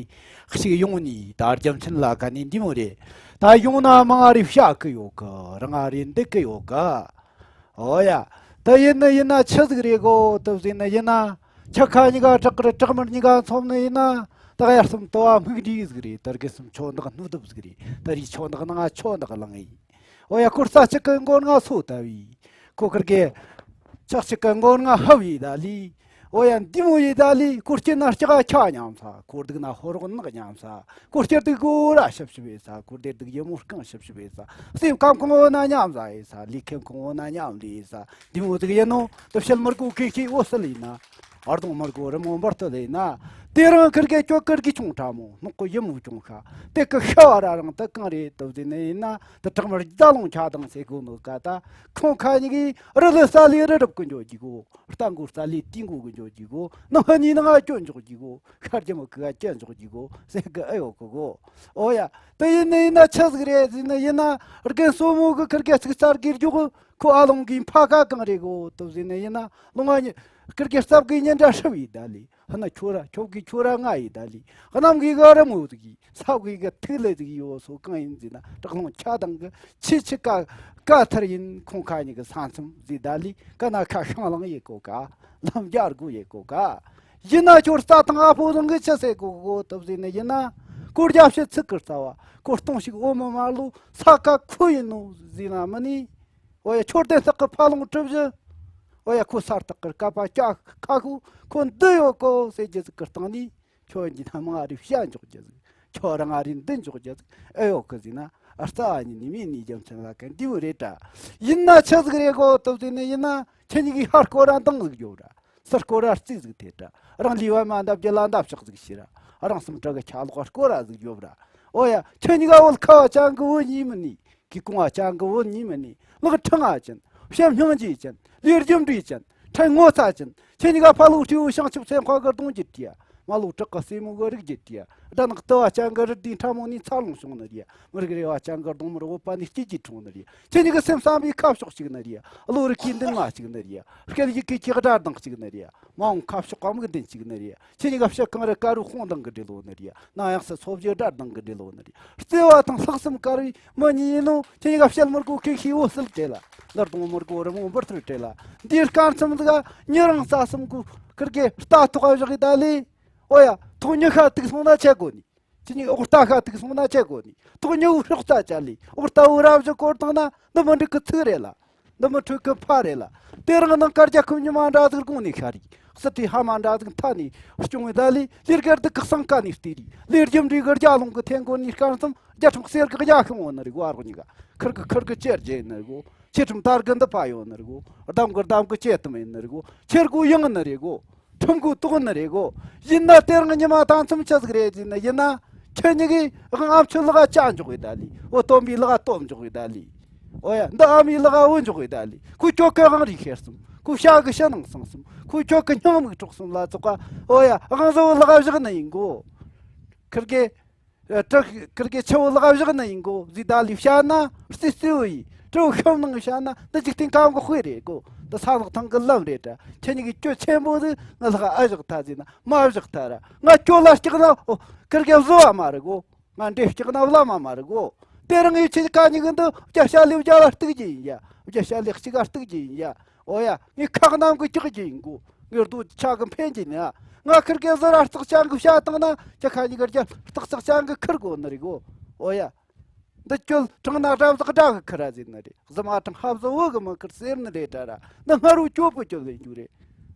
གཅིག་ཡོང་ནི་ད་རྒྱུ་མཚན་ལ་ཁ་ནས་འདི་མོ་རེད། ད་ཡོང་ན་མང་ང་རེ་བཤད་གི་ཡོད་གི། རང་ང་རེ་འདེད་གི་ཡོད་གི། ཨོ་ཡ། ད་ཡིན་ནི་ཡིན་ན་ཆི་ཟིག་རེད་གོ། ད་ཟིན་ནི་ཡིན་ན་ཁྱེད་ཁ་གཉིས་ཀ་བྲག་དཀར་བྲག་དམར་གཉིས་ཀ་མཚོན་ནི་ཡིན་ན། ད་དབྱར་གསུམ་དུ་བ་སྨུག་འདྲེས་ཟིག་རེད། ད་དགུན་གསུམ་ཆུ་ནག་སྣུབ་སྡུབ་ཟིག་རེད། ད་རི་ཆུ་ནག་ནང་ཆུ་ནག་ལངས་ཡིན། ཨོ་ཡ། སྐོར་ས་གཅིག་གི་མགོ་ང་སོ་ལྟ་བུའི། ཁོ་ཁིར་གེ་ཆག་གཅིག་གི་མགོ་ང་ཧབ་ཡི་ད་ལི། ཨོ་ཡ། འདི་མོ་ཡི་ད་ལི། སྐོར་སྐྱིད་ན་ལྕགས་ཁྱ་མཉམ་ས། སྐོར་སྡུག་ན་ཧོ་རོག་ནག་མཉམ་ས། སྐོར་སྐྱིད་སྡུག་གོ་ར་ཞབ་ཞབ་ཡེ་ས། སྐོར་སྡེ་སྡུག་ཡེ་མོ་རྐང་ཞབ་ཞབ་ཡེ་ས། སེམས་ཁམས་གོང་བོ་ན་མཉམ་ས་ཡེ་ས། ལུས་ཁམས་གོང་བོ་ན་མཉམ་ལུས་ཡེ་ས། འདི་མོ་ཟིག་ཡིན་ནོ། ད་ཕྱི་མི་རྒོ་ཁེ་ཁེ་འོ་སི་ལི་ན། ཨར་དོང་མར་གོ་རི་མོ་འབར་དུ་ལེ་ན། དེ་རང་ཁིར་གེ་ཅོ་ཁིར་གི་ཆུང་ཕྲ་མོ་ནོག་གོ་ཡི་མོ་ཅུང་ཤ། དེ་གི་ཤ་བ་ར་རང་དུ་གང་རེད་དུ་ཟེ་ནི་ཡིན་ན། དུ་ཁྲག་མར་རྒྱ་ལོང་ཆ་དང་སེ་གོ་ནོ་ཀ་ད། ཁོང་ཁ་གཉིས་གི་རི་ལི་ས་ལི་རི་རབ་ཀུན་འཇོག་གི་གོ། རྟ་མགོ་ས་ལི་ཏི་མགོ་གི་འཇོག་གི་གོ། ནང་ཧ་ནི་ནང་ང་སྐྱོན་འཇོག་གི་གོ། ཤར་རྒྱ་མོ་གི་ག་སྐྱོན་འཇོག་གི་གོ་སེ་གི་ཨ་ཡོ་གི་གོ། ཨོ་ཡ། དུ་ཡིན་ནི་ཡིན་ན་ཆི་ཟིག་རེད་ཟེ་ནི་ཡིན་ན། རྒན་སོ་མོ་གི་ཁིར་གེ་ཚིག་ཚར་གི་རྒྱུག་གོ། ཁོ་ཨ་ལོང་གི་ཕ་ཁ་གང་རེད་གོ་དུ་ཟེ་ནི་ཡིན་ན། ལོང་ང་ཉི། ཀིར་གེ་རྩབ་གི་ཉིན་འདྲ་ཧྲིབ་ཡི་ད་ལི། ཧ་ན་ཁྱོ་ར་ཁྱོ་གི་ཁྱོ་ར་ང་ཡི་ད་ལི། གནམ་གི་ག་ར་མོ་ཟིག་ཡི། ས་གི་ག་ཐིག་ལེ་ཟིག་ཡོད་སོ་གང་ཡིན་ཟིན་ན་བྲག་ལུང་ཆ་དང་གི་ཆི་ཆི་ཀ་ཀ་ཐར་ཡིན། ཁོང་ཁ་ཉིན་གི་ས་མཚམས་ཟིག་ད་ལི། ཀ་ན་ཁ་ཤང་ལང་ཡི་གོ་ཀ། ལམ་རྒྱར་གོ་ཡི་གོ་ཀ། ཡིན་ན་ཁྱོད་རྩྭ་དང་ཨ་ཕོ་རང་གི་ཆི་ཟེ་གོ་གོ་ཏབ་ཟིན་ནི་ཡིན་ན། ཀོ་རྒྱ་ཕྱི་ཚིག་གི་རྩ་བ་ཀོ་སྟོང་ཞིག་འོ་མ་མ་ལོ་ས་ཀ་ཁོ་ཡིན་ནོ་ཟིན་ན་མི་ནི། འོ་ཡ་ཁྱོད་དེ་སྟག་གི་ཕ་ལོང་གྲུབ་བཞི། འོ་ཡ་ཁོ་སར་སྟག་གི་ཀ་པ་ཀྱ་ཁ་ཁུ་ཁོ་འདི་ཡོད་གོ་ཟེར་རྒྱུ་ཟིག་གི་སྟེང་ནས། ཁྱོད་ཀྱི་ནམ་ང་རི་བཤད་འཇོག་རྒྱུ་ཟིག་ཁྱོད་རང་ང་རི་འདི་འཇོག་རྒྱུ་ཟིག་ཨེ་ཡོད་གི་ཟིན་ན། ཨ་རྩ་བ་ཉིད་ནས་མིའི་ནུས་རྒྱུ་མཚན་ལ་གན་འདི་བོ་རེད་དྲ། ཡིན་ན་ཆི་ཟིག་རེད་གོ་ཏོ་ཟིན་ནི་ཡིན་ན། ཁྱེད་གཉིས་ཀྱི་ཧར་སྐོར་ར་འདང་ཟིག་རྒྱོབ་ར། སར་སྐོར་ར་རྩིས་ཟིག་ཐེབས་ར། རང་ལུས་བ་མ་འདབ་རྒྱུ་ལ་འདབ་ཕྱོགས་ཟིག་ཤི་ར། རང་སེམས་གྲི་གི་ཆ་ལོག་སྐོར་ར་ཟིག་རྒྱོབ་ར། ཨོ་ཡ་ཁྱེད་གཉིས་ཀ་བོད་ཁ་བ་ཅང་གི་བོད་ཉིད་མི་ནུས། གི་ཀུང་བ་ཅང་གི་བོད་ཉིད་མི་ནུས། ལག་ཕྲེང་བ་ཅན། བྱམས་སྙིང་རྗེ་ཅན། ལས་རྒྱུ་འབྲས་ཅན། ཕྲན་ངོ་ཚ་ཅན། ཁྱེད་གཉིས་ཀ་ཕ་ལོ་སྤྲེའུ་བྱང་ཆུབ་སེམས་དཔའ་གི་གདུང་རྒྱུད་དེ་ཡ། མ་ལོ་བྲག་གི་སྲས་མོ་གི་རིགས་རྒྱུད་དེ་ཡ། དགྲ་ནག་ཏི་བ་ཅན་གི་རི་དེའི་ཕྲ་མོ་ནས་འཚར་ལོངས་བྱུང་ནི་རེད་ཡ། མི་རིགས་རེ་བ་ཅན་གི་གདུང་མར་བོད་པ་ནས་སྐྱེ་རྒྱུ་འཁྲུངས་ནི་རེད་ཡ། ཁྱེད་གཉིས་ཀྱི་སེམས་བསམ་པའི་ཁ་ཕྱོགས་གཅིག་ནི་རེད་ཡ། བློ་རིག་གི་མདུན་མ་གཅིག་ནི་རེད་ཡ། སྐད་ཡིག་གི་ཁྱེད་སྒྲ་གདངས་གཅིག་ནི་རེད་ཡ། མ་འོངས་ཁ་ཕྱོགས་ག་མིག་མདུན་གཅིག་ནི་རེད་ཡ། ཁྱེད་གཉིས་ཀ་ཕྱི་གངས་རི་དཀར་རུ་ཤོང་འདང་གི་འབྲེལ་ལོ་ནི་རེད་ཡ། ནང་ཡང་སི་ཚོ་བཞི་སྒྲ་གདངས་གི་འབྲེལ་ལོ་ནི་རེད། བརྩེ་བ་དང་ལྷག་བསམ་དཀར་བའི་མི་གཉིས་ཡིན་ནོ། ཁྱེད་གཉིས་ཀ་བཤད་མི་དགོ་ཁེ་ཤི་བོ་སིལ་བྲེལ་ལ། ལར་གདོང་མི་དགོ་རི་མོ་འབུར་ཐུར་བྲེལ་ལ། འདིའི་སྐར་མཚམས་འདི་ག་ཉི་རང་རྩ་གསུམ་གོ་ཁིར་གེ་རྟ་ཐོག་བཞག་གི་ད་ལི། ཨོ་ཡ་ཐོག་ཉི་ཤ་དུག་སོང་ན་ཆད་གོ་ནི། ཁྱེད་གཉིས་འོག་རྟ་ཤ་དུག་སོང་ན་ཆད་གོ་ནི། ཐོག་ཉི་བོ་ཧྲོག་རྩ་ཆད་ལི། འོག་རྟ་བོ་རབ་བཞི་སྐོར་བཏང་ན་འདི་མི་འགྲིག་གི་ཚིག་རེད་ལ། འདི་མི་འཕྲོད་གི་ཕ་རེད་ལ། དེ་རིང་ནང་ཀ་རྒྱལ་ཁབ་ཉི་མ་འདྲ་ཟིག་དགོང་ནས་ཤར་རི། སི་ཏི་ཧ་མ་འདྲ་ཟིག་མཐའ་ནས་སྐྱོང་བའི་ད་ལི། ལས་ཀར་སྡུག་གི་སང་ཀ་ནས་བལྟས་རི། ལས་རྒྱུ་འབྲས་གི་རྒྱ་ལུང་གི་ཐེན་གོ་ནས་སྐར་མཚམས་རྒྱ་ཁྲིམས་གསེར་གི་རྒྱ་ཤིང་འོ་ནི་རི་གོ། ཨ་རོགས་གཉིས་ཀ་ཁིར་གི་ཁིར་གི་ཅེར་རྒྱས་ནི་རི་གོ། ཆེ་ཁྲིམས་དར་གི་འདི་པ་ཡོད་ནི་རི་གོ། གདམ་གི་གདམ་གི་ཅེ་དུ་མེད་ནི་རི་གོ། ཆེར་གོ་ཡང་ནི་རི་གོ། ཁྲིམས་གོ་དོག་ནི་རེད་གོ། ཡིན་ན་དེ་རིང་ཉི་མ་དང་མཚམས་ཆ་ཟིག་རེད་ཟིན་ན་ཡིན་ན། ཁྱེད་གཉིས་ཀྱིས་དབང་ཨ་མཆོད་ལག་ཅག་འཇོག་གི་ད་ལི། འོ་སྟོན་པའི་ལག་སྟོབས་འཇོག་གི་ད་ལི། ཨོ་ཡ་འདི་ཨ་མའི་ལག་འོ་འཇོག་གི་ད་ལི། ཁོ་ཁྱོད་ཀྱི་དབང་རིག་ཤེར་གསུམ། ཁོ་ཤ་གི་ཕྱི་ནང་གསང་གསུམ། ཁོ་ཁྱོད་ཀྱི་སྙིང་མིག་གྲོགས་གསུམ་ལ་ཚོགས་ཀ། ཨོ་ཡ་དབང་བཟོ་ལག་བཞག་ནི་ཡིན་གོ། ཁིར་གེ་ཨ། དྲག་ཁིར་གེ་ཆེ་བོ་ལག་བཞག་ནི་ཡིན་གོ་ཟིག་ད་ལི་བཤད་ན་རྩི་རྩི་བོ་ཡིན། དྲི་བོ་ཤོམ་ནང་བཤད་ན་འདི་འཇིག་རྟེན་ཁམས་གི་དཔེ་རེད་གོ། འདི་ས་ལག་ཐང་གི་ལམ་རེད་དྲ། ཁྱེད་གཉིས་ཀྱི་སྐྱོ་ཆེན་པོ་ཟིག་ང་ལག་ཨ་བཞག་ཐལ་ཟིན་ན་མ་བཞག་ཐལ་ར། ང་སྐྱོ་ལ་སྐྲག་ན་ཨོ་ཁིར་གེ་བཟོ་བ་མ་རེད་གོ། ང་འདྲེ་སྐྲག་ན་བླ་མ་མ་རེད་གོ། དེ་རིང་ངས་ཁྱེད་ཀ་གཉིས་ཀྱི་འདི་བརྒྱ་ཞ་ལི་བརྒྱ་ལ་གཏུག་རྒྱུ་ཡིན་ཡ། བརྒྱ་ཞ་ལི་གཅིག་ག་གཏུག་རྒྱུ་ཡིན་ཡ། ཨོ་ཡ། ངས་ཁ་གནམ་གི་ཀྱག་ཀྱི་ཡིན་གོ། ངས་རྡོ་ཆག་གི་འཕེན་གྱི་ནི་ཨ། ང་ཁིར་གེ་ཟི་ར་སྟག་ཅང་གི་བཤད་བཏང་ན་ཁྱེད་ཁ་གཉིས་ཀ་རྒྱ་སྟག་ཙག་ཅང་གི་ཁིར་གོ་ནི་རེད་གོ། ཨོ་ཡ། འདི་ཁྱོད་དྲང་ན་དགྲ་ཟག་དགྲ་གི་ཁིར་ར་ཟེར་ནི་རེད། གཟི་མ་དྲང་ཧབ་ཟི་བུ་གི་མི་ཁིར་ཟེར་ནི་རེད་དྲ་ར། འདི་སྔ་རུ་སྐྱོ་པོ་ཁྱོད་ལེན་རྒྱུ་རེད།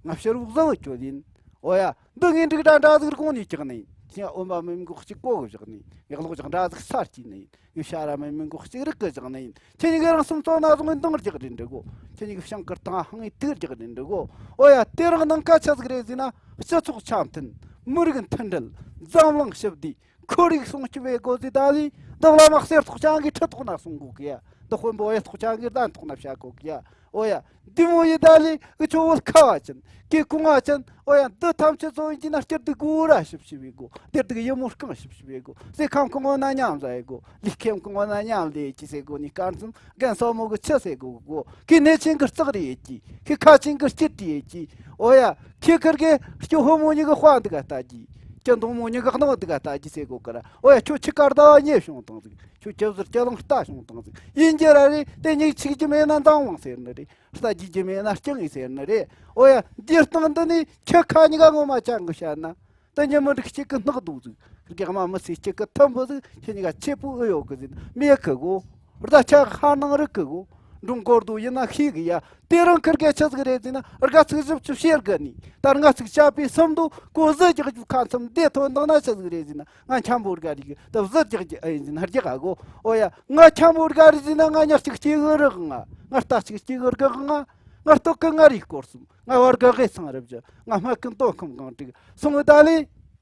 ང་ཕྱི་རུ་གཟི་བུ་ཁྱོད་ཡིན། ཨོ་ཡ། འདི་ངས་འགྲིག་འདྲ་འདྲ་ཟིག་གོང་ནས་བཅག་ནི་ཡིན། ཁྱེད་འོན་པ་མི་མགོ་གཅིག་གོ་གི་བཞག་ནི་ཡིན། ངས་གློག་ཅིག་འདྲ་ཟིག་སར་སྐྱེས་ནི་ཡིན། ངས་ཤ་ར་མི་མི་མགོ་གཅིག་རིག་གི་བཞག་ནི་ཡིན། ཁྱེད་གཉིས་ཀྱི་རང་སེམས་གཙོ་ན་བཟུང་ངས་འདང་རྒྱག་རེད་འདྲི་གོ། ཁྱེད་གཉིས་ཀྱི་བྱང་གི་སྟེང་ཧང་ངས་དུག་རྒྱག་རེད་འདྲི་གོ། ཨོ་ཡ། དེ་རིང་ནང་ཁ་ཆ་ཟིག་རེད་ཟེར་ན། སྤྱི་ཚོགས་འཆམ་མཐུན། མི་རིགས་མཐུན་སྒྲིལ། འཛམ་གླིང་ཞི་བདེ། ཁོར་ཡུག་སྲུང་སྐྱོབ་བྱེད་དགོས་ཟེར་ད་ལི། འདི་བླ་མ་གསེར་ཐོག་ཅང་གིས་ཁྲི་ཐོག་ན་གསུང་གོ་གི་ཡ། འདི་དཔོན་པོ་གཡས་ཐོག་ཅང་གིས་གདན་ཐོག་ན་བཤད་གོ་གི་ཡ། ཨོ་ཡ། འདི་མོ་ཡི་ད་ལི་འུ་ཆོ་བོད་ཁ་བ་ཅན། གི་ཀུང་བ་ཅན། ཨོ་ཡ། འདི་ཐམས་ཅད་ཚོ་ཡིན་གྱི་ན་སྐྱིད་སྡུག་གི་བུ་ར་ཞིབ་ཞིབ་ཡེ་གོ། སྡེར་སྡུག་ཡི་མོ་རྐང་ཞིབ་ཞིབ་ཡེ་གོ། ཟས་ཁམ་གང་བ་ན་མཉམ་ཟ་ཡེ་གོ། ལུས་ཁམ་གང་བ་ན་མཉམ་ལས་ཀྱི་ཟེར་གོ་ནི་སྐར་མཚམས་རྒན་སོ་མོ་གི་ཆི་ཟེར་གོ་གོ། ཁི་ནད་ཆེན་གི་རྩག་རེ་ཡེ་གི། ཁི་ཁ་ཆེན་གི་སྐྱིད་རེ་ཡེ་གི། ཨོ་ཡ། ཁི་ཁིར་གི་སྐྱོ་ཧོ་མོ་ཉི་གི་དཔའ་འདི་ག་ལྟ་གི། སྐྱོ་འདོང་མོ་ཉི་གི་གནོ་འདི་ག་ལྟ་གི་ཟེར་གོ་གི་ར། ཨོ་ཡ། ཁྱོད་ཁྱི་དཀར་ཟླ་བ་ཉེ་བྱུང་དང་ཟིག་ཁྱོད་ཁྱི་ཟུར་ཁྱི་གླང་རྟ་བྱུང་དང་ཟིག་ཡིན་གྱི་ར་རེད། དེ་ཉིག་ཆིག་རྒྱུ་མེད་ན་འདང་དབང་ཟེར་ནི་རེད། རྟ་རྒྱུག་རྒྱུ་མེད་ན་རྐྱང་ངེ་ཟེར་ནི་རེད། ཨོ་ཡ། འདིར་སྟེང་འདི་ནས་ཁྱི་ཁ་གཉིས་ཀ་ངོ་མ་ཅང་གི་བཤད་ན། ད་ཉི་མ་འགྲིག་གཅིག་གི་སྣག་དུག་ཟིག་རྒྱག་མ་མི་སེ་གཅིག་གི་ཐུམ་བུ་ཟིག་ཁྱེད་གཉིས་ཀ་ཆེ་པོ་ཨེ་ཡོད་གི་ཟིན་མེད་གི་གོ། རྡ་ཆག་ཧ་ནང་རིག་གི་གོ། འབྲོང་སྐོར་དུ་ཡིན་ན་ཤེས་གི་ཡ། དེ་རིང་ཁིར་གེ་ཆི་ཟིག་རེད་ཟིན་ན་དགའ་ཚིག་བཞི་བཅུ་ཤེར་གི་ནི། ད་ང་ཚིག་བྱ་པའི་སུམ་དུ་གོ་ཟི་རྒྱག་རྒྱུ་ཁ་མཚམས་བདེ་ཐོན་འདང་ན་ཆི་ཟིག་རེད་ཟིན་ན། ང་འཁྱམ་པོ་དགའ་རིག་ད་བཟི་རྒྱག་རྒྱུ་ཨེ་ཡིན་ཟིན་ན་རྒྱག་ག་གོ། ཨོ་ཡ། ང་འཁྱམ་པོ་དགའ་རིག་ཟིན་ན་ང་ཉག་གཅིག་སྐྱེ་གི་རིག་ང་། ང་རྟ་གཅིག་སྐྱེ་གི་རིག་ང་། ང་སྟོད་གི་ང་རིག་སྐོར་གསུམ། ང་བར་གི་དབུས་ཚང་རབ་ཀྱི། ང་སྨད་གི་མདོ་ཁམས་སྒང་དྲུག་སོང་གི་ད་ལི།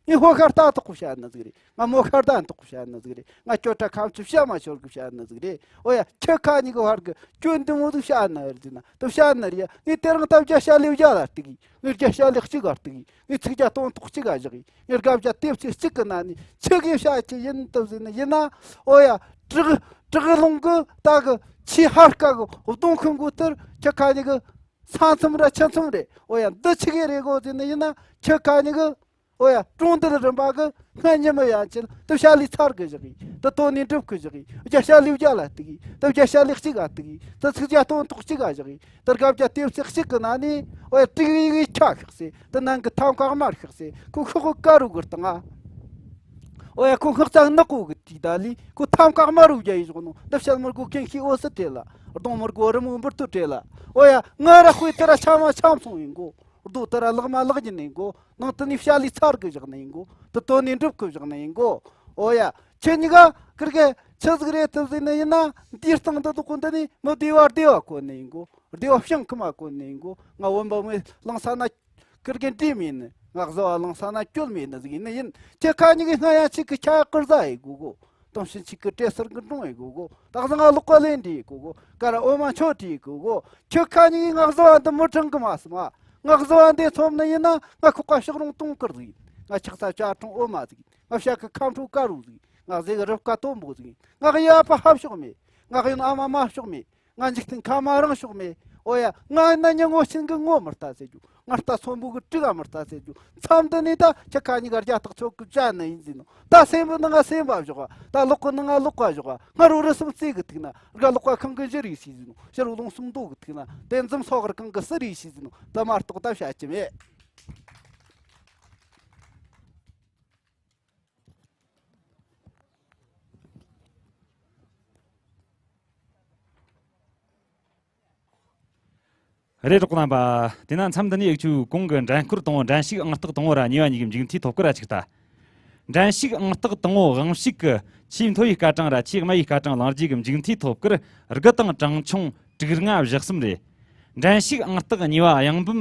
ངའི་ཕོ་ཁ་རྟ་ཐོག་གི་བཤད་ནི་ཟིག་རེད། ང་མོ་ཁ་གདན་ཐོག་གི་བཤད་ནི་ཟིག་རེད། ང་སྐྱོ་བྲག་ཁམས་ཀྱི་བཤད་མ་ཤོར་གི་བཤད་ནི་ཟིག་རེད། ཨོ་ཡ། ཁྱི་ཁ་གཉིས་གི་བར་གི་སྐྱོན་འདི་མོ་ཟིག་བཤད་ནི་རེད་ཟེར་ན་དུ་བཤད་ནི་རེད་ཡ། ངས་དེ་རིང་ད་བརྒྱ་ཞ་ལི་བརྒྱ་ལ་གཏུག་གི། ངས་བརྒྱ་ཞ་ལི་གཅིག་ག་གཏུག་གི། ངས་ཚིག་བརྒྱ་སྟོང་ཐོག་གཅིག་ག་བཞག་གི། ངས་དགའ་བརྒྱ་དེབ་ཚིག་གཅིག་གི་ནང་ནས་ཆི་གི་བཤད་ཀྱི་ཡིན་དུ་ཟེར་ནི་ཡིན་ན། ཨོ་ཡ། བྲག་བྲག་ལུང་གི་ད་གི་ཆེས་ཧར་ཀ་གི་གདོང་ཁུང་གི་ལྟར་ཁྱི་ཁ་གཉིས་གི་ས་མཚམས་ར་ཆུ་མཚམས་རེད། འོ་ཡ། འདི་ཆི་གི་རེད་གོ་ཟེར་ནི་ཡིན་ན། ཁྱོད་ཁ་ཉིག་གི། འོ་ཡ། གྲོང་རྡལ་རིམ་པ་གི་སྔ་ཉི་མ་ཡན་ཆད་དུ་བྱ་ལས་ཚར་གི་བཞག་གི། དུ་དོ་ནས་འགྲུབ་གི་བཞག་གི། བརྒྱ་བྱ་ལས་བརྒྱ་ལ་གཏུག་གི། དུ་བརྒྱ་བྱ་ལས་གཅིག་ག་གཏུག་གི། དུ་ཚིག་བརྒྱ་སྟོང་ཐོག་གཅིག་ག་བཞག་གི། དུ་དགའ་བརྒྱ་ལྟེབ་ཚིག་གཅིག་གི་ནང་ནས། འོ་ཡ། དྲུག་ཡིག་ཡིག་ཆ་བཞག་སེ། དུ་ནང་གི་ཐམ་ཀ་དམར་བཞག་སེ། ཁོ་ཤོག་གི་དཀར་རུ་གི་སྟེང་ང་། འོ་ཡ། ཁོ་སྔགས་རྩ་ནག་པོ་གི་དྲིས་ད་ལི། ཁོ་ཐམ་ཀ་དམར་རུ་རྒྱ་ཡི་བཞག་ནོ། འདི་བཤད་མི་དགོས་ཀན་ཤི་འོ་སི་སྤྲེལ་ལ། གདོང་མི་དགོས་རི་མོ་འབུར་ཏོ་སྤྲེལ་ལ། འོ་ཡ། ང་ར་དཔེ་དེ་ར་ཆ་མ་ཆམ་སོང་ཡིན་གོ། རྡོ་དེ་ར་ལག་མ་ལག་གྱི་ནས་གོ། ནང་དུ་ནས་བྱ་ལས་ཚར་གི་བཞག་ནས་ཡིན་གོ། དུ་དོ་ནས་འགྲུབ་གི་བཞག་ནས་ཡིན་གོ། འོ་ཡ། ཁྱེད་གཉིས་ཀ་ཀིར་གེ་ཆི་ཟིག་རེད་དུ་ཟིག་ནི་ཡིན་ན། འདིའི་སྟེང་འདི་དུ་ཀུན་འདི་ནས་མི་བདེ་བ་བདེ་བ་གོ་ནས་ཡིན་གོ། བདེ་བ་བྱང་གི་མ་གོ་ནས་ཡིན་གོ། ང་བོན་པ་མོའི་གླིང་ས་ན་ཀིར་གེ་འདྲེ་མེད་ནི། ང་བཟོ་བ་གླིང་ས་ན་སྐྱོལ་མེད་ནི་ཟིག་ཡིན་ནི་ཡིན། ཁྱེད་ཁ་གཉིས་ཀྱི་སྔ་ཡང་ཆིག་གི་ཁྱ་ཡ་ཀིར་ཟ་ཡི་གོ་གོ། དང་ཕྱིན་ཆིག་གི་བྲེ་སེར་གི་འགྲོང་ཡི་གོ་གོ། ད་གཟི་ང་ལོག་པ་ལེན་འདྲི་ཡི་གོ་གོ། ཀ་ར་འོ་མ་མཆོད་འདྲི་ཡི་གོ་གོ། ཁྱོད་ཁ་གཉིས་ཀྱི་ང་བཟོ་བ་འདི་མི་དྲང་གི་མ་སི་མ། ང་བཟོ་བ་འདི་ཚོམ་ནི་ཡིན་ན། ང་ཁོག་པ་ཕྱག་རོང་དུང་དཀར་ཟིག་ཡིན། ང་ཆག་ས་བྱ་གྲོང་འོ་མ་ཟིག་ཡིན། ང་ཤ་ཁི་ཁམ་ཕྲུག་དཀར་རུ་ཟིག་ཡིན། ང་ཟེ་གི་རབ་དཀར་དོམ་པོ་ཟིག་ཡིན། ང་གི་ཡབ་པ་ཧབ་ཤོག་མེད། ང་གི་ཡོན་ཨ་མ་མ་ཤོག་མེད། ང་འཇིག་རྟེན་ཁ་མ་རང་ཤོག་མེད། འོ་ཡ། ང་ཡིན་ན་ཉི་ངོ་ཆེན་གི་ངོ་མི་ལྟ་ཟེར་རྒྱུ། ང་རྟ་ཚོན་པོ་གི་དྲུག་ག་མི་ལྟ་ཟེར་རྒྱུ། མཚམས་འདི་ནས་ད་ཁྱེད་ཁ་གཉིས་ཀ་རྒྱ་སྟག་ཚོགས་གི་བྱ་ནི་ཡིན་ཟེར་ནོ། ད་སེམས་པོ་ནི་ང་སེམས་པ་བཞག་པ། ད་ལོག་གི་ནི་ང་ལོག་པ་བཞག་པ། སྔ་རོ་རི་སུམ་རྩེ་གི་ཐིག་ན། དགྲ་ལོག་པ་ཁང་གི་བཞི་རིགས་ཤིག་ཟེར་ནོ། ཕྱི་རོ་ལུང་སུམ་མདོ་གི་ཐིག་ན། དེ་འཛུམ་སོག་གི་གང་གི་སུ་རིགས་ཤིག་ཟེར་ནོ། དེ་མ་གཏོགས་ད་བྱ་ཅི་མེད། རེད། གྲོགས་རྣམ་པ། དེས་ན་མཚམས་འདི་ནས་ཡིག་ཆུ་གོང་གི་འགྲན་སྐོར་དང་པོ། འགྲན་ཞུགས་ཨང་རྟགས་དང་པོ་ར་གཉིས་པ་གཉིས་ཀྱི་མཇུག་མཐའི་ཐོབ་སྐར་ར་ཅིག་ལྟ། འགྲན་ཞུགས་ཨང་རྟགས་དང་པོ་དབང་ཕྱུག་གི་ཆེས་མཐོ་བའི་སྐར་གྲངས་ར་ཆེས་དམའ་བའི་སྐར་གྲངས་བླངས་རྗེས་ཀྱི་མཇུག་མཐའི་ཐོབ་སྐར་དགུ་དང་གྲངས་ཆུང་དྲུག་ལྔ་བཞི་གསུམ་རེད། འགྲན་ཞུགས་ཨང་རྟགས་གཉིས་པ་གཡང་འབུམ་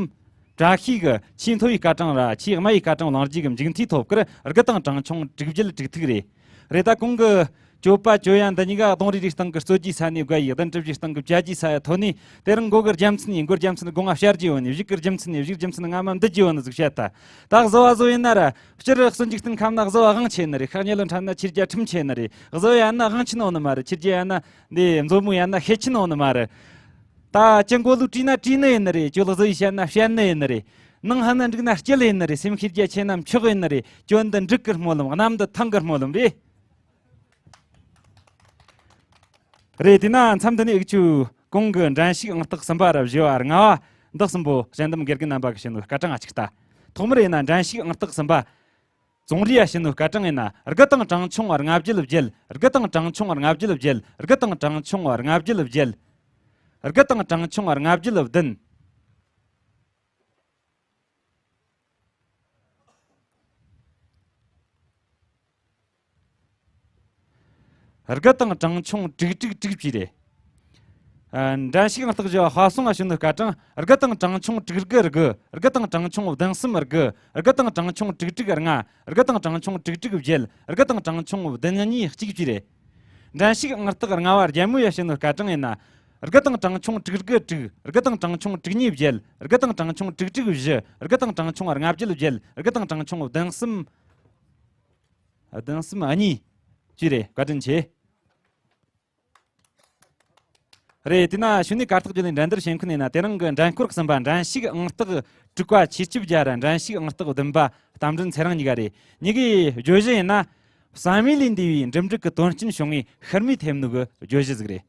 བཀྲ་ཤིས་ཀྱི་ཆེས་མཐོ་བའི་སྐར་གྲངས་ར་ཆེས་དམའ་བའི་སྐར་གྲངས་བླངས་རྗེས་ཀྱི་མཇུག་མཐའི་ཐོབ་སྐར་དགུ་དང་གྲངས་ཆུང་དྲུག་བརྒྱད་དྲུག་ཐིག་རེད། རེད། ད་གོང་གི་གྱོད་པ་གྱོད་ཡ་འདི་གཉིས་ཀ་གདོང་རིས་རིགས་སྟེང་གི་རྩོད་རྒྱུའི་ས་ནས་བརྒལ་ཡི། གདན་གྲུ་བཞིའི་སྟེང་གི་བཅའ་རྒྱུའི་ས་ཡ་ཐོན་ནས། དེ་རིང་མགོ་གི་རྒྱལ་མཚན་ཡིན། མགོ་རྒྱལ་མཚན་དགུང་ང་བཤར་རྒྱུ་ཡོད་ནི། གཞུག་གི་རྒྱལ་མཚན་ནས་གཞུག་རྒྱལ་མཚན་ང་མ་འདི་རྒྱུ་ཡོད་ནི་ཟིག་བཤད་ད། ད་བཟོ་བ་བཟོ་ཡིན་ན་ར། སྤྱིར་གསོན་འཇིག་རྟེན་ཁམས་ན་བཟོ་བ་དབང་ཆེ་ནི་རེད། ཤ་ཉེ་ལོ་འཁྲབ་ན་ཆོས་རྒྱལ་ཁྲིམས་ཆེ་ནི་རེད། བཟོ་ཡ་ན་དབང་ཆེན་ནོ་ནི་མ་རེད། ཆོས་རྒྱལ་ཡ་ན་འདི་མཛོ་མོ་ཡ་ན་ཤེད་ཆེན་ནོ་ནི་མ་རེད། ད་ཅི་མགོ་ལུག་བྲིས་ན་བྲིས་ནི་ཡིན་ནི་རེད། ཅོ་ལག་བཟོ་ཡི་བཤད་ན་བཤད་ནི་ཡིན་ནི་རེད། ནང་ཧ་ན་འགྲིག་ན་སྐྱིད་ཡིན་ནི་རེད། སེམས་ཤེས་རྒྱ་ཆེ་ན་མཆོག་ཡིན་ནི་རེད། ཅོ་འདི་འབྲུག་གི་སྨོན་ལམ། གནམ་འདི་ཐང་གི་སྨོན་ལམ་རེད། རེད། དེས་ན་མཚམས་འདི་ནས་ཡིག་ཆུ་གོང་གི་འགྲན་ཞུགས་ཨང་རྟགས་གསུམ་པ་ར་བཞི་བ་ལྔ་བ་འདི་གསུམ་པོ་གཞལ་འདེམས་དགེ་རྒན་རྣམ་པ་གིས་བྱིན་ནོ་སྐར་གྲངས་ང་གཅིག་ལྟ། ཐོག་མར་ཡིན་ན་འགྲན་ཞུགས་ཨང་རྟགས་གསུམ་པ། ཙོང་རི་ཡ་བྱིན་ནོ་སྐར་གྲངས་ཡིན་ན། དགུ་དང་གྲངས་ཆུང་ལྔ་བརྒྱད་བརྒྱད། དགུ་དང་གྲངས་ཆུང་ལྔ་བརྒྱད་བརྒྱད། དགུ་དང་གྲངས་ཆུང་ལྔ་བརྒྱད་བརྒྱད། དགུ་དང་གྲངས་ཆུང་ལྔ་བརྒྱད་བརྒྱད། དགུ་དང་གྲངས་ཆུང་དྲུག་དྲུག་དྲུག་བཅས་རེད། ཨ། འགྲན་ཞུགས་ཨང་རྟགས་བཞི་བ་ཧྭ་སུང་ང་བྱིན་ནོ་སྐར་གྲངས། དགུ་དང་གྲངས་ཆུང་དྲུག་དགུ་དགུ། དགུ་དང་གྲངས་ཆུང་བདུན་གསུམ་དགུ། དགུ་དང་གྲངས་ཆུང་དྲུག་དྲུག་ལྔ། དགུ་དང་གྲངས་ཆུང་དྲུག་དྲུག་བརྒྱད། དགུ་དང་གྲངས་ཆུང་བདུན་གཉིས་གཅིག་བཅས་རེད། འགྲན་ཞུགས་ཨང་རྟགས་ལྔ་བ་རྒྱལ་མོ་ཡ་བྱིན་ནོ་སྐར་གྲངས་ཡིན་ན། དགུ་དང་གྲངས་ཆུང་དྲུག་དགུ་དྲུག། དགུ་དང་གྲངས་ཆུང་དྲུག་གཉིས་བརྒྱད། དགུ་དང་གྲངས་ཆུང་དྲུག་དྲུག་བཞི། དགུ་དང་གྲངས་ཆུང་ལྔ་བརྒྱད་བརྒྱད། དགུ་དང་གྲངས་ཆུང་བདུན་གསུམ། བདུན་གསུམ་གཉིས་བཅས་རེད། བཀའ་དྲིན་ཆེ། རེད། དེས་ན་གཞུག་ནས་གར་སྟེགས་བརྒྱུད་ལས་འགྲན་བསྡུར་བྱེད་མཁན་ཡིན་ན། དེ་རིང་གི་འགྲན་སྐོར་གསུམ་པ་འགྲན་ཞུགས་ཨང་རྟགས་དྲུག་པ་ཆོས་སྐྱིད་རྒྱལ་ར། འགྲན་ཞུགས་ཨང་རྟགས་བདུན་པ་རྟ་མགྲིན་ཚེ་རིང་གཉིས་ཀ་རེད། གཉིས་ཀའི་བརྗོད་གཞི་ཡིན་ན། བསམ་ཡུལ་ལས་འདས་པའི་འགྲིམ་འགྲུལ་གྱི་དོན་རྐྱེན་བྱུང་བའི་ཤི་རྨས་ཐེབས་ནོ་གི་བརྗོད་གཞི་ཟིག་རེད།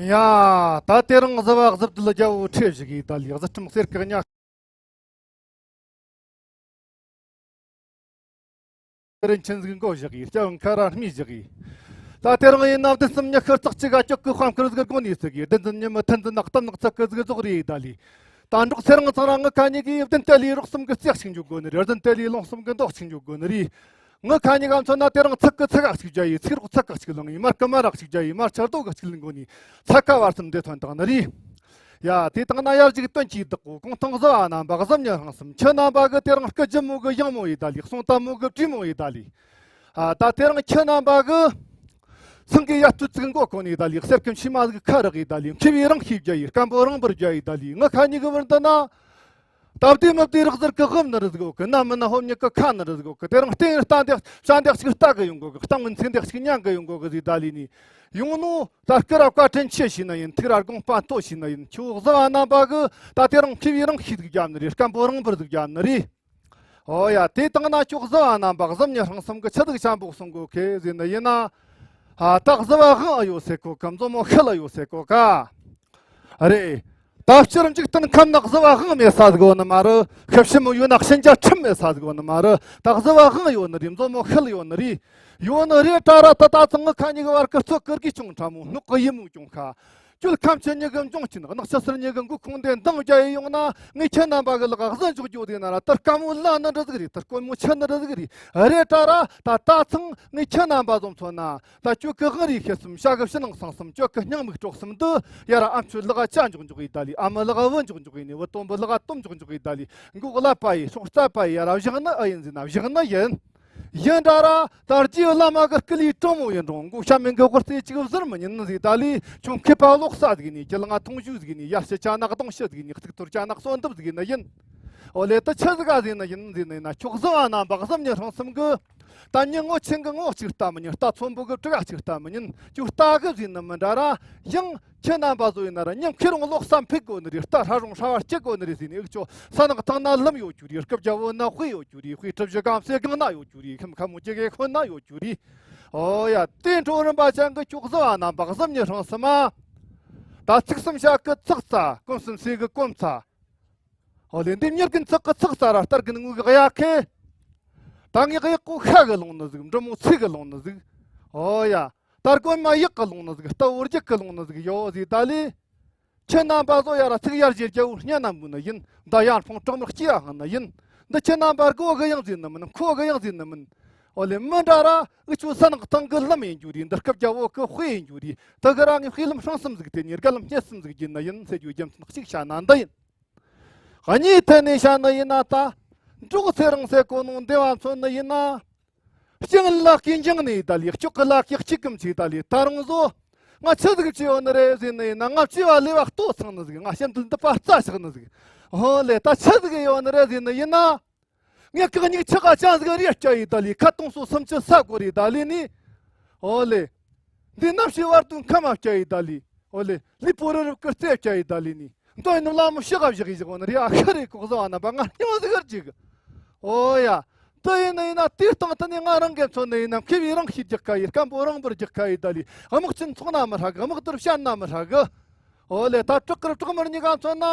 ཡ། ད་དེ་རིང་གཟི་བ་གཟི་བདུད་རྒྱལ་པོ་ཁྲི་བཞི་གིས་ད་ལི་གཟི་ཁྲིམས་གསེར་གི་གཉའ། རིན་ཆེན་ཟིག་མགོ་བཞག་གི། སྐྱ་བོ་ཁ་ར་སྨི་བཞག་གི། ད་དེ་རིང་ཡིན་ན་བདུན་གསུམ་ཉི་ཤུ་རྩ་གཅིག་ག་ཅོག་གི་དཔལ་མཁར་ཟིག་དགོན་ནས་ཟིག་གི། བདུན་ཚན་ཉི་མ་ཐུན་ཚན་ནག་གཏམ་ནག་ཚག་གི་ཟིག་རྫོགས་རེད་ད་ལི། ད་འབྲོག་ཚེ་རིང་ཚང་ར་ངི་ཁ་ཉིག་གི་བདུན་དེ་ལི་རོགས་གསུམ་གི་རྩེག་ཞིག་འཇུག་དགོ་ནི་རེད། བདུན་དེ་ལི་ལོང་གསུམ་གི་མདོག་ཞིག་འཇུག་དགོ་ནི་རེད། ངི་ཁ་ཉིག་ག་མཚོན་ན་དེ་རིང་ཚིག་གི་ཚིག་ག་ཞིག་བརྒྱབ་ཡི། ཚིག་རོགས་ཚིག་ག་ཞིག་ལང་ཡི། མར་གི་མར་རག་ཞིག་བརྒྱབ་ཡི། མར་ཆར་རྡོ་ག་ཞིག་ལང་གོ་ནི། ཚ་ཁ་བར་གསུམ་འདི་ཐོན་དང་ནི་རེད། ཡ། དེ་དང་ན་ཡར་གཅིག་སྟོན་གྱིས་བདག་གོ་གུང་ཐང་གཟུ་བ་རྣམ་པ་གཟུ་མྱི་ཧང་གསུམ། ཁྱེད་རྣམ་པ་གི་དེ་རིང་སྐུ་ལྗིད་མོ་གི་ཡང་མོ་ཡི་ད་ལི། གསུང་དམ་མོ་གི་བྲིས་མོ་ཡི་ད་ལི། ཨ། ད་དེ་རིང་ཁྱེད་རྣམ་པ་གི་སེང་གེ་ཡ་ཐུ་ཙིག་མགོ་གོན་ནི་ད་ལི། གསེར་སྐམ་ཕྱི་མ་ཟིག་ཁ་རག་ཡི་ད་ལི། མཁས་པའི་རང་ཤེས་བརྒྱ་ཡི། སྐམ་པོ་རང་བུར་བརྒྱ་ཡི་ད་ལི། ངི་ཁ་ཉིག་གི་བུར་འདི་ན། སྟབས་བདེ་མི་བདེ་རག་ཟེར་གི་དབུབ་ནི་རི་ཟིག་ཡོད་གི། ན་མིན་ན་ཧོབ་ཉི་གི་ཁ་ནི་རི་ཟིག་ཡོད་གི། དེ་རིང་སྟེང་རྟ་འདེགས་བྱ་འདེགས་ཤིག་རྟ་གི་ཡོང་གོ་གི། སྟེང་མིན་ཚིག་འདེགས་ཤིག་ཉང་གི་ཡོང་གོ་གི་ཟིག་ད་ལི་ནི། ཡོང་ནོ་ད་སྐུ་ར་བཀའ་དྲིན་ཆེ་ཞིག་ན་ཡིན། ཐུགས་ར་དགོངས་པ་མཐོ་ཞིག་ན་ཡིན། ཁྱོད་གཟུ་བ་རྣམ་པ་གི་ད་དེ་རིང་མཁས་པའི་རང་ཤེས་ཟིག་བརྒྱབ་ནི་རེད། སྐམ་པོ་རང་བུར་ཟིག་བརྒྱབ་ནི་རེད། ཨོ་ཡ། དེ་དང་ན་ཁྱོད་གཟུ་བ་རྣམ་པ་གཟུ་མྱི་ཧང་གསུམ་གི་ཆི་ཟིག་ཆ་འབོག་སོང་གོ་གི་ཟེར་ནི་ཡིན་ན། ཨ། ད་གཟུ་བ་ཧང་ཨ་ཡོད་ཟེར་གོ་ག། མཛོ་མོ་ཤི་ལ་ཡོད་ཟེར་གོ་ག། རེད། ད་སྤྱིར་འཇིག་རྟེན་ཁམས་ན་གཟུ་བ་ཧང་མེད་ས་ཟིག་ཡོད་ནི་མ་རེད། ཤི་ཕྱི་མོ་ཡོད་ན་གཤིན་རྒྱ་ཁྲིམས་མེད་ས་ཟིག་ཡོད་ནི་མ་རེད། ད་གཟུ་བ་ཧང་ཡོད་ནི་རེད། མཛོ་མོ་ཤི་ལ་ཡོད་ནི་རེད། ཡོད་ནི་རེད་དྲ་ར། ད་ད་ཚང་ངི་ཁ་ཉིག་གི་བར་གི་རྩོད་གི་རྒས་ཆུང་ཕྲ་མོ། སྣུག་གི་ཡིད་མོ་གྱོང་ཁ། སྐྱོད་ཁམས་ཆེན་ཉིད་ཀྱི་འབྱུང་ཆེན། གནག་ཆུ་སེར་ཉིད་ཀྱི་འགུལ་ཁུངས་དེ་འདང་རྒྱ་ཡི་ཡོང་ན། ངས་ཁྱེད་རྣམ་པ་གི་ལག་གཟི་འཇོག་རྒྱུ་དེ་ན་ར། ད་དཀའ་མོ་ལ་ནི་འདྲ་ཟིག་རེད། ད་དཀོན་མོ་ཆེ་ནི་འདྲ་ཟིག་རེད། རེད་དྲ་ར། ད་ད་ཚང་ངས་ཁྱེད་རྣམ་པ་ཟོ་མཚོན་ན། ད་སྐྱོད་གི་དབང་རིས་ཤེས་གསུམ། ཤ་གི་ཕྱི་ནང་གསང་གསུམ། སྐྱོད་གི་སྙིང་མིག་དཀྲོག་གསུམ་དུ། ཡ་ར་ཨ་མཆོད་ལག་ཅ་འཇོག་འཇོག་ཡི་ད་ལི། ཨ་མ་ལག་བུ་འཇོག་འཇོག་ཡི་ནི། བུ་སྟོན་པོ་ལག་སྟོབས་འཇོག་འཇོག་ཡི་ད་ལི། མགོ་ཀླད་པ་ཡི། སྲོག་རྩ་པ་ཡི། ཡ་ར་བཞག་ནི་ཨེ་ཡིན་ཟེར་ན་བཞག་ནི་ཡིན། ཡིན་དྲ་ར། ད་རྗེའི་བླ་མ་གི་སྐུ་ལུས་དྲང་མོ་ཡིན་རུང་། མགོ་ཤ་མེད་གི་དབུ་རྩེ་གཅིག་བཟུར་མི་ཉན་ནི་ཟིག་ད་ལི། ཁྱོད་མཁས་པ་ལོག་ས་ཟིག་ནི། གྱི་ལང་ཐུང་ཞུ་ཟིག་ནི། ཡར་ཞི་ཅ་ནག་གདོང་ཞི་ཟིག་ནི། གཙུག་ཏོར་ཅ་ནག་གསོན་འདབ་ཟིག་ནི་ཡིན། ཨོ་ལེ། ད་ཆི་ཟིག་ག་ཟིག་ནི་ཡིན་ཟིག་ནི་ན། ཁྱོད་གཟུ་བ་རྣམ་པ་གཟུ་མྱི་ཧང་གསུམ་གི། ད་མྱི་ངོ་ཆེན་གི་ངོ་གཅིག་ལྟ་མི་ཉན། རྟ་ཚོན་པོ་གི་དྲུ་ག་གཅིག་ལྟ་མི་ཉན། ཁྱོད་རྟ་གི་ཟིག་ནི་མིན་དྲ་ར། ཡང་ཁྱེད་རྣམ་པ་ཚོ་ཡིན་ན་ར། ཉམས་ཁེ་རུང་ལོག་བསམ་ཕེབས་དགོ་ནི་རེད། རྟ་ཧྲ་རུང་ཧྲ་བ་སྐྱེ་དགོ་ནི་རེད་ཟེར་ནས། འུ་ཅོ་ས་ནག་ཐང་ན་ལམ་ཡོད་རྒྱུ་རེད། སྐུ་བརྒྱ་བོ་ན་དཔེ་ཡོད་རྒྱུ་རེད། དཔེ་གྲུ་བཞི་སྒང་གསེ་སྒང་ན་ཡོད་རྒྱུ་རེད། ཁྱིམ་ཁ་མོ་སྐྱེ་གེ་ཁོ་ན་ཡོད་རྒྱུ་རེད། ཨོ་ཡ། དེ་འཕྲོ་རིམ་པ་ཅན་གི་ཁྱོད་གཟུ་བ་རྣམ་པ་གཟུ་མྱི་ཧང་གསུམ་མ། ད་ཚིག་གསུམ་ཤ་གི་ཚག་རྩ། གོམ་གསུམ་སེ་གི་གོམ་ཚ། ཨོ་ལེ། འདི་མྱུར་གི་ཚག་གི་ཚག་རྩ་ར། སྟར་གི་ངུ་གི་གཡའ་ཁེ། ད་ངས་གཡག་གོ་ཤ་གི་ལོང་ནི་ཟིག། འབྲི་མོ་ཚིག་གི་ལོང་ནི་ཟིག། ཨོ་ཡ། ད་རྒོད་མ་གཡག་གི་ལོང་ནི་ཟིག། རྟ་བོ་རྒྱུག་གི་ལོང་ནི་ཟིག་ཡོད་ཟིག་ད་ལི། ཁྱེད་རྣམ་པ་ཚོ་ཡ་ར་ཚིག་ཡར་རྒྱས་རྒྱ་བོ་སྙན་ན་མུ་ནི་ཡིན། མདའ་ཡར་འཕོང་དྲག་མར་སྐྱེ་ཡ་ཧང་ནི་ཡིན། འདི་ཁྱེད་རྣམ་པ་རྒོ་གི་ཡང་ཟིན་ནི་མིན། ཁོ་གི་ཡང་ཟིན་ནི་མིན། ཨོ་ལེ། མི་འདྲ་ར། འུ་ཆོ་ས་ནག་ཐང་གི་ལམ་ཡིན་རྒྱུ་རེད། འདི་སྐབས་རྒྱ་བོ་གི་དཔེ་ཡིན་རྒྱུ་རེད། དེ་གི་ར་ངས་དཔེ་ལམ་ཧྲང་གསུམ་ཟིག་དེ་ནས་རྒན་ལམ་སྙེ་གསུམ་ཟིག་བརྒྱུད་ནི་ཡིན་ཟེར་རྒྱུ་རྒྱུ་མཚན་གཅིག་བཤད་ན་འདི་ཡིན། གཉིས་ཐད་ནས་བཤད་ནི་ཡིན་ན། ད་འབྲོག་ཚེ་རིང་ཟེར་གོ་ནོ་འདི་བ་མཚོན་ནི་ཡིན་ན། སྤྱང་ལ་སྐྱིན་འགྱིང་ནས་ད་ལི། སྐྱོག་གི་ལ་སྐྱག་གཅིག་གམ་ཆེ་ད་ལི། ད་རུང་བཟོ། ང་ཆི་ཟིག་བྱས་ཡོད་ནི་རེད་ཟེར་ནི་ཡིན་ན། ང་བྱས་པ་ལས་པ་ལྟོ་ཚང་ནི་ཟིག། ང་ཞབས་འདྲེན་འདི་པ་རྩ་ཆག་ནི་ཟིག། ཧོ་ལེ། ད་ཆི་ཟིག་ཡོད་ནི་རེད་ཟེར་ནི་ཡིན་ན། ངས་གི་མྱིག་ཆག་ག་ཅང་ཟིག་རེ་སྐྱ་ཡི་ད་ལི། ཁ་སྟོང་སོ་སུམ་ཅུ་ས་གོ་རེ་ད་ལི་ནི། ཨོ་ལེ། འདི་གནམ་གཤིས་བར་དུ་ཁ་མ་སྐྱ་ཡི་ད་ལི། ཨོ་ལེ། ལི་པོ་རི་རུ་ཀི་རྩེ་སྐྱ་ཡི་ད་ལི་ནི། འདོད་ནི་ལ་མོ་ཤི་ག་བཞག་ཡི་ཞིག་འོ་ན་རེ། ཨ་ཤི་རེ་ལྐོག་ཟ་བ་ན་པ་ང་སྙིང་ཟིག་གར་ཅིག། ཨོ་ཡ། དེ་ཡིན་ན་ཡིན་ན་དེའི་སྟེང་དུ་ནི་ང་རང་གི་མཚོན་ནི་ཡིན་ན། མཁས་པའི་རང་ཤེས་རྒྱག་ཁ་ཡི། སྐམ་པོ་རང་བུར་རྒྱག་ཁ་ཡི་ད་ལི། དམག་ཆེན་ཚོགས་ན་མི་ཧྲ་གི། དམག་དར་བཤད་ན་མི་ཧྲ་གི། ཨོ་ལེ། ད་བྲག་དཀར་བྲག་དམར་གཉིས་ཀ་མཚོན་ན།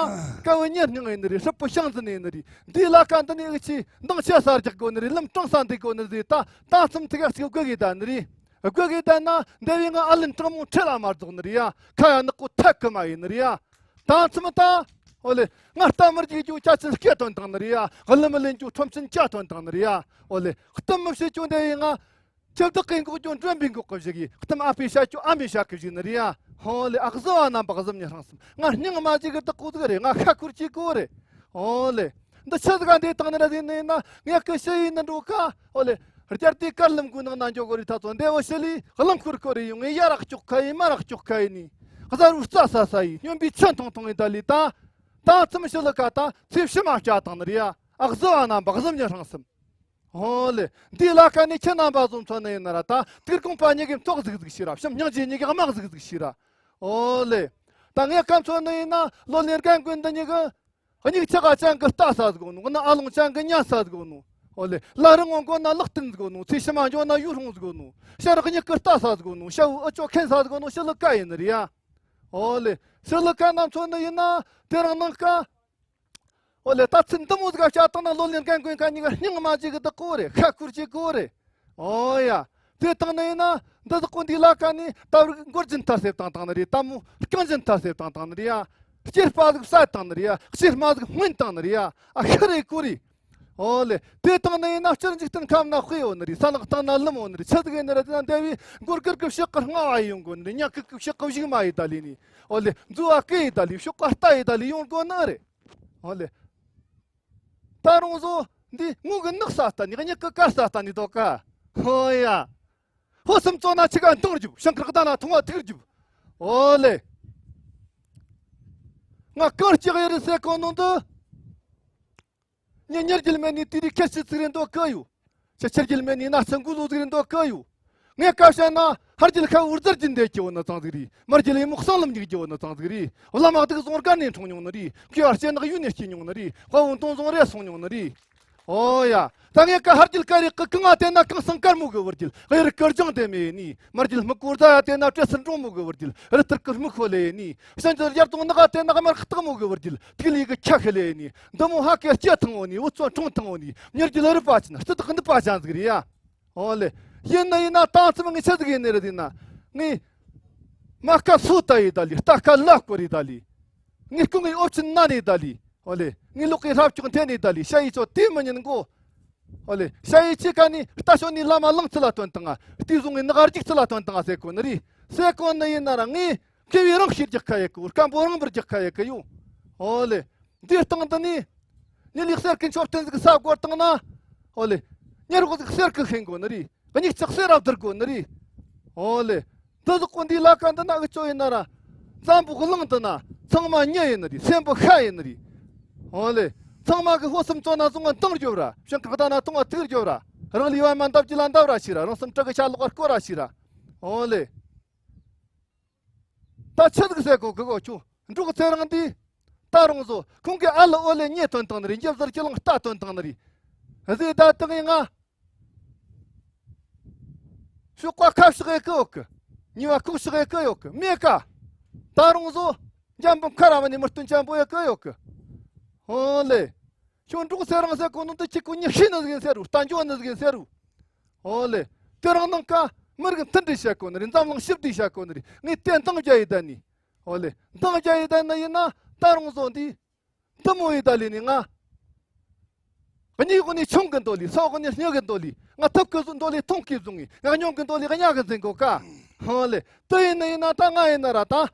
དཀའ་བའི་ཉེ་སྙིང་ཡིན་ནི་རེད། ཧྲིལ་པོ་ཤིང་འཛིན་ཡིན་ནི་རེད། འདིའི་ལ་ཁ་འདི་ནས་འུ་ཆོས་འདང་ཆེ་ས་རྒྱག་དགོ་ནི་རེད། ལམ་དྲང་ས་འདེགས་དགོ་ནི་རེད། ད་ད་མཚམས་ཐིག་ག་ཅིག་དགོས་གི་ད་ནི་རེད། དགོས་གི་ད་ན་འདི་བས་ང་ཨ་ལན་དྲང་མོ་ཁྲེལ་ལ་མ་རྫོགས་ནི་རེད་ཡ། ཁ་ཡ་ནག་པོ་ཐད་གི་མ་ཡིན་ནི་རེད་ཡ། ད་མཚམས་ད། ཨོ་ལེ། ང་རྟ་མི་རྒྱུག་རྒྱུ་ཆ་ཆེན་སྐད་ཐོན་དང་ནི་རེད་ཡ། གླུ་མི་ལེན་རྒྱུ་ཁྲོམ་ཆེན་སྐད་ཐོན་དང་ནི་རེད་ཡ། ཨོ་ལེ། གཏམ་མི་བཤད་རྒྱུ་འདི་བས་ང་། ཁྱབ་བདག་གི་འགོག་རྒྱུ་འགྲོན་པའི་འགོག་གི་བཞག་གི། གཏམ་ཨ་ཕས་བཤད་རྒྱུ་ཨ་མས་བཤད་གི་བཞག་ནི་རེད་ཡ། ཧོ་ལེ། ཨ་གཟུ་བ་རྣམ་པ་གཟུ་མྱི་ཧྲང་གསུམ། ང་སྙིང་མ་ཅིག་གི་བདག་གོ་ཟིག་རེད། ང་ཁ་ཁུར་ཅིག་གོ་རེད། ཧོ་ལེ། འདི་ཆི་ཟིག་ག་འདི་བཏང་ནི་ར་ཟིན་ནི་ཡིན་ན། ངས་ཀི་ཤི་ཡིན་ནི་འགྲོ་ཀ། ཧོ་ལེ། རྒྱལ་དེ་དཀར་ལམ་གུ་ནང་ན་འཇོག་གོ་རེད། ད་ཚོ་འདི་བོ་ཤི་ལི་གླང་ཁུར་གོ་རེད། ཡོང་ངས་ཡ་རག་ཅོག་ཁ་ཡིན་མ་རག་ཅོག་ཁ་ཡིན་ནི། གཟའ་རུ་རྩྭ་ས་ས་ཡིན། སྨྱོན་པའི་ཆུ་ཐུང་ཐུང་ཡིན་ད་ལི། ད་ད་མཚམས་ཤི་ལི་ཀ་ད་ཚེ་ཕྱི་མ་སྐྱ་བཏང་ནི་རེད་ཡ། ཨ་གཟུ་བ་རྣམ་པ་གཟུ་མྱི་ཧྲང་གསུམ། ཨོ་ལེ། འདི་ལ་ཁ་ནས་ཁྱེད་རྣམ་པ་ཚོ་མཚོན་ནི་ཡིན་ན་ར། ད་དུས་དགོངས་པ་ཉིད་ཀྱི་མཚོག་ཟིག་ཟིག་ཤི་ར། བྱམས་སྙིང་རྗེ་ཉིད་ཀྱི་དམག་ཟིག་ཟིག་ཤི་ར། ཨོ་ལེ། ད་ངས་ཀ་མཚོན་ནི་ཡིན་ན། ལོ་ལེན་རྒན་ཀུན་འདི་ཉིད་ཀྱི་མྱིག་ཆག་ག་ཅན་གི་ལྟ་ས་ཟིག་ནོ། ང་ན་ཨ་ལོང་ཅན་གི་ཉན་ས་ཟིག་ནོ། ཨོ་ལེ། ལ་རི་ངོ་མགོ་ན་ལག་རྟེན་ཟིག་ནོ། ཚེ་ཕྱི་མ་འགྱོ་ན་ཡུལ་ཧྲོང་ཟིག་ནོ། ཤ་རག་མྱིག་གི་ལྟ་ས་ཟིག་ནོ། ཤ་བོ་ཨུ་ཅོ་ཁེན་ས་ཟིག་ནོ། ཤི་ལི་ཀ་ཡིན་ནི་རེད་ཡ། ཨོ་ལེ། ཤི་ལི་ཀ་ན་མཚོན་ནི་ཡིན་ན། དེ་རིང་ནངས་ཀ། ཨོ་ལེ། ད་ཚིག་འདི་མོ་ཟིག་བཤད་བཏང་ན། ལོ་ལེན་རྒན་ཀུན་ཁ་ཉིན་ཀ་སྙིང་མ་ཅིག་གི་བདག་གོ་རེད། ཁ་ཁུར་ཅིག་གོ་རེད། ཨོ་ཡ། དེ་བཏང་ནི་ཡིན་ན་འདི་དག་གོ་འདི་ལ་ཀ་ནི་ད་བར་མགོ་རྒྱུན་མཐའ་སེབ་བཏང་བཏང་ནི་རེད། ད་མོ་རྐང་རྒྱུན་མཐའ་སེབ་བཏང་བཏང་ནི་རེད་ཡ། སྐྱེས་པ་ཟིག་བསད་བཏང་ནི་རེད་ཡ། སྐྱེས་མ་ཟིག་སྨིན་བཏང་ནི་རེད་ཡ། ཨ་ཤི་རེ་ཀོ་རེ། ཨོ་ལེ། དེ་བཏང་ནི་ཡིན་ན་སྤྱིར་འཇིག་རྟེན་ཁམས་ན་དཔེ་ཡོད་ནི་རེད། ས་ལག་བཏང་ན་ལམ་ཡོད་ནི་རེད། ཆི་ཟིག་ཡིན་ནི་རེད་ན་འདས་པའི་མགོ་སྒུར་གི་ཕྱག་གི་རྔ་བ་ཡོང་གོ་ནི་རེད། ཉག་གི་ཕྱག་གི་གཞུག་མ་ཡི་ད་ལི་ནི། ཨོ་ལེ། མཛོ་བ་ཀི་ཡི་ད་ལི་ཕྱོགས་ཀ་རྟ་ཡི་ད་ལི་ཡོང་གོ་ནི་རེད། ཨོ་ལེ། ད་རུང་བཟོ་འདི་ངུ་གི་ནག་ས་ལྟ་ནི་གཉིད་ཀི་དཀར་ས་ལྟ་ནི་དོ་ཀ། ཧོ་ཡ། ཧོ་སུམ་ཙོ་ན་ཆི་ག་འདང་རྒྱུབ། ཤང་ཀར་ད་ན་ཐུང་བ་ཐིག་རྒྱུབ། ཨོ་ལེ། ང་ཀར་ལྕགས་ཡི་རི་སེ་གོ་ནོ་འདི། ཉི་ཉེར་རྒྱལ་མེད་ནི་དེ་རིགས་ཁྱེར་ཤི་ཚིག་རེ་འདོད་གི་ཡོད། ཆེ་ཆེར་རྒྱལ་མེད་ནི་ན་ཚ་འགུལ་ལོ་ཟིག་རེ་འདོད་གི་ཡོད། ངས་བཀའ་བཤད་ན་ཧར་རྒྱལ་ཁ་འུར་ཟར་གྱི་འདས་ཀྱི་བོ་ན་ཚང་ཟིག་རེད། མར་རྒྱལ་ཡི་མོག་སང་ལམ་འཇུག་རྒྱུ་བོ་ན་ཚང་ཟིག་རེད། བླ་མ་སྡུག་བཟུང་སྒར་ནས་འཁྲུངས་མྱོང་ནི་རེད། མཁས་པ་སྤྱན་ནག་ཡུལ་ནས་སྐྱེས་མྱོང་ནི་རེད། དཔའ་བོ་མདུང་བཟུང་རེ་སོང་མྱོང་ནི་རེད། ཨོ་ཡ། ད་ངས་ཀ་ཧར་རྒྱལ་ཀ་རེ་ཀི་ཀི་ང་དེ་ན་གང་སང་དཀར་མོ་གི་བུ་རྒྱལ། གཡུ་རལ་དཀར་ལྗང་དེ་མེ་ནི། མར་རྒྱལ་སྨུག་གོར་ཟླ་དེ་ན་བྲེ་སེར་འབྲོང་མོ་གི་བུ་རྒྱལ། རི་ལྟར་ཀི་སྨུག་ཤོ་ལེ་ནི། བྱང་ཆུབ་ཡར་དུང་ནག་དེ་ན་དམར་སྟག་མོ་གི་བུ་རྒྱལ། ཐིག་ལེ་གི་ཁྱ་ཤི་ལེ་ནི། འདི་མོ་ཧ་ཀེ་སྐྱེ་ཐང་འོ་ནི། འུ་ཚོ་འཁྲུངས་ཐང་འོ་ནི། མྱུར་རྒྱལ་རི་པ་ཅན་རྩི་དག་འདི་པ་ཅན་ཟིག་རེད་ཡ། ཨོ་ལེ། ཡིན་ན་ཡིན་ན་ཏང་ཙི་མ་ངས་ཆི་ཟིག་ཡིན་ནི་རེད་ཡིན་ན། ངས་མ་ཁ་སུ་ད་ཡི་ད་ལི། རྟ་ཁ་ལ་སྐོར་ཡི་ད་ལི། ངས་སྐུ་ངའི་འོབ་ཆེན་ན་ནི་ད་ལི། ཨོ་ལེ། ངས་ལོག་གི་ལྷབ་ཀྱོག་འཐེན་ནི་ད་ལི། ཤ་ཡི་ཆོ་དེ་མི་ཉན་གོ། ཨོ་ལེ། ཤ་ཡི་ཆི་ཀ་ནི་རྟ་ཤོ་ནི་བླ་མ་ལང་ཚི་ལ་ཐོན་དང་ང་། རྟའི་བཟུང་ངི་ནག་རྒྱུག་ཚི་ལ་ཐོན་དང་ང་ཟེར་གོ་ནི་རེད། ཟེར་གོ་ནི་ཡིན་ན་ར་ངས་མཁས་པའི་རང་ཤེས་རྒྱག་ཁ་ཡི་གི། སྐམ་པོ་རང་བུར་རྒྱག་ཁ་ཡི་གི་ཡོ། ཨོ་ལེ། འདིའི་སྟེང་དུ་ནི། ཉི་ལི་གསེར་གི་མཆོད་རྟེན་ཟིག་ས་སྒོར་བཏང་ན། ཨོ་ལེ། ཉེར་གོ་ཟིག་གསེར་གི་ཤིང་གོ་ནི་རེད། གཉིས་ཆག་གསེར་རབ་བསྡུར་གོ་ནི་རེད། ཨོ་ལེ། འདི་ཟིག་གོ་འདི་ལ་ཀ་འདི་ན་འུ་ཅོ་ཡིན་ན་ར། འཛམ་བུ་གླིང་འདི་ན་ཚང་མ་མྱི་ཡིན་ནི་རེད། སེམས་པོ་ཤ་ཡིན་ནི་རེད། ཨོ་ལེ། ཚང་མ་གི་ཧོ་སུམ་ཙོ་ན་བཟུང་བ་འདང་རྒྱོབ་ར། ཤང་ཀག་ད་ན་ཐུང་བ་ཐིག་རྒྱོབ་ར། རང་ལུས་པ་མ་འདབ་ཀྱི་ལ་འདབ་ར་ཤི་ར། རང་སེམས་དྲག་གི་ཆ་ལོག་པར་སྐོར་ར་ཤི་ར། ཨོ་ལེ། ད་ཆི་ཟིག་ཟེར་གོ་གི་གོ་ཁྱོད་འབྲོག་ཚེ་རིང་འདི། ད་རུང་བཟོ་ཁོང་གི་ཨ་ལ་ཨོ་ལེ་མྱེ་ཐོན་བཏང་ནི་རེད། འཇབ་ཟར་གྱི་ལང་རྟ་ཐོན་བཏང་ནི་རེད། ཟེ་ད་དང་ཡིན་ང་། ཤོག་ཀ་ཁ་ཕྱག་ཡེ་གི་ཡོད་གི། ཉི་བ་ཁུག་ཕྱག་ཡེ་གི་ཡོད་གི་མེད་ཀ། ད་རུང་བཟོ་འཇམ་པོ་ཁ་ར་བ་ནི་མི་སྟོན་འཇམ་པོ་ཡེ་གི་ཡོད་གི། ཧོ་ལེ། ཁྱོད་འབྲོག་ཚེ་རིང་ཟེར་གོ་ནོ་འདི་ཁྱེད་ཀོ་ཉི་ཤི་ནི་ཟིག་ཡིན་ཟེར་རུ། རྟ་འཇོ་ནི་ཟིག་ཡིན་ཟེར་རུ། ཨོ་ལེ། དེ་རིང་ནངས་ཀ་མི་རིགས་མཐུན་སྒྲིལ་བྱེད་དགོས་ནི་རེད། འཛམ་གླིང་ཞི་བདེ་བྱེད་དགོས་ནི་རེད། ངས་དེ་འདང་རྒྱག་ཡི་ད་ནི། ཨོ་ལེ། འདང་རྒྱག་ཡི་ད་ནི་ཡིན་ན་ད་རུང་བཟོ་འདི། འདི་མོ་ཡི་ད་ལི་ནི་ང་། གཉིས་གོ་ནི་ཆུང་གི་འདོད་ལི། སོག་གོ་ནི་སྙི་གི་འདོད་ལི། ང་ཐུབ་གི་བཟོ་འདོད་ལི་ཐུང་གི་བཟུང་ངི། ང་ཉུང་གི་འདོད་ལི་གཉའ་གི་འཛིན་གོ་ཀ། ཨོ་ལེ། དེ་ཡིན་ནི་ཡིན་ན་ད་ང་ཡིན་ན་ར་ད།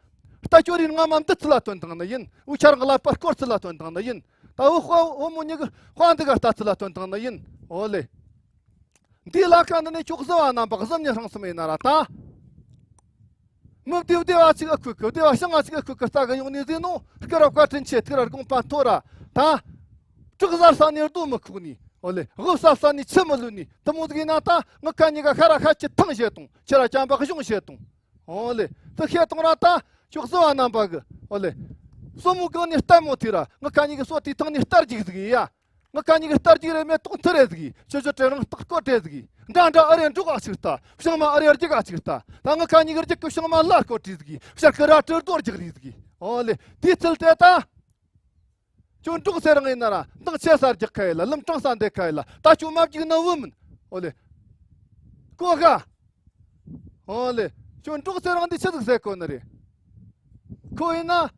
རྟ་ཅོ་རིན་ང་མ་འདི་ཚི་ལ་སྟོན་དང་ནི་ཡིན། འུ་ཆར་ང་ལ་པར་སྐོར་ཚི་ལ་སྟོན་དང་ནི་ཡིན། ད་འུ་ཧོ་འུ་མོ་གཉིས་གི་དཔའ་འདི་ག་རྟ་ཚི་ལ་སྟོན་དང་ནི་ཡིན། ཨོ་ལེ། འདི་ལ་ཁ་འདི་ནས་ཁྱོད་གཟུ་བ་རྣམ་པ་གཟུ་མྱི་ཧྲང་སུ་མེད་ན་ར་ད། མི་བདེ་བདེ་བ་ཅིག་ཨ་ཁུ་ཁུ་བདེ་བ་ཤང་ང་ཅིག་ཨ་ཁུ་ཁུ་རྟ་གི་ཡོང་ནི་ཟིན་ནོ། སྐུ་ར་བཀའ་དྲིན་ཆེ། ཐུགས་ར་དགོངས་པ་མཐོ་ར་ད། དྲུག་གཟར་ས་ནས་རྡོ་མི་ཁུག་ནི། ཨོ་ལེ། དབུ་ས་ས་ནས་ཆུ་མི་ལུད་ནི། དེ་མོ་ཟིག་ཡིན་ན་ད་ང་ཁ་གཉིས་ཀ་ཤ་ར་ཤ་ཁྱི་ཐང་བྱེད་དང་། ཁྱི་ར་ཅམ་པ་གཞུང་བྱེད་དང་། ཨོ་ལེ། དེ་ཤེས་དང་ར་ད་ཁྱོད་གཟུ་བ་རྣམ་པ་གི། ཨོ་ལེ། སོ་མོ་གང་ནས་ལྟད་མོ་ཐི་ར། ང་ཁ་གཉིས་ཀི་སོ་དེ་ཐང་ནས་ལྟར་རྒྱུག་ཟིག་ཡ། ང་ཁ་གཉིས་ཀི་ལྟར་རྒྱུག་རེ་མེ་ཏོག་ཐི་རེ་ཟིག་ཡི། ཆུ་ཆུ་དྲེ་རང་སྟག་སྐོ་དྲེ་ཟིག་ཡི། འདྲ་འདྲ་ཨ་རེ་འབྲོག་ཨ་ཅིག་ལྟ། བྱང་མ་ཨ་རེ་རྒྱུག་ཨ་ཅིག་ལྟ། ད་ང་ཁ་གཉིས་ཀི་རྒྱུག་གི་བྱང་མ་ལ་སྐོ་དྲི་ཟིག་ཡི། ཤར་ཁི་ར་དྲི་རྡོ་རྒྱག་རི་ཟིག་ཡི། ཨོ་ལེ། དེ་ཚིལ་དེ་ད། ཁྱོད་འབྲོག་ཚེ་རིང་ཡིན་ན་ར་འདང་ཆེ་ས་རྒྱག་ཁ་ཡི་ལ། ལམ་དྲང་ས་འདེད་ཁ་ཡི་ལ། ད་ཁྱོད་མ་རྒྱུག་ན་བུ་མིན། ཨོ་ལེ། གོ་ག། ཨོ་ལེ། ཁྱོད་འབྲོག་ཚེ་རིང་འདི་ཆི་ཟིག་ཟེར་གོ་ནི་རེད། ཁོ་ཡིན་ན།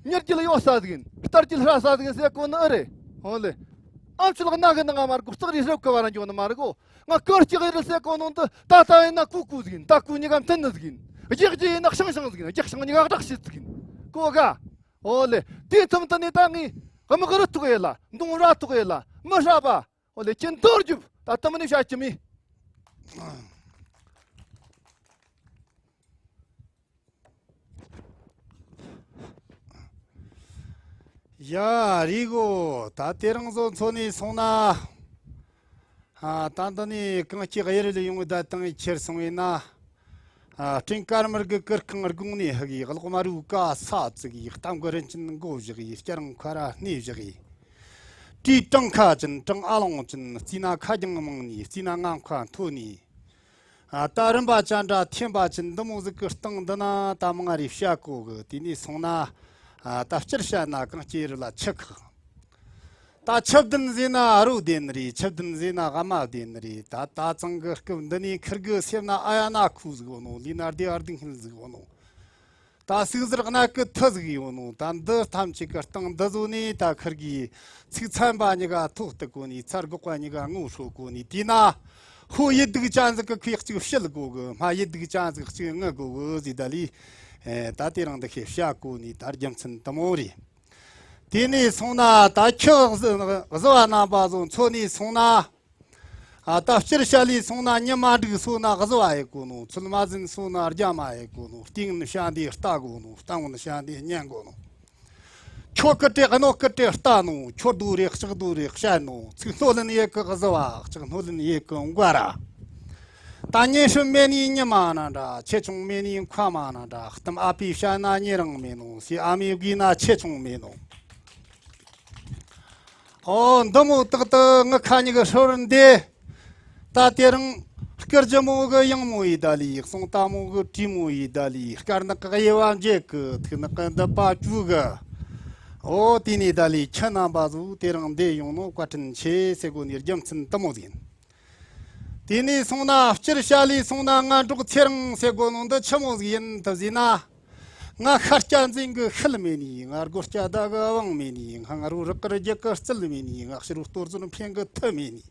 མྱུར་གྱི་ལ་གཡོ་ས་ཟིག་ཡིན། སྟར་གྱི་ལ་ཧྲ་ས་ཟིག་ཡིན་ཟེར་གོ་ནི་ཨེ་རེད། ཨོ་ལེ། ཨམ་ཆི་ལག་ན་གི་ནང་ང་མར་གོ་སྟག་རི་ཧྲབ་གི་བ་ར་འཇོག་ནི་མ་རེད་གོ། ང་ཀར་གྱི་ཨེ་རེད་ཟེར་གོ་ནོ་འདི་ད་ལྟ་ཡིན་ན་ཀུ་ཀུ་ཟིག་ཡིན། ད་ཀུ་གཉིས་ཀ་མཐུན་ནི་ཟིག་ཡིན། རྒྱག་རྒྱུ་ཡིན་ན་ཤང་ཤང་ཟིག་ཡིན། རྒྱག་ཤང་གཉིས་ཀ་བདག་བྱེད་ཟིག་ཡིན། གོ་ག། ཨོ་ལེ། དེའི་ཐུམ་དུ་ནི་ད་ངས་དམག་རུ་ཐུག་ཡེ་ལ། མདུང་ར་ཐུག་ཡེ་ལ། མི་ཧྲ་བ། ཨོ་ལེ། ཁྱེད་མདོར་རྒྱུབ། ད་ལྟ་མི་ནི་བྱ་ཁྱི་མི། ཡ། རི་གོ། ད་དེ་རིང་བཟོ་འཚོ་ནས་སོང་ན། ཨ། ད་འདི་ནས་གངས་སྐྱེས་གཡུ་རལ་ཡོང་བའི་བརྡ་དང་ཁྱེར་སོང་ཡིན་ན། ཨ། སྤྲིན་དཀར་དམར་གི་གུར་ཁང་དགུང་ནས་ཕུབ་གི། གློག་དམར་བོའི་ཀ་ས་བཙུགས་གི། གཏམ་གི་རིན་ཆེན་མགོ་བཞག་གི། སྐྱ་རེངས་ཁ་ར་སྣེ་བཞག་གི། བྲིས་བྲང་ཁ་ཅན། བྲང་ཨ་ལོང་ཅན། རྩིས་ན་ཁ་རྒྱང་མང་ནི། རྩིས་ན་ང་ཁ་མཐོ་ནི། ཨ། ད་རིམ་པ་ཅན་འདྲ་ཐེམ་པ་ཅན་འདི་མོ་ཟིག་གི་སྟེང་འདི་ན་ད་མང་རེ་བཤད་གོ་གི། དེ་ནས་སོང་ན། ཨ། ད་སྤྱིར་བཤད་ན་གངས་སྐྱེས་རི་ལ་ཆུ་ཁག། ད་ཆུ་བདུན་ཟེར་ན་རོ་བདེན་རེད། ཆུ་བདུན་ཟེར་ན་ཨ་མ་བདེན་རེད། ད་ད་ཚང་གི་སྐབས་འདི་ནས་ཁིར་གི་སེམས་ན་ཨ་ཡ་ན་ཁུ་ཟིག་ཡོད་ནོ། ལུས་ན་སྡེ་བ་སྡུག་བསྔལ་ཟིག་ཡོད་ནོ། ད་ཟུག་གཟེར་གནད་ཀི་ཐི་ཟིག་ཡོད་ནོ། ད་འདི་ཐམས་ཅད་ཀྱི་སྟེང་འདི་བཟོ་ནས་ད་ཁིར་གི་ཚིག་ཚན་པ་གཉིས་ཀ་ཐོག་གཏུག་གོ་ནི། ཚར་འགོག་པ་གཉིས་ཀ་ངོ་ཧྲོ་གོ་ནི། དེས་ན་ཧོ་ཡི་སྡུག་ཅན་ཟིག་གི་ཁོས་གཅིག་བཤད་གོ་གི། སྨྲ་ཡི་སྡུག་ཅན་ཟིག་གཅིག་ངུ་གོ་གི་ཟེར། ད་ལི་ད་དེ་རིང་འདི་ཁས་བཤད་གོ་ནི་ད་རྒྱུ་མཚན་དུ་མོ་རེད། དེ་ནས་སོང་ན་ད་ཁྱི་གཟུ་བ་རྣམ་པ་ཚོ་མཚོན་ནས་སོང་ན། ཨ་ད་སྤྱིར་བཤད་ལས་སོང་ན་མྱི་མ་འགྲིག་སོང་ན་གཟུ་བ་ཡེ་གོ་ནོ། ཚུལ་མ་ཟིན་སོང་ན་རྒྱ་མ་ཡེ་གོ་ནོ། རྟིང་ནི་བྱ་འདི་ལྟ་གོ་ནོ། རྟ་ངོ་ནི་བྱ་འདི་ཉན་གོ་ནོ། ཁྱོ་ཀི་ཏྲེ་གནོ་ཀི་ཏྲེ་ལྟ་ནོ། ཁྱོ་རྡོ་རེ་ལྕགས་རྡོ་རེ་བཤད་ནོ། ཚིག་སྣོད་ལེན་ཡེ་གི་གཟུ་བ། ལྕགས་སྣོད་ལེན་ཡེ་གི་འགའ་ར། ད་ཉན་ཤེས་མེད་ནི་ཉི་མ་ན་འདྲ། ཆེ་ཆུང་མེད་ནི་མཁའ་མ་ན་འདྲ། གཏམ་ཨ་ཕས་བཤད་ན་ཉེ་རིང་མེད་ནོ། ཟས་ཨ་མས་བགོས་ན་ཆེ་ཆུང་མེད་ནོ། ཨོ་འདི་མོ་ཏག་ཏག་ངི་ཁ་ཉིག་ཧྲོར་འདི། ད་དེ་རིང་སྐར་ལྗིད་མོ་གི་ཡང་མོ་ཡི་ད་ལི། གསུང་དག་མོ་གི་བྲིས་མོ་ཡི་ད་ལི། སྐར་ནག་གི་དབྱེ་བ་འབྱེད་གི། ཐིག་ནག་གི་འདི་པ་བཅུ་གི། ཨོ་དེ་ནས་ད་ལི་ཁྱེད་རྣམ་པ་ཚོ་དེ་རིང་འདི་ཡོང་ནོ་བཀའ་དྲིན་ཆེ་ཟེར་གོ་ནི་རྒྱུ་མཚན་དུ་མོ་ཟིན། དེ་ནས་སོང་ན་སྤྱིར་བཤད་ལས་སོང་ན་ང་འབྲོག་ཚེ་རིང་ཟེར་གོ་ནོ་འདི་ཆི་མོ་ཟིག་ཡིན་དུ་ཟིན་ན། ང་ཤ་སྐྱ་འཛིན་གི་ཤུལ་མེད་ནི། ང་སྒོ་སྐྱ་ཟླ་གི་དབང་མེད་ནི། ང་རོ་རག་གི་རྒྱུ་གི་རྩལ་མེད་ནི། ང་ཕྱི་རོ་གཏོར་ཟོར་འཕེན་གི་མཐུ་མེད་ནི།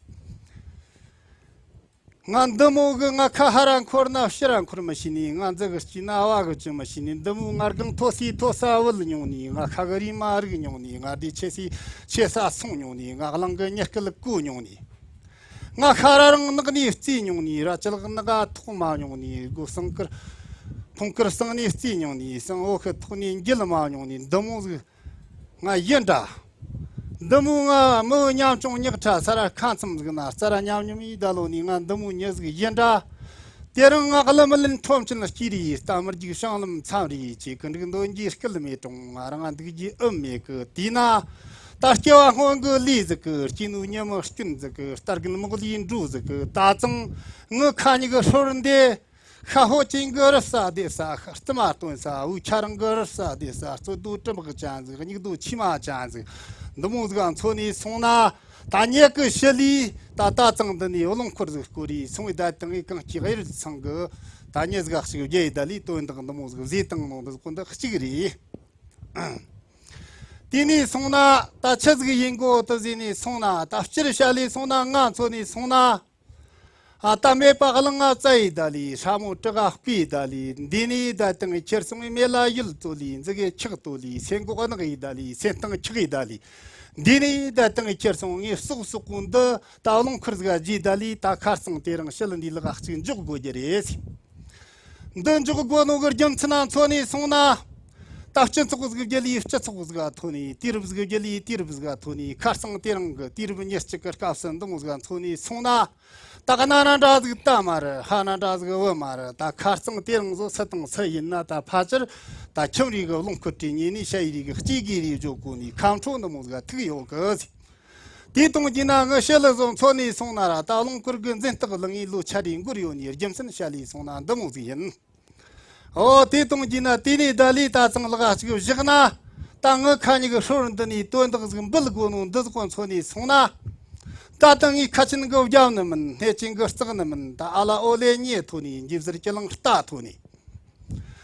ང་འདི་མོ་གི་ང་ཁ་ཧ་ར་འཁོར་ན་ཕྱི་ར་འཁོར་མི་ཤེས་ནི། ང་མཛུ་གི་སྐྱིད་ན་བ་གི་ཅི་མི་ཤེས་ནི། འདི་མོ་ང་རྒན་མཐོ་སའི་མཐོ་ས་བུད་མྱོང་ནི། ང་ཁ་གི་རི་མ་རིག་མྱོང་ནི། ང་སྡེ་ཆེ་སའི་ཆེ་ས་སོང་མྱོང་ནི། ང་གླང་གི་ཉེར་སྐལ་གོ་མྱོང་ནི། ང་ཤ་ར་རང་ནག་ནས་བརྩིས་མྱོང་ནི། ར་ཅི་ལག་ནག་ཐོག་མ་མྱོང་ནི། སྒོ་སྲང་དཀར་འཕོང་དཀར་སྲང་ནས་བརྩིས་མྱོང་ནི། སྲང་འོ་ཁི་ཐོག་ནས་འགྱེལ་མ་མྱོང་ནི། འདི་མོ་ཟིག་ང་ཡིན་འདྲ། འདི་མོ་ང་མི་ཉམ་ཆུང་ཉག་ཕྲ་ས་ར་ཁ་མཚམས་ཟིག་ན་ས་ར་ཉམ་ཉམ་ཡི་ད་ལོ་ནི། ང་འདི་མོ་མྱི་ཟིག་ཡིན་འདྲ། དེ་རིང་ང་གླུ་མི་ལེན་ཁྲོམ་ཆེན་སྐྱིད་རེད། རྟ་མི་རྒྱུག་ཤང་ལམ་མཚམས་རེད། ཅེས་ཀི་འགྲིག་འདོན་གྱི་སྐལ་མེད་གྲོང་ང་རང་འདུག་རྒྱུ་ཨུ་མེད་གི། དེས་ན་ད་སྐྱེ་བ་སྔོན་གི་ལས་ཟིག་གི། སྐྱེས་ནོ་ཉི་མ་སྐྱོན་ཟིག་གི། རྟ་རྒན་མོག་ལས་འགྲོ་ཟིག་གི། ད་ཙང་ངི་ཁ་ཉིག་ཧྲོར་འདི། ཤ་ཧོ་ཅན་གི་རི་ས་སྡེ་ས། རྩི་མ་སྟོན་ས། འུ་ཁྱ་རང་གི་རི་ས་སྡེ་ས། རྩོད་དོ་གྲི་འབག་ཅན་ཟིག། སྙིགས་དོ་ཆི་མ་ཅན་ཟིག། འདི་མོ་ཟིག་མཚོན་ནས་སོང་ན། ད་ཉེ་གི་ཤི་ལི་ད་ད་ཙང་འདི་ནས་རླུང་འཁོར་ཟིག་སྐོར་རི་སོང་བའི་ད་དང་གི་གང་གི་གཡུར་ཚང་གི། ད་ཉེ་ཟིག་ཞིག་རྒྱ་ཡི་ད་ལི་དོན་དག་འདི་མོ་ཟིག་བཟོས་བཏང་ནོ་འདི་ཟིག་གོ་འདི་གཅིག་རེད། དེ་ནས་སོང་ན་ད་ཆི་ཟིག་ཡིན་གོ་དུ་ཟེར་ནས་སོང་ན། ད་སྤྱིར་བཤད་ལས་སོང་ན་ང་མཚོན་ནས་སོང་ན། ཨ་ད་མེད་པ་གླང་ང་བཙའ་ཡི་ད་ལི། ཧྲ་མོ་དྲི་ག་བསྐུས་ཡི་ད་ལི། འདི་ནས་ད་དང་ཁྱེར་སོང་བའི་མེ་ལ་ཡུལ་བཙོ་ལི། མཛུ་གུ་འཁྱག་བཏོ་ལི། སེན་གོག་གནག་ཡི་ད་ལི། སེན་སྟངས་འཁྱག་ཡི་ད་ལི། འདི་ནས་ད་དང་ཁྱེར་སོང་ངས་ཟོག་ཟོག་གོ་འདི་ད་རླུང་འཁོར་ཟིག་རྗེས་ད་ལི། ད་ཁ་རྩང་དེ་རིང་ཞི་ལི་འདི་ལག་གཅིག་འཇོག་དགོས་རྒྱུ་རེད། འདི་འཇོག་དགོས་ནོ་གི་རྒྱུ་མཚན་ན་མཚོན་ནས་སོང་ན། ད་སྤྱི་ཚོགས་ཟིག་བརྒྱུད་ལས་སྤྱི་ཚོགས་ཟིག་ཐོན་ནས། དུས་རབས་ཟིག་བརྒྱུད་ལས་དུས་རབས་ཟིག་ཐོན་ནས། ཁ་རྩང་དེ་རིང་གི་དུས་རབས་ཉེར་གཅིག་གི་སྐབས་སུ་འདི་མོ་ཟིག་མཚོན་ནས་སོང་ན། ད་ག་ན་ན་འདྲ་ཟིག་ད་མ་རེད། ཧ་ན་འདྲ་ཟིག་བུ་མ་རེད། ད་ཁ་རྩང་དེ་རིང་བཟོ་སུ་དང་སུ་ཡིན་ན། ད་ཕལ་ཆེར་ད་ཁྱིམ་རིགས་གི་རླུང་འཁོར་དྲི་ཉེ་ནས་ཤ་ཡི་རིགས་གི་སྐྱེ་དགོས་རེད་བརྗོད་གོ་ནས། ཁམས་ཁྲོ་འདི་མོ་ཟིག་ཐུག་ཡོད་གི་ཟིག། དེ་དང་གྱིས་ན་ངི་ཤི་ལི་བཟོ་མཚོན་ནས་སོང་ན་ར། ད་རླུང་འཁོར་གི་འཛིན་སྟེགས་ལ་ངའི་ལོ་ཆ་རེ་འགོར་ཡོད་ནས་རྒྱུ་མཚན་བཤད་ལས་སོང་ན་འདི་མོ་ཟིག་ཡིན། ཨོ་དེ་དང་གྱིས་ན་དེ་ནས་ད་ལས་ད་ཙང་ལག་གཅིག་བཞག་ན། ད་ངི་ཁ་ཉིག་ཧྲོར་འདི་ནས་དོན་དག་ཟིག་འབུལ་དགོས་ནོ་འདི་ཟིག་གོ་མཚོན་ནས་སོང་ན། ད་ལྟ་ངའི་ཁ་ཆེན་གི་རྒྱབ་ནི་མིན། སྣེ་ཆེན་གི་རྩེག་ནི་མིན། ད་ཨ་ལ་ཨོ་ལེ་ཉེ་ཐོ་ནས། འཇིབ་ཟུར་ཀྱི་ལང་རྟ་ཐོ་ནས།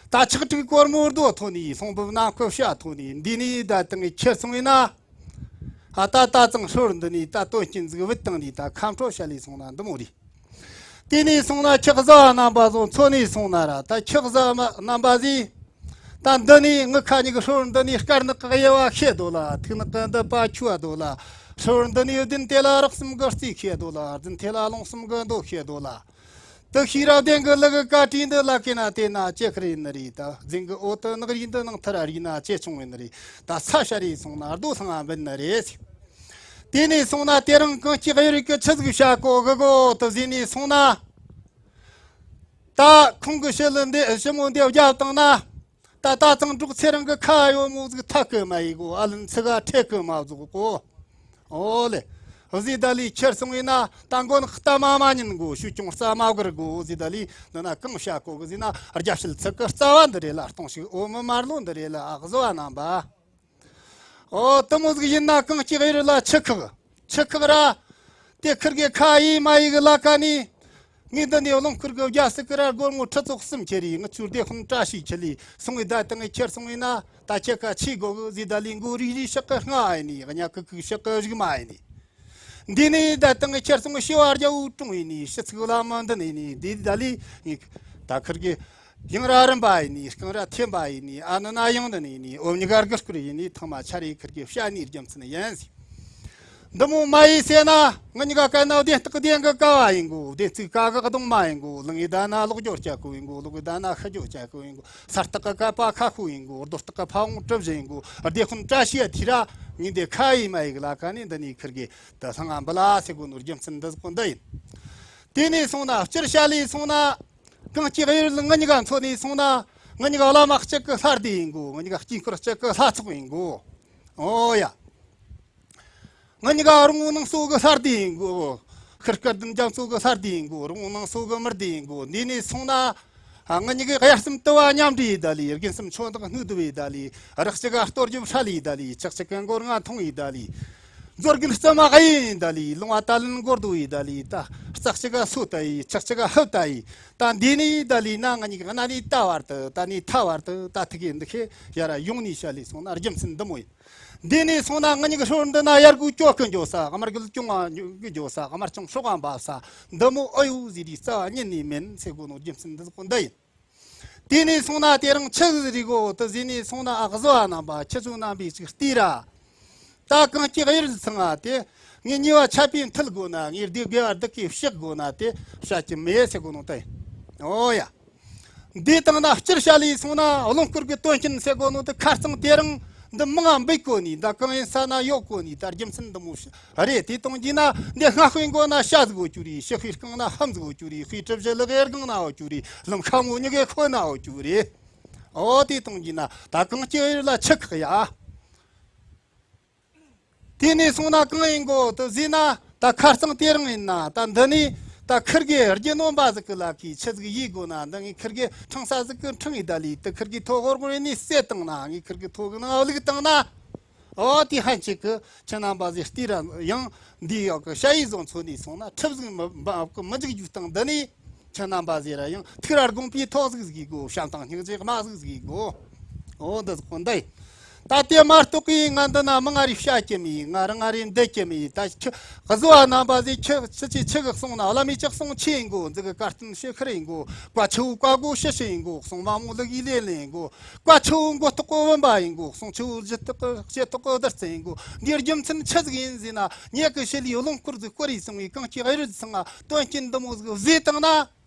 ད་ཆག་ཀྲིག་གོར་མོ་རྡོ་ཐོ་ནས། སོང་བུབ་ནམ་ཁོ་ཤ་ཐོ་ནས། འདི་ནས་ད་ལྟ་ངས་ཁྱེར་སོང་ཡིན་ན། ཨ་ད་ད་ཙང་ཧྲོར་འདི་ནས་ད་དོན་རྐྱེན་ཟིག་བུད་བཏང་ནས། ད་ཁམས་ཁྲོ་བཤད་ལས་སོང་ན་འདི་མོ་རེད། དེ་ནས་སོང་ན་ཁྱི་གཟུ་བ་རྣམ་པ་ཚོ་མཚོན་ནས་སོང་ན་ར། ད་ཁྱི་གཟུ་བ་རྣམ་པ་ཟིག། ད་འདི་ནས་ངི་ཁ་ཉིག་ཧྲོར་འདི་ནས་དཀར་ནག་གི་དབྱེ་བ་ཤེས་དོ་ལ། ཐིག་ནག་གི་འདི་པ་ཆུ་བ་དོ་ལ། ཧྲོར་འདི་ནས་བདུན་ཐེ་ལ་རག་གསུམ་གི་རྩིས་ཤེས་དོ་ལ། བདུན་ཐེ་ལ་ལུང་གསུམ་གི་མདོ་ཤེས་དོ་ལ། དུ་ཤེས་རབ་ལྡན་གི་ལུག་གི་བཀའ་དྲིན་འདི་ལ་བཀལ་ན་དེ་ན་ཅི་ཁར་ཡིན་ནི་རེད། ད་རྫིང་གི་འོག་ཏུ་ནག་རིས་འདི་ནང་ཐར་རིས་ན་ཅི་བྱུང་ཡིན་ནི་རེད། ད་ས་ཤར་རེ་སོང་ན་རྡོ་ལྷང་ང་འབུད་ནི་རེད། དེ་ནས་སོང་ན་དེ་རིང་གང་སྐྱེ་གཡུ་རིག་གི་ཆི་ཟིག་བྱ་གོ་གི་གོ་དུ་ཟིན་ནས་སོང་ན། ད་ཁོང་གི་ཞི་ལི་འདི་ཞི་མོ་འདི་བརྒྱབ་བཏང་ན། ད་ད་ཙང་འབྲོག་ཚེ་རིང་གི་ཁ་ཡོད་མོ་ཟིག་ཐག་གི་མ་ཡི་གོ། ཨ་ལན་ཚི་ག་ཁྲེ་གི་མ་ཟུག་གོ། ཨོ་ལེ། བཟི་ད་ལི་ཁྱེར་སོང་ཡིན་ན་ད་མགོ་ནག་རྟ་མ་མ་ཉན་གོ། ཤུ་ཅུང་རྩ་མ་གར་གོ། བཟི་ད་ལི་འདི་ན་གང་བྱ་གོ་གི་ཟིན་ན། རྒྱ་ཤིལ་ཚི་གི་རྩ་བ་འདི་རེད་ལ། སྟོང་ཞིག་འོ་མི་མར་ལོ་འདི་རེད་ལ། ཨ་གཟུ་བ་རྣམ་པ། ཨོ་དེ་མོ་ཟིག་ཡིན་ན་གངས་སྐྱིད་གཡུ་རལ་ལ་ཆུ་ཁག་ཆུ་ཁག་ར། དེ་ཁིར་གི་ཁ་ཡི་མ་ཡི་གི་ལ་ཀ་ནི། ངས་འདི་ནས་རླངས་འཁོར་གི་རྒྱ་སྲིད་ཀི་ར་སྒོར་མོ་ཁྲི་ཚོ་གསུམ་ཁྱེར་རེ། ངི་ཆུ་སྡེ་དཔོན་བཀྲ་ཤིས་ཁྱེར་ལི་སོང་ངི་ད་དང་ངི་ཁྱེར་སོང་ངི་ན། ད་ཁྱེད་ཀ་ཆི་གོ་གི་ཟི་ད་ལི་མགོ་རིག་རིག་ཤག་གི་རྔ་ཨ་ནི། གཉའ་ཀི་ཀི་ཤག་གི་རིག་མ་ཨ་ནི། འདི་ནས་ད་དང་ངི་ཁྱེར་སོང་ངི་ཤི་བ་རྒྱ་བོ་ཀྲུང་ཨ་ནི། ཤི་ཚིག་ལ་མ་འདི་ནི་ནི་འདི་ད་ལི་ངི་ད་ཁིར་གི། ཡང་ར་རིམ་པ་ཡིན་ནི། རྐང་ར་འཐེན་པ་ཡིན་ནི། ཨ་ནི་ན་ཡང་ནི་ནི་ནི་ཨོ་མྱི་གར་གི་སྐུར་ཡིན་ནི། ཐང་མ་ཆ་རེ་ཁིར་གི་བཤད་ནི་རྒྱུ་མཚན་ཡིན་ཟིག་འདི་མོ་མ་ཡིན་ཟེར་ན། ང་གཉིས་ཀ་ག་ན་བདེན་སྟག་བདེན་གི་ཀ་བ་ཡིན་གོ། བདེན་ཚིག་ཀ་གི་གདོང་མ་ཡིན་གོ། ལང་ཡི་ད་ན་ལོག་འགྱོ་སྐྱ་ཀོ་ཡིན་གོ། ལོག་ཡི་ད་ན་ཤི་འགྱོ་སྐྱ་ཀོ་ཡིན་གོ། ས་སྟག་གི་ཀ་པ་ཁ་ཁོ་ཡིན་གོ། རྡོ་སྟག་གི་ཕ་བོང་གྲུ་བཞི་ཡིན་གོ། སྡེ་དཔོན་བཀྲ་ཤིས་ཐི་ར་ངས་འདི་ཁ་ཡི་མ་ཡི་གི་ལ་ཀ་ནི་འདི་ནི་ཁིར་གི་ད་ལྷང་ང་འབུ་ལ་ཟེར་གོ་ནོ་རྒྱུ་མཚན་འདི་ཟིག་གོ་འདི་ཡིན། དེ་ནས་སོང་ན་སྤྱིར་བཤད་ལས་སོང་ན། གངས་སྐྱིད་གཡུ་རལ་ང་གཉིས་ཀ་མཚོན་ནས་སོང་ན། ང་གཉིས་ཀ་བླ་མ་གཅིག་གི་ལྷ་སྡེ་ཡིན་གོ། ང་གཉིས་ཀ་དཀྱིལ་འཁོར་གཅིག་གི་ལྷ་ཚོགས་ཡིན་གོ། ཨོ་ཡ། ང་གཉིས་ཀ་རོང་བོ་ནང་སོ་གི་ལྷ་སྡེ་ཡིན་གོ། ཤར་སྐལ་ལྡན་རྒྱ་མཚོ་གི་ལྷ་སྡེ་ཡིན་གོ། རོང་བོ་ནང་སོ་གི་མི་སྡེ་ཡིན་གོ། འདི་ནས་སོང་ན། ང་གཉིས་ཀའི་དབྱར་གསུམ་དུ་བ་མཉམ་འདྲེས་ཡི་ད་ལི། དགུན་གསུམ་ཆོ་འདག་སྣོད་དུ་བའི་ད་ལི། རག་གཅིག་ག་གཏོར་རྒྱུ་ཧྲ་ལི་ད་ལི། ཆག་གཅིག་གི་མགོ་རྔ་འཐུང་ཡི་ད་ལི། མཛོ་རྒན་རྩི་མ་གཡས་ཡིན་ད་ལི། ལུང་བ་ད་ལན་མགོ་རྡོ་ཡི་ད་ལི། ད་རྩ་གཅིག་ག་སོ་ད་ཡི། ཆག་གཅིག་ག་ཧབ་ད་ཡི། ད་འདི་ནི་ད་ལི་ན་ང་གཉིས་ཀ་གནའ་ནི་ད་བར་དུ། ད་ནི་ཐ་བར་དུ། ད་ཐུག་གི་འདི་ཁེ་ཡ་ར་ཡོང་ནི་བཤད་ལས་སོང་ན་རྒྱུ་མཚན་འདི་མོ་ཡིན། འདི་ནས་སོང་ན་ང་གཉིས་ཀ་ཧྲོར་འདི་ན་ཡར་གུ་ཅོག་གི་འགྱོ་ས། དམར་གུ་ཅུང་ང་གི་འགྱོ་ས། དམར་ཆུང་སྲོག་ག་འབབ་ས། འདི་མོ་ཨ་ཡོ་ཟི་རི་རྩ་བ་ཉིད་ནས་མིན་ཟེར་གོ་ནོ་རྒྱུ་མཚན་འདི་ཟིག་གོ་འདི་ཡིན། དེ་ནས་སོང་ན་དེ་རིང་ཆི་ཟིག་རི་གོ་དུ་ཟི་ནས་སོང་ན་ཨ་བཟོ་བ་རྣམ་པ་ཁྱེད་ཚོ་རྣམ་པས་ཅིག་ལྟོས་ར། ད་གངས་སྐྱིད་གཡུ་རལ་ཚང་ང་དེ་ངས་ཉེ་བ་ཆད་པའི་མཐུལ་དགོ་ན། ངས་སྡེ་དགེ་བ་སྡུག་གི་བཤག་དགོ་ན་དེ་བཤད་ཀྱི་མེད་ཟེར་གོ་ནོ་དེ་ཡིན། ཨོ་ཡ། འདི་དང་ན་སྤྱིར་བཤད་ལས་སོང་ན་རླངས་འཁོར་གྱི་དོན་རྐྱེན་ཟེར་གོ་ནོ་དེ་ཁ་རྩང་དེ་རིང་འདི་མང་ང་འབུད་གོ་ནི། ད་གང་ཡིན་ས་ན་ཡོད་གོ་ནི། ད་རྒྱུ་མཚན་འདི་མོ་ཞིག་རེད། དེ་གཏོང་རྒྱུ་ན་འདི་སྔ་དཔེ་མགོ་ན་ཤ་ཟིག་འོ་རྒྱུ་རེད། ཕྱི་དཔེ་རྐང་ན་ལྷམ་ཟིག་འོ་རྒྱུ་རེད། དཔེ་གྲུ་བཞི་ལག་གཡས་སྒང་ན་འོ་རྒྱུ་རེད། ལམ་ཤ་མོ་གཉིས་ཀའི་ཁོ་ན་འོ་རྒྱུ་རེད། ཨོ་དེ་གཏོང་རྒྱུ་ན་ད་གངས་སྐྱིད་གཡུ་རལ་ལ་ཆུ་ཁག་ཡ། དེ་ནས་སོང་ན་གང་ཡིན་གོ་དུ་ཟེར་ན། ད་ཁ་རྩང་དེ་རིང་ཡིན་ན་ད་འདི་ནས་ད་ཁིར་གི་རྒྱུ་ནོམ་པ་ཟིག་གི་ལ་ཁི་ཆི་ཟིག་ཡིས་དགོ་ན། འདི་ངས་ཁིར་གི་ཁྲང་ས་ཟིག་གི་ཁྲང་ཡི་ད་ལི། དུ་ཁིར་གི་ཐོ་ཧོར་གོ་ནས་གསེད་བཏང་ན། ངས་ཁིར་གི་ཐོ་གི་ནང་བླུག་བཏང་ན། ཨོ་དེ་ཧན་ཆེ་གི་ཁྱེད་རྣམ་པ་ཟིག་ལྟོས་ར། ཡང་འདི་ཡག་གི་ཤ་ཡི་བཟོ་འཚོ་ནས་སོང་ན་ཁྲི་ཟིག་མི་འབབ་གི་མི་འཇིག་རྒྱུ་སྟངས་འདི་ནས། ཁྱེད་རྣམ་པ་ཟེར་ར་ཡང་ཐུགས་ར་དགོངས་པའི་ཐོག་ཟིག་ཟིག་དགོ། བྱམས་དང་སྙིང་རྗེ་མ་ཟིག་ཟིག་དགོ། འོ་འདི་ཟིག་གོ་འདི་ཡིན། ད་དེ་མ་གཏོགས་ཀི་ང་འདི་ན་མི་ང་རེ་བཤད་ཀྱི་མེད། ང་རང་ང་རེ་འདི་ཀྱི་མེད། ད་ཁྱི་བཟོ་བ་རྣམ་པ་ཟིག་ཁྱི་ཁྱི་ཆི་ཆི་གི་གསུང་ན་བླ་མའི་ཅག་གསུང་ཆེ་ཡིན་གོ། འཛི་གི་བཀའ་བསྟན་ཤེས་ཁར་ཡིན་གོ། བཀའ་ཆུ་བོ་བཀའ་བསྒོ་ཤི་ཤི་ཡིན་གོ། གསུང་མ་མོ་ལུག་ཡི་ལེ་ལེ་ཡིན་གོ། བཀའ་ཆུ་བོ་མགོ་ཐོག་གི་བུམ་པ་ཡིན་གོ། གསུང་ཆུ་བོ་གཞི་ཐོག་གི་གཞི་ཐོག་གི་བདུད་རྩི་ཡིན་གོ། འདིའི་རྒྱུ་མཚན་ཆི་ཟིག་ཡིན་ཟེར་ན། ངེད་ཀྱི་ཞི་ལིའི་རླངས་འཁོར་ཟིག་བསྐོར་ཡི་སོང་བའི་གངས་སྐྱིད་གཡུ་རལ་ཚང་ང་དོན་རྐྱེན་འདི་མོ་ཟིག་བཟོས་བཏང་ན།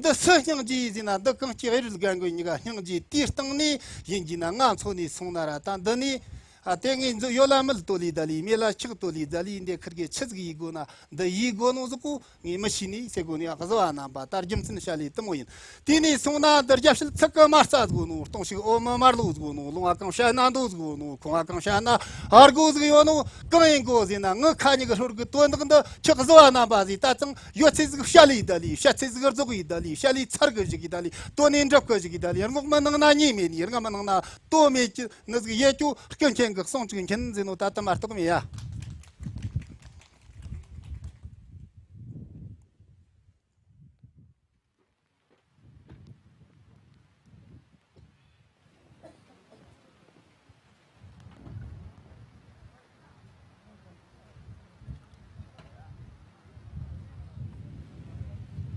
འདི་སུ་སྙིང་རྗེ་ཡིན་ཟེར་ན། འདི་གངས་སྐྱིད་གཡུ་རལ་རྒན་རྒོན་གཉིས་ཀ་སྙིང་རྗེ་དེའི་སྟེང་ནས་ཡིན་གྱི་ན། ང་འཚོ་ནས་སོང་ན་ར་ད་འདི་ནས་ཨ་དེ་ངས་འཛུ་ཡོ་ལ་མིད་དོ་ལི་ད་ལི། མེ་ལ་ཆག་དོ་ལི་ད་ལི། འདི་ཁིར་གི་ཆི་ཟིག་ཡིས་དགོ་ན་འདི་ཡིས་དགོ་ནོ་ཟིག་གོ་ངས་མི་ཤེས་ནི་ཟེར་གོ་ནི། ཨ་བཟོ་བ་རྣམ་པ་ད་རྒྱུ་མཚན་བཤད་ལས་དུ་མོ་ཡིན། དེ་ནས་སོང་ན་འདི་རྒྱབ་ཕྱི་ཚིག་གི་དམར་རྩ་ཟིག་གོ་ནོ། སྟོང་ཞིག་འོ་མི་དམར་ལོ་ཟིག་གོ་ནོ། ལུང་བ་གང་བཤད་ན་མདོ་ཟིག་གོ་ནོ། ཁོང་བ་གང་བཤད་ན་ཨར་གོ་ཟིག་ཡོད་ནོ། གང་ཡིན་གོ་ཟེར་ན། ངི་ཁ་ཉིག་ཧྲོར་གི་དོན་དག་འདི་ཁྱི་བཟོ་བ་རྣམ་པ་ཟིག་ད་ཙང་ཡོད་ཚད་ཟིག་བཤད་ལས་ད་ལི། བཤད་ཚད་ཟིག་རྫོགས་ཡི་ད་ལི། བཤད་ལས་ཚར་གི་བཞག་གི་ད་ལི། དོན་ནས་འགྲུབ་གི་བཞག་གི་ད་ལི། རྔོག་མི་ནང་ན་ཉེས་མེད་ནི། རྔ་མི་ནང་ན་དོ་མེད་ཀྱི་ནི་ཟིག་ཡེ་ཀྱོ། སྐུ་མཁྱེན་གི་གསུང་ཅིག་མཁྱེན་ཟེར་ནོ་ད་དུ་མ་གཏོགས་མེད་ཡ།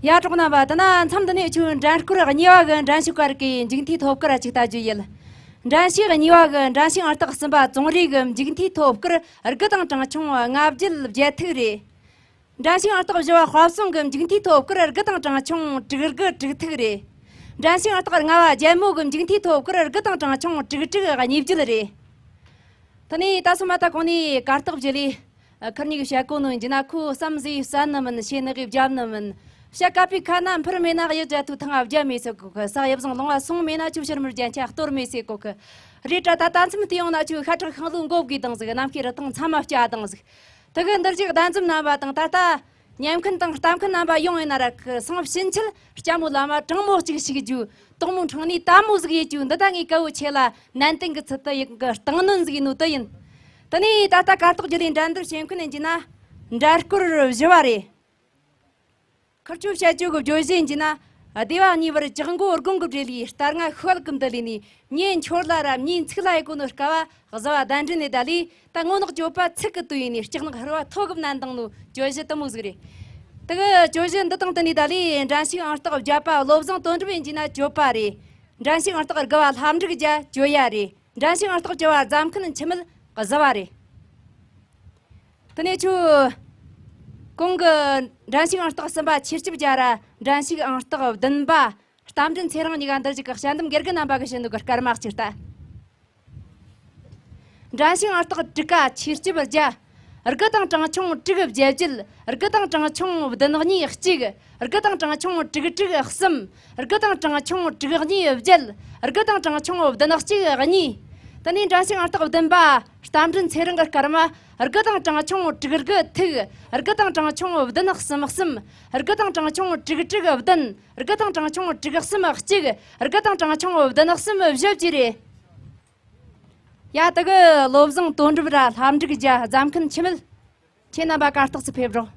ཡ་གྲོགས་རྣམ་པ། དེ་ན་མཚམས་འདི་ནས་ཁྱོད་འགྲན་སྐོར་གཉིས་པ་གི་འགྲན་ཞུགས་སྐར་གི་མཇུག་མཐའི་ཐོབ་སྐར་ཅིག་ལྟ་རྒྱུ་ཡིན། འགྲན་ཞུགས་གཉིས་པ་གི་འགྲན་ཞུགས་ཨང་རྟགས་གསུམ་པ་ཙོང་རི་གི་མཇུག་མཐའི་ཐོབ་སྐར་དགུ་དང་གྲངས་ཆུང་ལྔ་བརྒྱད་བརྒྱད་ཐིག་རེད། འགྲན་ཞུགས་ཨང་རྟགས་བཞི་བ་དཔའ་བཟང་གི་མཇུག་མཐའི་ཐོབ་སྐར་དགུ་དང་གྲངས་ཆུང་དྲུག་དགུ་དྲུག་ཐིག་རེད། འགྲན་ཞུགས་ཨང་རྟགས་ལྔ་བ་རྒྱལ་མོ་གི་མཇུག་མཐའི་ཐོབ་སྐར་དགུ་དང་གྲངས་ཆུང་དྲུག་དྲུག་གཉིས་བརྒྱད་རེད། དེ་ནས་ད་སོ་མ་ད་གོང་ནས་གར་སྟེགས་བརྒྱུད་ལས་ཁུར་གཉིས་ཀྱིས་བཤད་གོ་ནོ་ཡིན་རྒྱུ་ན། ཁོ་བསམ་ཟིག་བསད་ནི་མིན། ཤེས་ནི་གིས་བརྒྱབ་ནི་མིན། བཤད་ཀ་པའི་ཁ་ན་འཕུར་མེད་ན་གཡུ་འབྲས་ཐུག་ཐང་ང་བརྒྱབ་མེད་ཟེར་གོ་གི། ས་གཡུ་བཟང་ལུང་བ་སོང་མེད་ན་ཁྱོད་ཕྱིར་མི་རྒྱན་ཆ་གཏོར་མེད་ཟེར་གོ་གི། རེད་དྲ་ད་ལྟ་མཚམས་དེ་ཡོང་ན་ཁྱོད་ཤ་ཁྲག་ཤིང་ལོ་མགོ་བགོས་དང་ཟིག། ནམ་མཁའི་རི་ཐང་མཚམས་མ་བསྐྱལ་དང་ཟིག། དེ་གི་འདིར་གཅིག་བདམས་འཛོམས་རྣམ་པ་དང་ད་ལྟ་ ཉན་མཁན་དང་ལྟ་མཁན་རྣམ་པ་ཡོངས་ཡིན་ན་ར། ཁུ་སང་ཕྱིན་ཆད་ལྕམ་མོ་བླ་མ་དྲང་མོ་གཅིག་ཞིག་རྒྱུ། དོག་མོ་འཕྲང་ནས་དལ་མོ་ཟིག་ཡེད་རྒྱུ། འདི་ད་ངའི་སྐལ་བོ་ཆེ་ལ་ནན་ཏན་གི་ཚུལ་དུ་ཡིན་གི་སྟེང་གནོན་ཟིག་ཡིན་ནོ་དེ་ཡིན། དེ་ནས་ད་ལྟ་གར་སྟེགས་བརྒྱུད་ལས་འགྲན་བསྡུར་བྱེད་མཁན་ཡིན་གྱི་ན། འགྲན་སྐོར་བཞི་བ་རེད། ཁུར་ཆོས་བཤད་རྒྱུ་གི་བརྗོད་གཞི་ཡིན་གྱི་ན། སྡེ་བ་གཉིས་བར་གྱི་མགོ་དགུང་གི་སྦྲེལ་ལས་རྟ་རྔ་ཤོད་གི་འདི་ལས་ནས། མྱི་འཆོར་ལ་ར་མྱི་འཚིག་ལ་ཡི་གོ་ནོ་སྐབས་བ་གཟུ་བ་གདན་འདྲེན་ནས་ད་ལས། ད་ངོ་ནག་གྱོད་པ་ཚིག་གི་དུ་ཡིན་ནས་སྐྲག་ནག་ཧུར་བ་ཐོ་གི་མནན་དང་ནོ་བརྗོད་གཞི་དུ་མོ་ཟིག་རེད། དེ་གི་བརྗོད་གཞི་འདི་དང་བསྟུན་ནས་ད་ལས་འགྲན་ཞུགས་ཨང་རྟགས་བརྒྱད་པ་བློ་བཟང་དོན་གྲུབ་ཡིན་གྱི་ན་གྱོད་པ་རེད། འགྲན་ཞུགས་ཨང་རྟགས་དགུ་བ་ལྷ་འབྲུག་རྒྱལ་གྱོད་ཡ་རེད། འགྲན་ཞུགས་ཨང་རྟགས་བཅུ་བ་རྫ་མཁན་འཆི་མེད་གཟུ་བ་རེད། དེ་ནས་ཆུ། གོང་གི་འགྲན་ཞུགས་ཨང་རྟགས་གསུམ་པ་ཆེར་སྐྱིབ་རྒྱལ་ར་འགྲན་ཞུགས་ཨང་རྟགས་བདུན་པ་རྟ་མགྲིན་ཚེ་རིང་གཉིས་ཀ་འདིར་གཅིག་གི་དཔྱད་འདེམས་དགེ་རྒན་རྣམ་པ་གི་བྱིན་ནོ་གི་སྐར་མ་གཅིག་ལྟ། འགྲན་ཞུགས་ཨང་རྟགས་དྲུག་ཀ་ཆེར་སྐྱིབ་རྒྱལ། དགུ་དང་གྲངས་ཆུང་དྲུག་བརྒྱད་བརྒྱད། དགུ་དང་གྲངས་ཆུང་བདུན་གཉིས་གཅིག། དགུ་དང་གྲངས་ཆུང་དྲུག་དྲུག་གསུམ། དགུ་དང་གྲངས་ཆུང་དྲུག་གཉིས་བརྒྱད། དགུ་དང་གྲངས་ཆུང་བདུན་གཅིག་གཉིས། དེ་ནས་འགྲན་ཞུགས་ཨང་རྟགས་བདུན་པ་རྟ་མགྲིན་ཚེ་རིང་གི་སྐར་མ། དགུ་དང་གྲངས་ཆུང་དྲུག་དགུ་ཐིག། དགུ་དང་གྲངས་ཆུང་བདུན་གསུམ་གསུམ། དགུ་དང་གྲངས་ཆུང་དྲུག་དྲུག་བདུན། དགུ་དང་གྲངས་ཆུང་དྲུག་གསུམ་གཅིག། དགུ་དང་གྲངས་ཆུང་བདུན་གསུམ་བཞི་བཅས་རེད། ཡ། དེ་གི་བློ་བཟང་དོན་གྲུབ་ར་ལྷ་འབྲུག་རྒྱལ་རྫ་མཁན་འཆི་མེད། ཁྱེད་རྣམ་པ་གར་སྟེགས་སུ་ཕེབས་རོགས།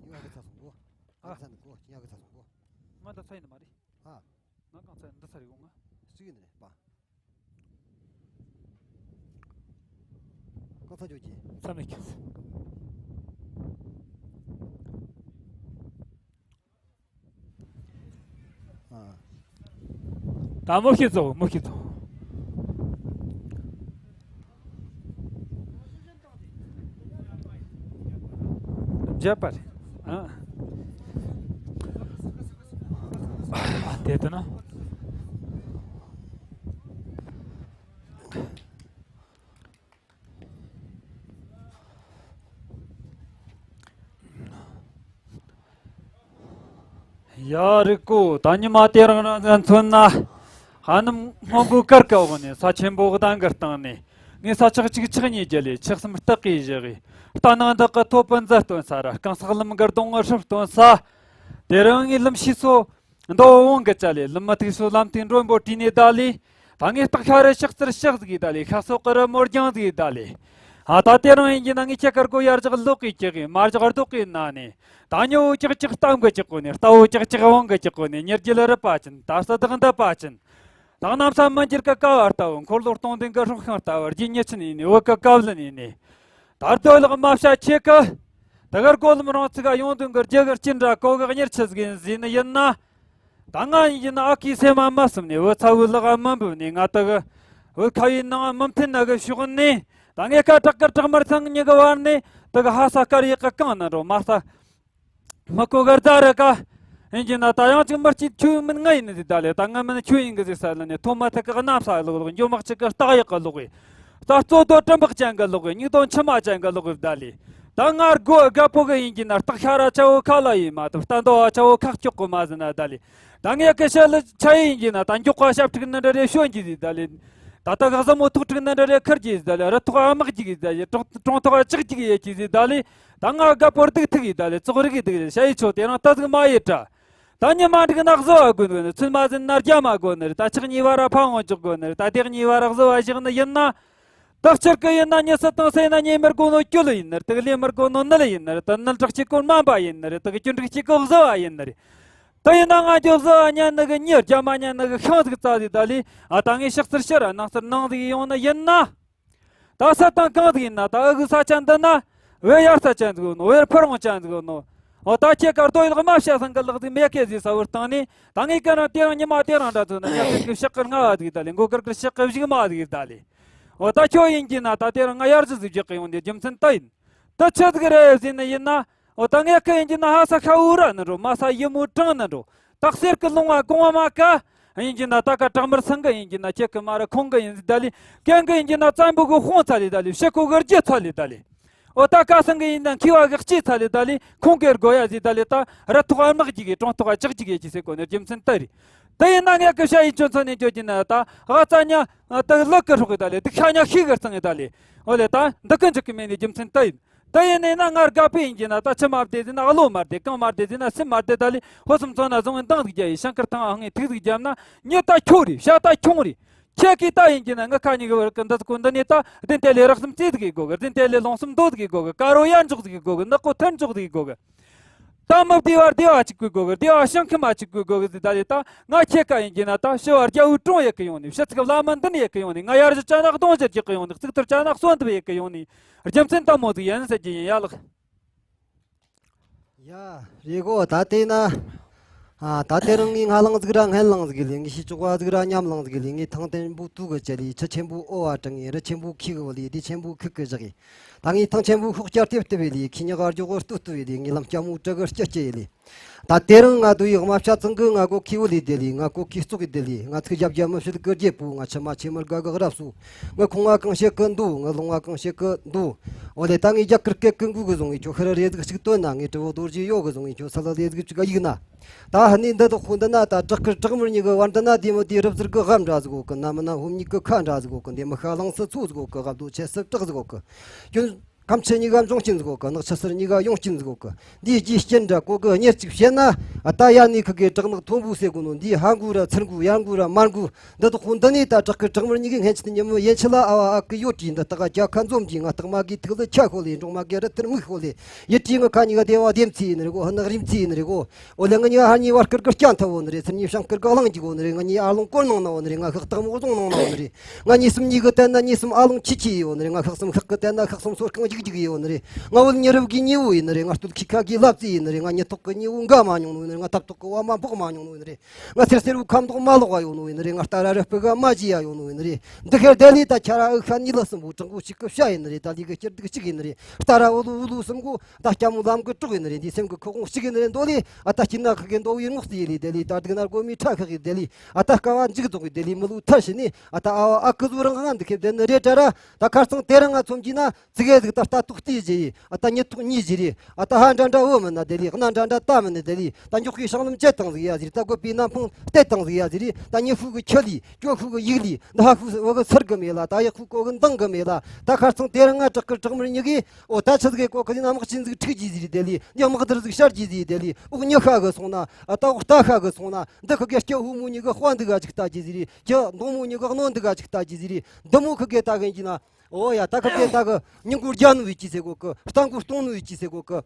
ཡོད་གི་ཚ་སོང་གོ། ཨ། ཚ་ནི་གོ་ཡོད་གི་ཚ་སོང་གོ། ང་ད་ཚ་ཡིན་ནི་མ་རེད། ཨ། ང་གང་ཚ་འདི་ཚ་རེད་གོ་ང་། སུ་ཡིན་ནི་རེད་པ། གང་ཚ་འཇོག་གི། ཚ་མེད་ཀྱི། ཨ། ད་མོ་ཤི་ཚོ་མོ་ཤི་ཚོ། བརྒྱབ་པ་རེད། ཨ། དེ་ལྟ་ན། ཡ་རིག་གོ། ད་ཉི་མ་དེ་རིང་རང་ཚོ་མཚོན་ན། ཧ་ནམ་སྔོན་པོའི་སྐར་ཀ་འོག་ནས་ས་ཆེན་པོ་གདན་གྱི་སྟེང་ནས། ངས་ས་ཆག་གཅིག་ཆག་གཉིས་བརྒྱབ་ལས་ཆག་གསུམ་སྟག་གིས་བཞག་གི། རྟ་ནག་འདི་གི་ཐོད་པ་མཛའ་སྟོན་ས་ར་རྐང་སག་ལམ་གར་གདོང་ངར་ཧྲིབ་སྟོན་ས། དེ་རིང་ངའི་ལམ་ཤེས་སོ། མདོ་བོང་གི་ཅ་ལས་ལམ་མ་ཐུག་སོ་ལམ་ཐུག་མགྲོན་པོ་བྲིས་ནས་ད་ལས། ད་ངས་སྟག་ཤ་རེ་ཤག་ཙིར་ཤག་ཟིག་ཡིས་ད་ལས་ཤ་སོག་གི་རི་མོ་རྒྱང་ཟིག་ཡིས་ད་ལས། ཨ། ད་དེ་རིང་ཡིན་གྱི་ན་ངས་ཁྱེད་ཀར་གོ་ཡར་བཞག་ལོག་གི་ཀྱི་གི་མར་བཞག་རྡོག་གི་ན་ནས། ད་ཉོ་བོ་ཀྱག་ཀྱག་གཏམ་གི་ཀྱག་གོ་ནས་རྟ་བོ་ཀྱག་ཀྱག་བང་གི་ཀྱག་གོ་ནས་ཉེར་རྒྱུ་ལ་རི་པ་ཅན་ད་ས་བདག་འདི་པ་ཅན། ད་གནམ་ས་མི་འགྱུར་གི་ཀ་བ་ལྟ་བུ་འཁོར་ལོ་སྟོང་ལྡན་གི་སྲོག་ཤིང་ལྟ་བུ་རྒྱུ་ཉེ་ཆེན་ཡིན་ནས་བོད་གི་བཀའ་བློན་ཡིན་ནས། ད་རྡོ་ལག་མ་བྱ་ཁྱེད་ཀི། ད་གར་གོ་ལམ་རང་ཚིག་ག་ཡོང་དུས་གི་རྒྱུ་གི་སྐྱིན་འདྲ་གོ་གི་གཉེར་ཆི་ཟིག་ཡིན་ཟིན་ནི་ཡིན་ན། ད་ང་ཡིན་ན་ཨ་ཁུའི་སེམས་མ་མ་སུམ་ནས་བུ་ཚ་བུ་ལག་མ་འབུབ་ནས་ང་ད་གི། བུ་ཁ་བའི་ནང་མུ་མཐུད་ན་གི་ཤོག་ནས། ད་ངས་ཁ་དྲག་གི་དྲག་མར་ཚང་གཉིས་གི་བར་ནས་ད་གི་ཧ་ས་དཀར་ཡག་གི་གང་ན་འགྲོ་མ་ས། མི་ཁོ་གར་ད་ར་ཀ། ཡིན་གྱི་ན་ད་ཡང་ཅིག་མར་ཅིག་ཁྱོད་མིན་ང་ཡིན་ནི་ཟིག་ད་ལས་ད་ང་མིན་ཁྱོད་ཡིན་གི་ཟིག་ས་ལ་ནས་ཐོ་མ་ཐག་གི་གནམ་ས་ལོག་ལོག་འགྱོ་མག་ཅིག་གི་སྟག་ཡག་གི་ལོག་གི། ད་རྩོད་དོ་གྲི་འབག་ཅན་གི་ལོག་གི་སྙིགས་དོ་མཆི་མ་ཅན་གི་ལོག་གི་ད་ལས། ད་ང་སྒོ་དགའ་པོ་གི་ཡིན་གྱི་ན་སྟག་ཤ་ར་ཆ་བོ་ཁ་ལ་ཡིན་མ་ཐུབ་རྟ་འདོ་བ་ཆ་བོ་ཁག་ཀྱོག་གི་མ་ཟིན་ན་ད་ལས། ད་ངས་ཀི་ཤ་ལི་ཆ་ཡིན་གྱི་ན་ད་མགྱོགས་པ་ཞབས་ཕྲུག་ནི་འདྲ་རེ་ཤོན་གྱི་ཟིག་ད་ལས། ད་ད་ག་ཟ་མོ་ཐུག་ཕྲུག་ནི་འདྲ་རེ་ཁུར་གྱི་ཟིག་ད་ལས་རི་ཐོག་ཨ་མག་གྱི་གི་ད་ལས་གྲོང་གྲོང་ཐོག་ཨ་ཅག་གྱི་གི་ཡེ་གྱི་ཟིག་ད་ལས། ད་ང་དགའ་པོར་སྡུག་ཐུག་ཡི་ད་ལས་ཙོག་རིག་གི་འདུག་ལས་ཤ་ཡི་ཆོ་དེ་རང་ད་ཟིག་མ་ཡེ་དྲ། ད་ཉི་མ་འགྲིག་ན་གཟུ་བ་དགོས་ནི་རེད། ཚུན་མ་ཟིན་ན་རྒྱ་མ་དགོས་ནི་རེད། ད་ཆག་གཉིས་བ་ར་ཕ་འོང་འཇོག་དགོས་ནི་རེད། ད་དེག་གཉིས་བ་ར་གཟུ་བ་བཞག་ནི་ཡིན་ན། ད་སྤྱིར་གི་ཡིན་ན་ཉི་སི་དང་སེ་ན་ཉེ་མི་དགོས་ནོ་སྐྱོ་ལི་ཡིན་ནི་རེད། དེག་ལེ་མི་དགོས་ནོ་ནི་ལི་ཡིན་ནི་རེད། ད་ནི་དྲག་ཅིག་གོ་སྨན་པ་ཡིན་ནི་རེད། དེག་གི་གྱོད་འགྲིག་ཅིག་གོ་གཟུ་བ་ཡིན་ནི་རེད། ད་ཡིན་ན་ང་ཚོ་གཟུ་བ་ཉན་ནི་གི་མྱི་རྒྱ་མ་ཉན་ནི་གི་ཤིང་ཟིག་རྩ་ཟིག་ད་ལི། ཨ་ད་ངས་ཕྱག་ཚར་ཕྱིར་ནང་ཚར་ནང་ཟིག་ཡོང་ནི་ཡིན་ན། ད་ས་དང་གང་ཟིག་ཡིན་ན་ད་ཨ་གི་ས་ཆ་འདི་ན། བེ་ཡར་ས་ཆ་ཟིག་ཡོད་ནོ། བེ་ཕུར་འོང་ཆ་ཟིག་ཡོད་ནོ། འོ་ད་ཁྱེད་ཀར་རྡོ་ཡི་ལག་མ་བྱ་སང་གི་ལག་ཟིག་མེད་ཀེ་ཟིག་ས་བུར་བཏང་ནི། ད་ངས་ཀ་རང་དེ་རང་ཉི་མ་དེ་རང་འདྲ་ཚོ་ན་ཉག་ཟིག་གི་ཕྱག་གི་ལྔ་བ་ཟིག་ད་ལི། མགོ་དཀར་གི་ཕྱག་གི་བཞི་མ་ཟིག་ད་ལི། འོ་ད་ཁྱོད་ཡིན་གྱི་ན་ད་དེ་རང་ང་ཡར་ཟིག་ཟིག་རྒྱག་གི་ཡོང་ནི་རྒྱུ་མཚན་ད་ཡིན། ད་ཆི་ཟིག་རེད་ཟེར་ནི་ཡིན་ན། འོ་ད་ངས་ཁ་ཡིན་གྱི་ན་ཧ་ས་ཤ་འུ་ར་ནི་འགྲོ། མ་ས་ཡི་མུ་གྲང་ནི་འགྲོ། སྟག་གསེར་གི་ལུང་བ་གོང་བ་མ་ཀ། ཡིན་གྱི་ན་ད་ཀ་གྲགས་མར་སང་གི་ཡིན་གྱི་ན་ཁྱེད་ཀི་མ་ར་ཁོང་གི་ཡིན་ཟིག་ད་ལི། གན་གི་ཡིན་གྱི་ན་བཙན་པོ་གི་དཔུང་ཚ་ལི་ད་ལི། ཕྱི་ཁོ་གི་རྒྱུ་ཚ་ལི་ད་ལི། འོ་ད་ཀ་སང་གི་ཡིན་ན་མཁས་པ་གི་ལྕེ་ཚ་ལི་ད་ལི། ཁོང་གི་རྒོ་ཡ་ཟིག་ད་ལི། ད་རི་ཐོག་ཨ་དམག་ཅིག་གི་གྲོང་ཐོག་ཨ་ལྕགས་ཅིག་གི་ཅི་ཟེར་གོ་ནི་རྒྱུ་མཚན་ད་རེད། དེ་ཡིན་ན་ངས་སྐུ་ཞབས་ཡིན་ཆོས་མཚོན་ནས་བརྗོད་ཀྱི་ན་ད་ཧ་ཙ་ཉ་དེ་ལུག་གི་སྲོག་གི་ད་ལས་སྡུག་ཤ་ཉ་ཤིག་གི་གཙང་གི་ད་ལས་འོ་ལས་ད་འདི་གི་འཇིག་གི་མེད་ནས་རྒྱུ་མཚན་དེ་ཡིན། དེ་ཡིན་ནས་ན་ང་དགའ་པོ་ཡིན་གྱི་ན་ད་ཆུ་མ་བདེ་ཟིན་ན་བློ་མ་བདེ། གང་མ་བདེ་ཟིན་ན་སེམས་མ་བདེ། ད་ལས་ཧོ་སུམ་ཚོ་ན་བཟུང་བའི་འདང་ཟིག་རྒྱབ་ཡིན། ཤང་ཀར་ཐང་ཨ་ངས་ཐིག་ཟིག་བརྒྱབ་ན་ཉི་ད་ཁྱོ་རེད། ཤ་ད་ཁྱོང་རེད། ཁྱེད་ཀྱིས་ད་ཡིན་གྱི་ན་ངི་ཁ་གཉིས་ཀྱི་བར་གྱི་འདི་ཚོ་གོ་འདི་ནས་ད་བདེན་དེ་ལས་རགས་སམ་རྩེ་ཟིག་གི་དགོ་གི། བདེན་དེ་ལས་ལོང་སམ་རྡོ་ཟིག་གི་དགོ་གི། དཀར་རོ་ཡར་འཇོག་ཟིག་གི་དགོ་གི། ནག་པོ་ཐར་འཇོག་ཟིག་གི་དགོ་གི། ད་མི་བདེ་བ་བདེ་བ་གཅིག་གི་དགོ་གི། བདེ་བ་ཤང་ཁི་མ་གཅིག་གི་དགོ་གི་ཟིག། ད་ལས་ད་ང་ཁྱེད་ཀ་ཡིན་གྱི་ན་ད་ཕྱི་བ་རྒྱ་བོའི་གྲོང་ཡེ་གི་ཡོང་ནས། ཕྱི་ཚིག་བླ་མ་འདི་ནས་ཡེ་གི་ཡོང་ནས། ང་ཡར་ཞུ་ཅ་ན་གདོང་ཞུ་རྒྱག་གི་ཡོང་ནས། གཙུག་ཏོར་ཅ་ན་གསོན་ཐུབ་ཡེ་གི་ཡོང་ནས། རྒྱུ་མཚན་ད་མོ་ཟིག་ཡིན་ཟེར་གྱི་ཡིན་ཡ་ལགས། ཡ། རེད་གོ། ད་དེ་ན། ཨ། ད་དེ་རིང་ངས་སྔ་ལངས་ཟིག་ར་སྔན་ལངས་ཟིག་ལས། ངས་ཤི་ལྕོགས་པ་ཟིག་ར་མཉམ་ལངས་ཟིག་ལས། ངས་ཐང་ཐན་པོ་དུག་གི་བཅད་ལས། ཆུ་ཆེན་པོ་ཨོ་བ་དྲངས་ངས། རི་ཆེན་པོ་ཁྱི་གི་བུ་ལས། སྡེ་ཆེན་པོ་ཁུག་གི་བཞག་ཡས། ད་ངས་ཐང་ཆེན་པོ་ཤོག་སྐྱ་ལྟེབ་ལྟེབ་ཡས་ལས། ཁྱི་ཉག་ག་རྒྱོག་གི་ལྟུ་ལྟུ་ཡས་ལས། ངས་ལམ་སྐྱ་མོ་བྲག་གི་སྐྱ་སྐྱ་ཡས་ལས། ད་དེ་རིང་ང་དུ་ཡི་དམའ་བྱ་ཚང་གི་ང་གོ་ཁྱི་བུ་ལས་དེ་ལས། ང་གོ་ཁྱི་ཙོག་གི་དེ་ལས། ང་ཚིག་རྒྱབ་རྒྱབ་མི་བྱེད་གི་རྒྱལ་པོ། ང་ཆི་མ་ཆི་མར་དགའ་གི་རབ་སོ། ང་ཁོང་ང་གང་བྱེད་གི་འདུག། ང་ལོང་ང་གང་བྱེད་གི་འདུག། འོ་ལེ། ད་ངས་རྒྱ་གར་སྐད་ཀི་འགུ་གི་བཟུང་ངས་ཁྱོད་ཤི་ར་རེ་ཟིག་ཅིག་བཏོན་ན། ངས་དྲི་བོ་རྡོ་རྗེ་ཡོ་གི་བཟུང་ངས་ཁྱོད་ས་ལ་རེ་ཟིག་ཅིག་ག་ཡིག་ན། ད་ཧ་ནི་འདི་དག་ཁོ་འདི་ན་ད་བྲག་དཀར་བྲག་དམར་གཉིས་གི་བར་འདི་ན་དེ་མི་དེ་རབ་ཟུར་གི་དབབ་འདྲ་ཟིག་གོ་གི། ན་མི་ན་ཧོམ་གཉིས་གི་ཁ་འདྲ་ཟིག་གོ་གི། འདི་མི་ཤ་ལངས་སུ་ཚོ་ཟིག་གོ་གི། དབབ་རྡོ་ཆེ་སུ་བྲག་ཟིག་གོ་གི། ཁྱོད། ཁམས་ཆེ་གཉིས་ཀ་འབྱུང་རྐྱེན་ཟིག་གོ་གི། ནགས་ཆུ་སེར་གཉིས་ཀ་ཡོང་རྐྱེན་ཟིག་གོ་གི། འདིའི་རྗེས་རྐྱེན་འདྲ་གོ་གི། གཉེར་གཅིག་བཤད་ན། ཨ། ད་ཡ་ནི་ཁི་གེ་བྲག་ནག་མཐོན་པོ་ཟེར་གོ་ནོ། འདིའི་ཧ་འགུ་ར་ཚུར་འགུ། ཡར་འགུ་ར་མར་འགུ། འདི་དག་ཁོ་འདི་ནས་ད་བྲག་གི་བྲག་དམར་གཉིས་ཀྱི་སྔན་ཆད་ཉིན་མོ་ཡན་ཆད་ལ་ཨ་བ་ཨ་ཀི་ཡོད་དྲིས། འདི་སྟག་རྒྱ་ཁ་འཛོམས་ཀྱིས། ང་སྟག་མ་གིས་ཐིག་ལི་ཁྱ་ཤོ་ལེ། འབྲོང་མ་གིས་རི་ཐིར་མིག་ཤོ་ལེ། ཡི་དྲིས་ང་ཁ་གཉིས་ཀ་སྡེ་བ་སྡེ་མཚི་ཡིན་ནི་རེད་གོ། ཧ་ནག་རིམ་མཚི་ཡིན་ནི་རེད་གོ། འོ་ལེ། ང་གཉིས་ཧ་གཉིས་བར་སྐར་གི་རྐྱང་ཐབས་འོ་ནི་རེད། ཚུར་གཉིས་བྱང་སྐར་གི་གླང་འཇིག་འོ་ནི་རེད། ང་གཉིས་ཨ་ལོང་སྐོར་ནང་ན་འོ་ནི་རེད། ང་ཤག་སྟག་མོ་རྫོང་ནང་ན་འོ་ནི་རེད། ང་གཉིས་གསུམ་གཉིས་གི་བསྟན་ན་གཉིས་གསུམ་ཨ་ལོང་ཆི་ཆི་ཡོད་ནི་རེད། ང་ཤག་གསུམ་ཤག་གི་བསྟན་ན་ཤག་གསུམ་སོར་རྐང་འཇིག་འཇིག་ཡོད་ནི་རེད། ང་བོད་མྱི་རབས་ཀྱི་ཉེ་བོ་ཡིན་ནི་རེད། ང་སྟོད་ཁྱི་ཁ་གི་ལབ་རྩེ་ཡིན་ནི་རེད། ང་ཉི་ཐོག་གི་ཉེ་བོ་འགའ་མ་མྱོང་ནི་ཡིན་ནི་རེད། ང་ཐབ་ཐོག་གི་བ་མ་འབོག་མ་མྱོང་ནི་ཡིན་ནི་རེད། ང་སེར་སེར་བོ་ཁ་མདོག་མ་ལོག་བ་ཡོད་ནོ་ཡིན་ནི་རེད། ང་རྟ་ར་རི་སྤུ་ག་མ་བརྗེ་ཡ་ཡོད་ནོ་ཡིན་ནི་རེད། འདི་ཁར་བསྡད་ལི་ད་ཁྱ་ར་ཨུ་ཤ་གཉིས་ལ་གསུམ་པོ་དྲང་པོ་གཅིག་གི་བྱ་ཡིན་ནི་རེད། ད་ལི་གི་སྐྱིད་སྡུག་གཅིག་ཡིན་ནི་རེད། རྟ་ར་འུ་ལུ་འུ་ལུ་གསུམ་གོ་ད་སྐྱ་མོ་ལམ་གི་གྲོགས་ཡིན་ནི་རེད། འདི་སེམས་གི་ཁོག་ཁོང་གཅིག་ཡིན་ནི་རེད། མདོ་ལི་ཨ་ད་སྐྱིད་ན་ཁ་གི་མདོ་བའི་ངོགས་སུ་ཡི་ལི་བསྡད་ལི། ད་སྡུག་ན་སྒོ་མི་ཁྲ་ཁ་གི་བསྡད་ལི། ཨ་ད་དཀའ་བ་འཇིག་རྫོགས་གི་བསྡད་ལི། མི་ལུ་ཐར་ཤི་ནི་ཨ་ད་ཨ་བ་ཨ་ཀི་ཟོ་རང་ང་འདི་ཁེ་བསྡད་ནི་རེད་དྲ་ར། ད་ཁར་སང་དེ་རིང་ང་ཚོམ་གྱིས་ན། ཙི་གེ་ཟིག་ད་ལྟ་ཏོག་ལྟོས་བྱེད་ཡི། ཨ་ད་ཉི་ཐོག་གཉིས་བྱེད་རེ། ཨ་ད་ཧ་འདྲ་འདྲ་བོ་མིན་ན་དེ་ལི། གནའ་འདྲ་འདྲ་ད་མིན་ན་དེ་ལི། ད་མགྱོགས་ཀྱི་ཤང་ལམ་བཅད་བཏང་ཟིག་ཡ་ཟེར། ད་དགོད་པའི་ནམ་འཕང་གཏད་བཏང་ཟིག་ཡ་ཟེར་རེ། ད་ཉི་ཤུ་གི་ཁྱི་ལི། གྱོ་ཤུ་གི་ཡིག་ལི། འདི་ཧ་ཤུ་བུ་གི་ཚུར་གི་མེད་ལ། ད་ཡག་ཤུ་གོ་གི་འདང་གི་མེད་ལ། ད་ཁར་སང་དེ་རིང་ང་བྲག་གི་བྲག་དམར་གཉིས་གི། ཨོ་ད་ཆི་ཟིག་གོ་གི་ཟིན་ན་དམག་ཆེན་ཟིག་འཁྲུག་རྒྱུ་ཟེར་རེ་དེ་ལི། འདི་དམག་དར་ཟིག་ཤར་རྒྱུ་ཟེར་དེ་ལི། འོག་ཉི་ཤ་གི་སོང་ན། ཨ་ད་འོག་རྟ་ཤ་གི་སོང་ན། འདི་ཁི་གེ་སྐྱ་ཧུ་མོ་གཉིས་གི་དཔའ་འདུག་ག་ཅིག་ལྟ་རྒྱུ་ཟེར་རེ། ཁྱི་མདོང་མོ་གཉིས་གི་གནོན་འདུག་ག་ཅིག་ལྟ་རྒྱུ་ཟེར་རེ། འདི་མོ་ཁི་གེ་ད་གིན་གྱི་ན། ཨོ་ཡ། ད་ཁི་གེ་ད་གི་ཉིན་གུང་རྒྱ་ནུ་ཡི་ཅི་ཟེར་གོ་གི། རྟ་མགོ་སྟོང་ནུ་ཡི་ཅི་ཟེར་གོ་གི།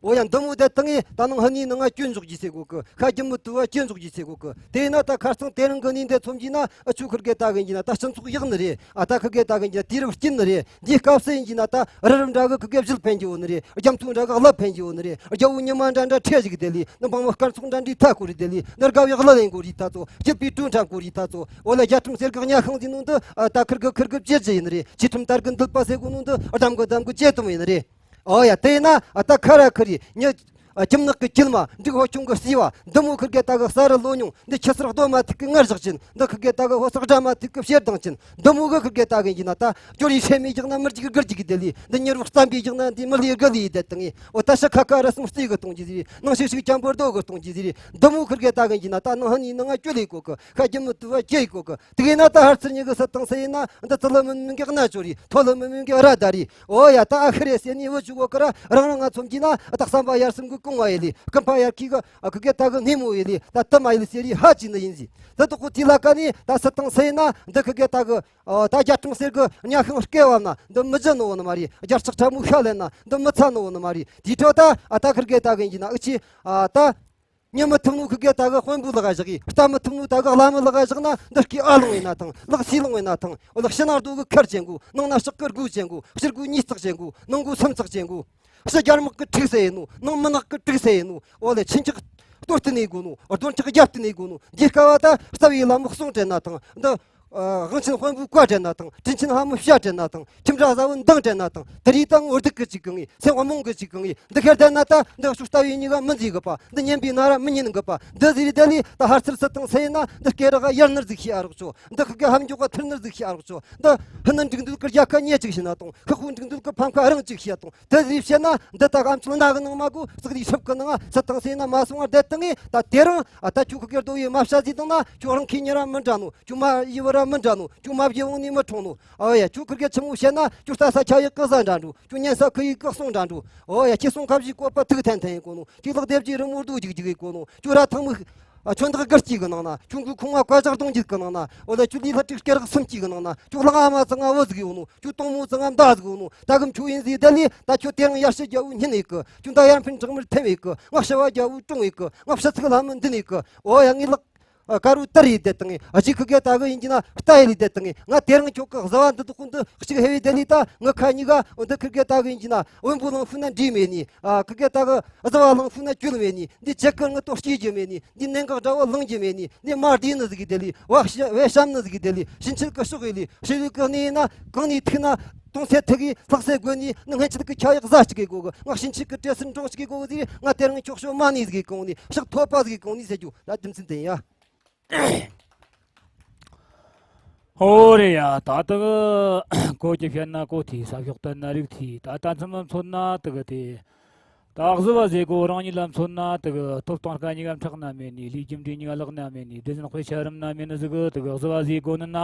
ཨོ་ཡ། འདི་མོ་དེ་ཏང་ངེ་ད་ནང་ཧ་ནི་ནང་ང་སྐྱོན་འཇོག་རྒྱུ་ཟེར་གོ་གི། ཁ་རྒྱུ་མི་ཏུ་བ་སྐྱོན་འཇོག་རྒྱུ་ཟེར་གོ་གི། དེས་ན་ད་ཁར་སང་དེ་རིང་གི་ནི་འདི་ཚོམ་གྱིས་ན། ཨ་ཆུ་ཁི་གེ་ད་གིན་གྱི་ན་ད་སྤྱི་ཚོགས་ཡག་ནི་རེད། ཨ་ད་ཁི་གེ་ད་གིན་གྱི་ན་དུས་རབས་སྐྱིད་ནི་རེད། འདིའི་སྐབས་སུ་ཡིན་གྱི་ན་ད་རི་རབ་འདྲ་གི་ཁི་གེ་བཞུད་ཕན་གྱི་ཡོད་ནི་རེད། རྒྱ་མཚོ་འདྲ་གི་རླབས་ཕན་གྱི་ཡོད་ནི་རེད། རྒྱལ་པོ་ཉི་མ་འདྲ་འདྲ་ཁྲེ་ཞིག་དེ་ལི། ནི་འབངས་མི་སྐར་ཚོགས་འདྲ་འདྲའི་མཐའ་སྐོར་རེད་དེ་ལི། ནི་དགའ་བའི་གླུ་ལེན་གོ་རི་ཐ་ཚོ། སྐྱིད་པའི་གྲོས་འཕྲང་གོ་རི་ཐ་ཚོ། འོ་ལ་རྒྱ་ཁྲིམས་གསེར་གི་གཉའ་ཤིང་ཟིན་ནོ་འདི། ཨ་ད་ཁིར་གི་ཁིར་གི་བཅད་རྒྱུ་ཡིན་ནི་རེད། ཆོས་ཁྲིམས་དར་གི་འདུལ་པ་ཟེར་གོ་ནོ་འདི། ཨ་འདམ་གི་འདམ་གི་བཅད་དུམ་ཡིན་ནི་རེད། ཨོ་ཡ། དེས་ན་ཨ་ད་ཁ་ར་ཁི་རི་ཉི། ཨ་ཁྱིམ་ནག་གི་ཁྱིལ་མ། འབྲུག་ཧོ་ཆུང་གི་སྲིད་པ། འདི་མོ་ཁིར་གེ་ད་གི་ས་རུ་ལོ་ཉུང་། འདི་ཁྱི་སར་རྡོ་མ་ཐུག་གི་ངར་བཞག་ཅན། འདི་ཁིར་གེ་ད་གི་ཧོ་སག་སྒྲ་མ་ཐུག་གི་ཕྱིར་ལྡང་ཅན། འདི་མོ་གི་ཁིར་གེ་ད་གི་ཡིན་ན་ད། སྐྱོ་རི་ཧྲེ་མི་རྒྱག་ན་མི་རྒྱུག་གི་གི་རྒྱུག་གི་དེ་ལི། འདི་མྱུར་བག་བརྩམ་པའི་རྒྱག་ན་འདི་མི་ལི་གི་ལི་དེ་དང་ངི། འོ་ད་ཤི་ཁ་ཁ་ར་སུམ་རྩེ་གི་གཏོང་རྒྱུ་ཟེར། ནང་ཤིག་ཤིག་འཁྱམ་པོ་རྡོ་གི་གཏོང་རྒྱུ་ཟེར། འདི་མོ་ཁིར་གེ་ད་གི་ཡིན་ན་ད། ནང་ཧ་ནི་ནང་ང་སྐྱོ་ལི་གོ་གི། ཁ་རྒྱུ་མི་ཏུ་བ་སྐྱེ་ཡི་གོ་གི། དེ་གི་ན་ད་ཧར་ཚུར་ཉི་གི་སི་ཏང་སི་ཡིན་ན། འདི་ཙི་ལི་མི་མིན་གི་གནའ་ཅོ་རི། ཐོ་ལི་མི་མིན་གི་ར་ད་རི། ཨོ་ཡ། ད་ཨ་ཁི་རེ་སེ་ནི་བུ་ཆུ་གོ་གི་ར། རང་རང་ང་ཚོམ་གྱི་ན། ད་བསམ་པ་ཡར་སེམས་གི་ཀུང་བ་ཡི་ལི། སྐུམ་པ་ཡར་ཁི་གི། ཨ་ཁི་གེ་ད་གི་སྣེ་མོ་ཡི་ལི། ད་དུ་མ་ཡི་ལི་སེ་རི་ཧ་ཅི་ནི་ཡིན་ཟི། ད་དུ་ཁོ་ཐི་ལ་ཀ་ནི་ད་སི་ཏང་སི་ཡིན་ན། འདི་ཁི་གེ་ད་གི། ཨོ་ད་རྒྱ་གྲམ་གསེར་གི་གཉའ་ཤིང་སྐེ་བབ་ན། འདི་མི་ཇི་ནོ་ནི་མ་རི། རྒྱ་ལྕགས་ཁྲ་མོ་ཤ་ལེན་ན། འདི་མི་ཚ་ནོ་ནི་མ་རི། དེ་འཕྲོ་ད་ཨ་ད་ཁིར་གེ་ད་གི་ཡིན་ན། ཨུ་ཆི་ཨ་ད། ཉི་མི་ཐུབ་ནོ་ཁི་གེ་ད་གི་དཔོན་པོ་ལག་བཞག་གི། རྟ་མི་ཐུབ་ནོ་ད་གི་བླ་མ་ལག་བཞག་ན། འདི་སྐྱེས་ཨ་ལོང་ཡིན་ན་ཐང་། ལག་སི་ལོང་ཡིན་ན་ཐང་། འོ་ལག་ཕྱི་ནང་རྡོ་གི་ཁར་ཅན་གོ། ནང་ན་ཕྱག་གི་སྒོ་ཅན་གོ། ཕྱི་སྒོ་ཉིས་བརྩེགས་ཅན་གོ། ནང་སྒོ་སུམ་བརྩེགས་ཅན་གོ། ཕྱི་རྒྱ་དམག་གི་འཁྲུག་ས་ཡིན་ནོ། ནང་མི་ནག་གི་འཁྲུག་ས་ཡིན་ནོ། འོ་ལེ། ཆིན་ཆག་གཏོར་ཏི་ནས་གོ་ནོ། རྡོ་ཆག་རྒྱབ་ཏི་ནས་གོ་ནོ། འདི་སྐབས་ད་རྩ་བའི་བླ་མ་གསུང་དྲན་ན་ཐང་། འདི། ཨ། དབང་ཆེན་དཔོན་པོའི་བཀའ་དྲན་ན་དང་། དྲིན་ཆེན་ལྷ་མོའི་ཞྭ་དྲན་ན་དང་། ཁྱིམ་བྲག་བཟའ་བོའི་མདངས་དྲན་ན་དང་། དེ་རིགས་དང་འོ་སྡུག་གི་ཅིག་གང་ངེས། སེམས་རྨོངས་གི་ཅིག་གང་ངེས། འདི་ཁར་བསྡད་ན་ད་འདི་ཕྱོགས་ལྟ་བུའི་གཉིས་ཀ་མི་མཛེས་གི་པ། འདི་ཉན་པའི་ན་ར་མི་ཉན་གི་པ། འདི་ཟེར་བའི་དེ་ལས་ད་ཧར་ཚུར་སུ་དང་སུ་ཡིན་ན། འདི་སྐེ་རགས་ཡར་ནུར་ཟིག་ཤེས་ཨ་རོགས་ཆོ། འདི་ཁུ་གེ་ཧམ་འཇོག་ག་ཐུར་ནུར་ཟིག་ཤེས་ཨ་རོགས་ཆོ། འདི་ཧི་ནི་འགྲིག་འདུག་གི་རྒྱལ་ཁ་ཉེ་ཅིག་བྱས་ན་དང་། ཁག་པོ་འགྲིག་འདུག་གི་ཕམ་ཁ་རང་ཅིག་བྱས་དང་། དེ་ཟིག་བྱས་ན་འདི་ད་ཨམ་ཆོ་སྣ་གི་ནང་མ་དགོས། ཟག་རིགས་ཧྲིབ་གི་ནང་ང་སུ་དང་སུ་ཡིན་ན་མ་སོང་བར་བསྡད་དང་ངེས། ད་དེ་རིང་ཨ་ད་ཁྱོད་ཁུ་གེར་རྡོ་ཡི་མ་བྱ་ཟིག་དང་ན། ཁྱོད་རང་ཁེ་ཉེ་ར་མི་འདྲ་ནོ། ཁྱོད་མ་ཡི་བུ་ར་མི་འདྲ་ནོ། ཁྱོད་མ་བྱེ་བོང་ནི་མི་འཁྲུངས་ནོ། ཨོ་ཡ། ཁྱོད་ཁུར་གེ་ཆི་མོ་བཤད་ན། ཁྱོད་ལྟ་ས་ཆ་ཡི་ཀི་ས་འདྲ་འགྲོ། ཁྱོད་ཉན་ས་ཁུ་ཡི་ཀི་སོང་འདྲ་འགྲོ། ཨོ་ཡ། ཁྱེད་སོང་ཁ་བཞི་བཀོད་པ་ཐུག་ཐན་ཐན་ཡིན་གོ་ནོ། ཁྱེད་ལག་སྡེབ་ཀྱི་རི་མོ་རྡོ་རྒྱུག་རྒྱུག་ཡིན་གོ་ནོ། ཁྱོད་ར་ཐང་མི་ཨ་ཆོན་ཐག་དགར་གཅིག་གི་ནང་ན། ཁྱོད་མགོའི་ཁོང་ང་བཀའ་ཇག་གདོང་རྒྱུད་གི་ནང་ན། ཨོ་ལ། ཁྱོད་ལི་ལྷ་དྲུག་སྐེ་རགས་སུམ་གཅིག་གི་ནང་ན། ཁྱོད་ལྷ་ང་མ་ཙང་ང་བུ་ཟིག་ཡོད་ནོ། ཁྱོད་སྟོང་མོ་ཙང་ང་མདའ་ཟིག་ཡོད་ནོ། ད་གམ་ཁྱོད་ཡིན་ཟིག་དེ་ལས་ད་ཁྱོད་དེ་རིང་ཡར་ཞུ་རྒྱལ་བོ་སྙིང་ཡིན་གི། ཁྱོད་ད་ཡར་འཕེན་གྲགས་མར་ཐེམ་ཡིན་གི། ང་ཞུ་བ་རྒྱལ་བོ་དྲུང་ཡིན་གི། ང་ཕྱི་ཚིག་ལྷ་མོ་འདི་ནས་གི། ཨོ་ཡ། ངའི་ལག་ཨ། དཀར་བོ་དར་ཡི་དེ་དང་ངེ། ཨ་ཅིག་ཁུ་གེ་ད་གི་ཡིན་གྱི་ན་རྟ་ཡི་ལི་དེ་དང་ངེ། ང་དེ་རིང་ཁྱོད་ཀྱི་བཟའ་བ་འདི་དག་འདི་གཅིག་ཧེ་བའི་དེ་ལི་ད་ངི་ཁ་གཉིས་ཀ་འོ་འདི་ཁུ་གེ་ད་གི་ཡིན་གྱི་ན་བོན་པོ་ལང་ཤུ་ན་འདྲིས་མེད་ནི། ཨ། ཁུ་གེ་ད་གི་བཟའ་བ་ལང་ཤུ་ན་གྱོལ་མེད་ནི། འདི་ཇེ་ཀར་ངི་ཏོ་སྐྱེ་རྒྱུ་མེད་ནི། འདི་གནད་འགག་འདྲ་བོ་ལང་རྒྱུ་མེད་ནི། འདི་མ་བདེ་ནི་ཟིག་གི་དེ་ལི། བ་ཤ་བའི་ཤམ་ནི་ཟིག་གི་དེ་ལི། ཕྱིན་ཆད་ཀི་ཤོག་གི་ལི། ཤི་ལི་ཀི་ནི་ཡིན་ན་གང་ནི་ཐུག་ན་དུང་སེ་ཐུག་གི་ལྷག་སེ་དགོས་ནི། ནི་སྔན་ཆད་ཀི་ཁྱ་ཡག་ཟ་ཅིག་གི་དགོས་གི། ང་ཕྱིན་ཆད་ཀི་བྲེལ་སུན་འགྲོངས་ཅིག་གི་དགོས་གི་ཟིག། ང་དེ་རིང་ཁྱོག་ཤོ་མ་ནི་ཟིག་གི་གོང་ནི། ཕྱག་ཐོ་པ་ཟིག་གི་གོང་ནི་ཟེར་རྒྱུ་ད་རྒྱུ་མཚན་དེ་ཡིན་ཡ། ཧོ་རེད་ཡ། ད་ལྟ་གི་གོ་རྒྱུ་བཤད་ན་གོ་ཐི། ས་ཕྱོགས་བསྟན་ན་རིག་ཐི། ད་ལྟ་མཚམས་མཚོན་ན་དེ་གི་དེ། ད་གཟུ་བ་ཟེར་གོ་རང་ཉིད་ལ་མཚོན་ན་དེ་གི་ཐོབ་ཐང་དཀའ་སྙིང་ཁྲག་ན་མེད་ནི། ལས་རྒྱུ་འབྲས་ཉིད་ལག་ན་མེད་ནི། བདེ་ཟན་དཔེ་ཆ་རིམ་ན་མེད་ནི་ཟིག་གི། དེ་གི་གཟུ་བ་ཟེར་གོ་ནི་ན།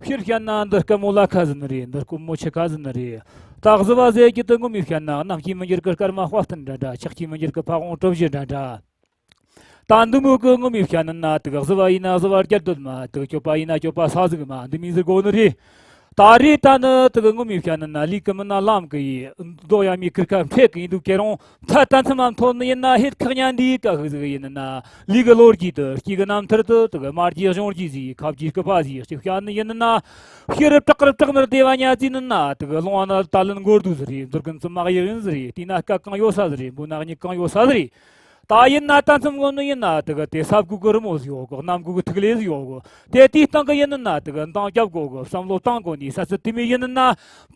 ཕྱིར་བཤད་ན་འདི་དཀའ་མོ་ལ་ཁ་ཟིན་རེད། འདི་དཀོན་མོ་ཆེ་ཁ་ཟིན་རེད། ད་གཟུ་བ་ཟེར་གྱི་དེ་ངོ་མས་བཤད་ན། གནམ་གྱིས་མི་འགྱུར་གི་སྐར་མ་དཔའ་རྟུལ་འདྲ་འདྲ། ཆག་གིས་མི་འགྱུར་གི་ཕ་བོང་གྲུ་བཞི་འདྲ་འདྲ། ད་འདི་མོ་གི་ངོ་མས་བཤད་ནི་ན་དེ་གི་གཟུ་བ་ཡིན་ན་གཟུ་བ་རྒྱལ་འདོད་མ། དེ་གི་སྐྱོབ་པ་ཡིན་ན་སྐྱོབ་པ་ས་ཟིག་མ། འདི་མིན་ཟིག་གོ་ནི་རེད། ད་རེད། ད་ནི་དེ་གི་ངོ་མས་བཤད་ནི་ན་ལུས་ཀི་མིན་ན་ལམ་ཀི་ཡིན། མདོ་ཡ་མའི་ཁུར་ཁ་འཕྲད་ཀི་ཡིན་འདུག་ཁྱེད་རང་། ད་ད་མཚམས་མ་མཐོ་ནི་ཡིན་ན་ཧེད་ཁག་ཉན་འདིའི་ཀ་ཧི་ཟིག་ཡིན་ནི་ན། ལུས་ཀི་ལོ་རྒྱུས་དུ་སྐྱེས་ཀི་རྣམ་ཐར་དུ་དེ་གི་མ་རྒྱུས་གཞུང་རྒྱུས་ཟིག། ཁ་རྒྱུས་སྐུད་པ་ཟིག་ཅིག་བཤད་ནི་ཡིན་ནི་ན། ཤི་རུ་བྲག་རུ་བྲག་ནི་སྡེ་བ་ཉ་ཙི་ནི་ན། དེ་གི་ལུང་བ་ན་ད་ལན་མགོ་རྡུ་ཟིག་རེད། མདོ་རྒན་ཙི་མག་ཡག་ཡིན་ཟིག་རེད། དེ་ན་སྐད་གང་ཡོད་ས་ཟིག་རེད། འབུ་ན་གཉིད་གང་ཡོད་ས་ཟིག་རེད། ད་ཡིན་ན་ད་མཚམས་གོ་ནི་ཡིན་ན་དེ་གི་དེ་ས་བགོ་གི་རི་མོ་ཟིག་ཡོད་གོ། གནམ་བགོ་གི་ཐིག་ལེ་ཟིག་ཡོད་གོ། དེ་དེའི་སྟེང་གི་ཡིན་ནི་ན་དེ་གི་འདང་རྒྱབ་དགོ་གི། བསམ་བློ་བཏང་དགོ་ནི་ས་ཚུལ་དེ་མོ་ཡིན་ནི་ན།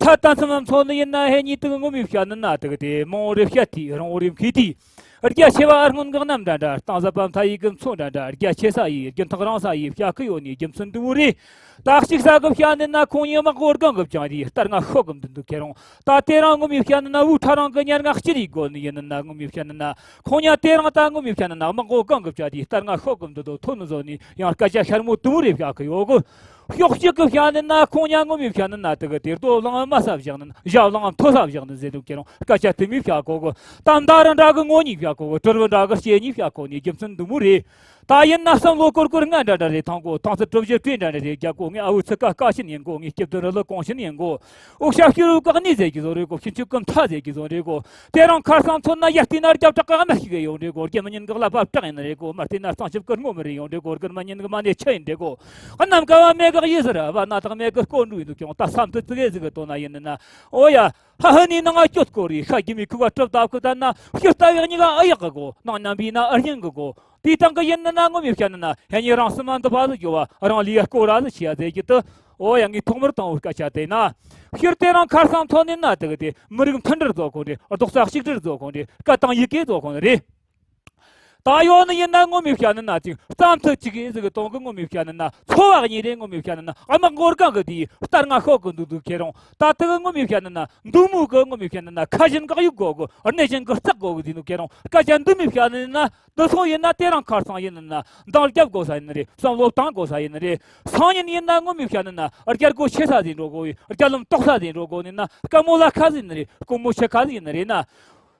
ད་ད་མཚམས་མཚོན་ནི་ཡིན་ན་ཧེ་ཉིད་དེ་གི་ངོ་མས་བཤད་ནི་ན་དེ་གི་དེ་མང་བོ་རེ་བཤད་དེ་རང་བོ་རེ་མཁས་དེ། རྒྱ་ཆེ་བ་ཨ་སྔོན་གི་གནམ་འདྲ་འདྲ། སྟངས་ཟབ་པ་མཐའ་ཡས་གི་མཚོ་འདྲ་འདྲ། རྒྱ་ཆེ་ས་ཡིས་རྒྱུན་ཐག་རིང་ས་ཡིས་བཤད་གི་ཡོད་ནི་རྒྱུ་མཚན་དེ་མོ་རེད། ད་གཅིག་ས་གི་བཤད་ནི་ན་ཁོང་ཉིད་དམག་གོ་སྒང་གི་བཅང་དེ་ལྟར་ང་ཤོག་གི་འདུག་འདུག་ཁྱེད་རང་། ད་དེ་རིང་ངོ་མས་བཤད་ནི་ན་བུ་ཁྲ་རང་གི་ཉར་ང་སྤྱིར་ཡིག་དགོ་ནི་ཡིན་ནི་ན། ངོ་མས་བཤད་ནི་ན་ཁོང་ཉ་དེ་རིང་ད་ངོ་མས་བཤད་ནི་ན་དམག་གོ་སྒང་གི་བཅད་དེ་ལྟར་ང་ཤོག་གི་འདུག་དོ་ཐོན་ནི་བཟོ་ནི་ཡང་སྐད་ཆ་ཤར་མོ་དུ་མོ་རེ་བཤད་གི་ཡོད་གི། ཤོག་གཅིག་གི་བཤད་ནི་ན་ཁོང་ཉ་ངོ་མས་བཤད་ནི་ན་དེ་གི་དེ་རྡོ་གླང་དམའ་ས་བཞག་ནི་ན་ཞབས་གླང་མཐོ་ས་བཞག་ནི་ཟེར་འདུག་ཁྱེད་རང་། སྐད་ཆ་དུ་མོ་བཤད་གོ་གི། ད་མདའ་ར་འདྲ་གི་ངོ་གཉིས་བཤད་གོ་གི། གྲུ་བུ་འདྲ་གི་ལྕེ་གཉིས་བཤད་གོ་ནི་རྒྱུ་མཚན་དུ་མོ་རེད། ད་ཡིན་ན་བསམ་བློ་སྐོར་སྐོར་ང་འདྲ་འདྲ་རེད་ཐང་གོ། ཐང་ཚུ་གྲུ་བཞི་བྲེ་འདྲ་འདྲ་རེད་རྒྱ་གོ། ངའི་ཨ་བུ་ཚུ་ཀ་ཀ་ཤིན་ཡིན་གོ། ངའི་སྐྱིབ་དུ་རི་ལི་གོང་ཤིན་ཡིན་གོ། འུག་ཤ་ཤི་རུ་བཀག་ནི་ཟེར་གི་བཟོ་རེད་གོ། ཕྱིན་ཆུ་ཀུན་ཐ་ཟེར་གི་བཟོ་རེད་གོ། དེ་རིང་ཁར་སང་མཚོན་ན་ཡར་བལྟས་ན་རྒྱབ་བྲག་གི་དམར་ཤིག་གི་ཡོང་རེད་གོ། རྒྱ་མི་ཉིན་གི་ཀླད་པ་བྲག་ཡིན་རེད་གོ། མར་བལྟས་ན་གཙང་ཆུ་གི་སྔོ་མི་རེད་ཡོང་རེད་གོ། སྒུར་མ་ཉིན་གི་མ་ནས་ཆུ་ཡིན་རེད་གོ། གནམ་ཀ་བ་མེ་གི་ཡི་ཟེར་བ་ན་དང་མེ་གི་སྐོར་འགྲོ་ཡིན་འདུག་ཀྱང་། ད་བསམ་ཚུལ་ཙི་གེ་ཟིག་གི་དོན་ན་ཡིན་ན། ཨོ་ཡ། ཧ་ཧ་ནི་ནང་ང་སྐྱོད་སྐོར་རེད། ཤ་རྒྱུ་མའི་ཁུ་བ་གྲུབ་ད་ཁུ་ད་ན་ཤི་ལྟ་བའི་གཉིས་ཀ་ཨ་ཡག་གི་གོ། ནང་མཉམ་པའི་ན་ཨ་རྙིང་གི་གོ། དེའི་སྟེང་གི་ཡིན་ནི་ན་ངོ་མས་བཤད་ནི་ན་ཧེ་ཉིན་རང་སེམས་མ་འདི་བ་ཟིག་ཡོད་བ། རང་ལུས་ཡ་སྐོར་ར་ཟིག་བྱས་ཡ་ཟེར་གྱི་དུ། ཨོ་ཡ། ངས་ཐོག་མར་དང་བོ་སྐད་ཆ་དེ་ན། ཤི་དེ་རིང་ཁར་སང་མཚོན་ནི་ན་དེ་གི་དེ་མི་རིགས་མཐུན་སྒྲིལ་བཟོ་གོ་རེད། རྡོག་རྩ་གཅིག་སྒྲིལ་བཟོ་གོ་རེད། སྐད་དང་ཡི་གེ་བཟོ་གོ་རེད། ད་ཡོད་ནི་ཡིན་ན་ངོ་མས་བཤད་ནི་ན་ཅིག་བསམ་ཚུལ་གཅིག་གི་ཟིག་གི་དོན་གི་ངོ་མས་བཤད་ནི་ན་ཚོ་བ་གཉིས་རེད། ངོ་མས་བཤད་ནི་ན་དམག་མགོ་སྒང་གི་དེ་ལྟར་ང་ཤོག་གི་འདུག་འདུག་ཁྱེད་རང་། ད་དེ་གི་ངོ་མས་བཤད་ནི་ན་འདུག་མོ་གི་ངོ་མས་བཤད་ནི་ན་ཁ་བཞིན་འགག་ཡུག་དགོ་གི། སྣེ་བཞིན་གི་རྩག་དགོ་གི་ཟེར་འདུག་ཁྱེད་རང་། སྐད་ཆ་འདི་མོ་བཤད་ནི་ན་འདི་སོང་ཡིན་ན་དེ་རིང་ཁར་སང་ཡིན་ནི་ན་འདང་རྒྱབ་དགོ་ས་ཡིན་ནི་རེད། བསམ་བློ་བཏང་དགོ་ས་ཡིན་ནི་རེད། སང་ཉིན་ཡིན་ན་ངོ་མས་བཤད་ནི་ན་རྒྱལ་སྒོ་ཕྱེ་ས་ཟིག་འགྲོ་དགོ་བས། རྒྱལ་ལམ་གཏོགས་ས་ཟིག་འགྲོ་དགོ་ནི་ན་དཀའ་མོ་ལ་ཁ་ཟིག་ནི་རེད། དཀོན་མོ་ཆེ་ཁ་ཟིག་ནི་རེད་ན།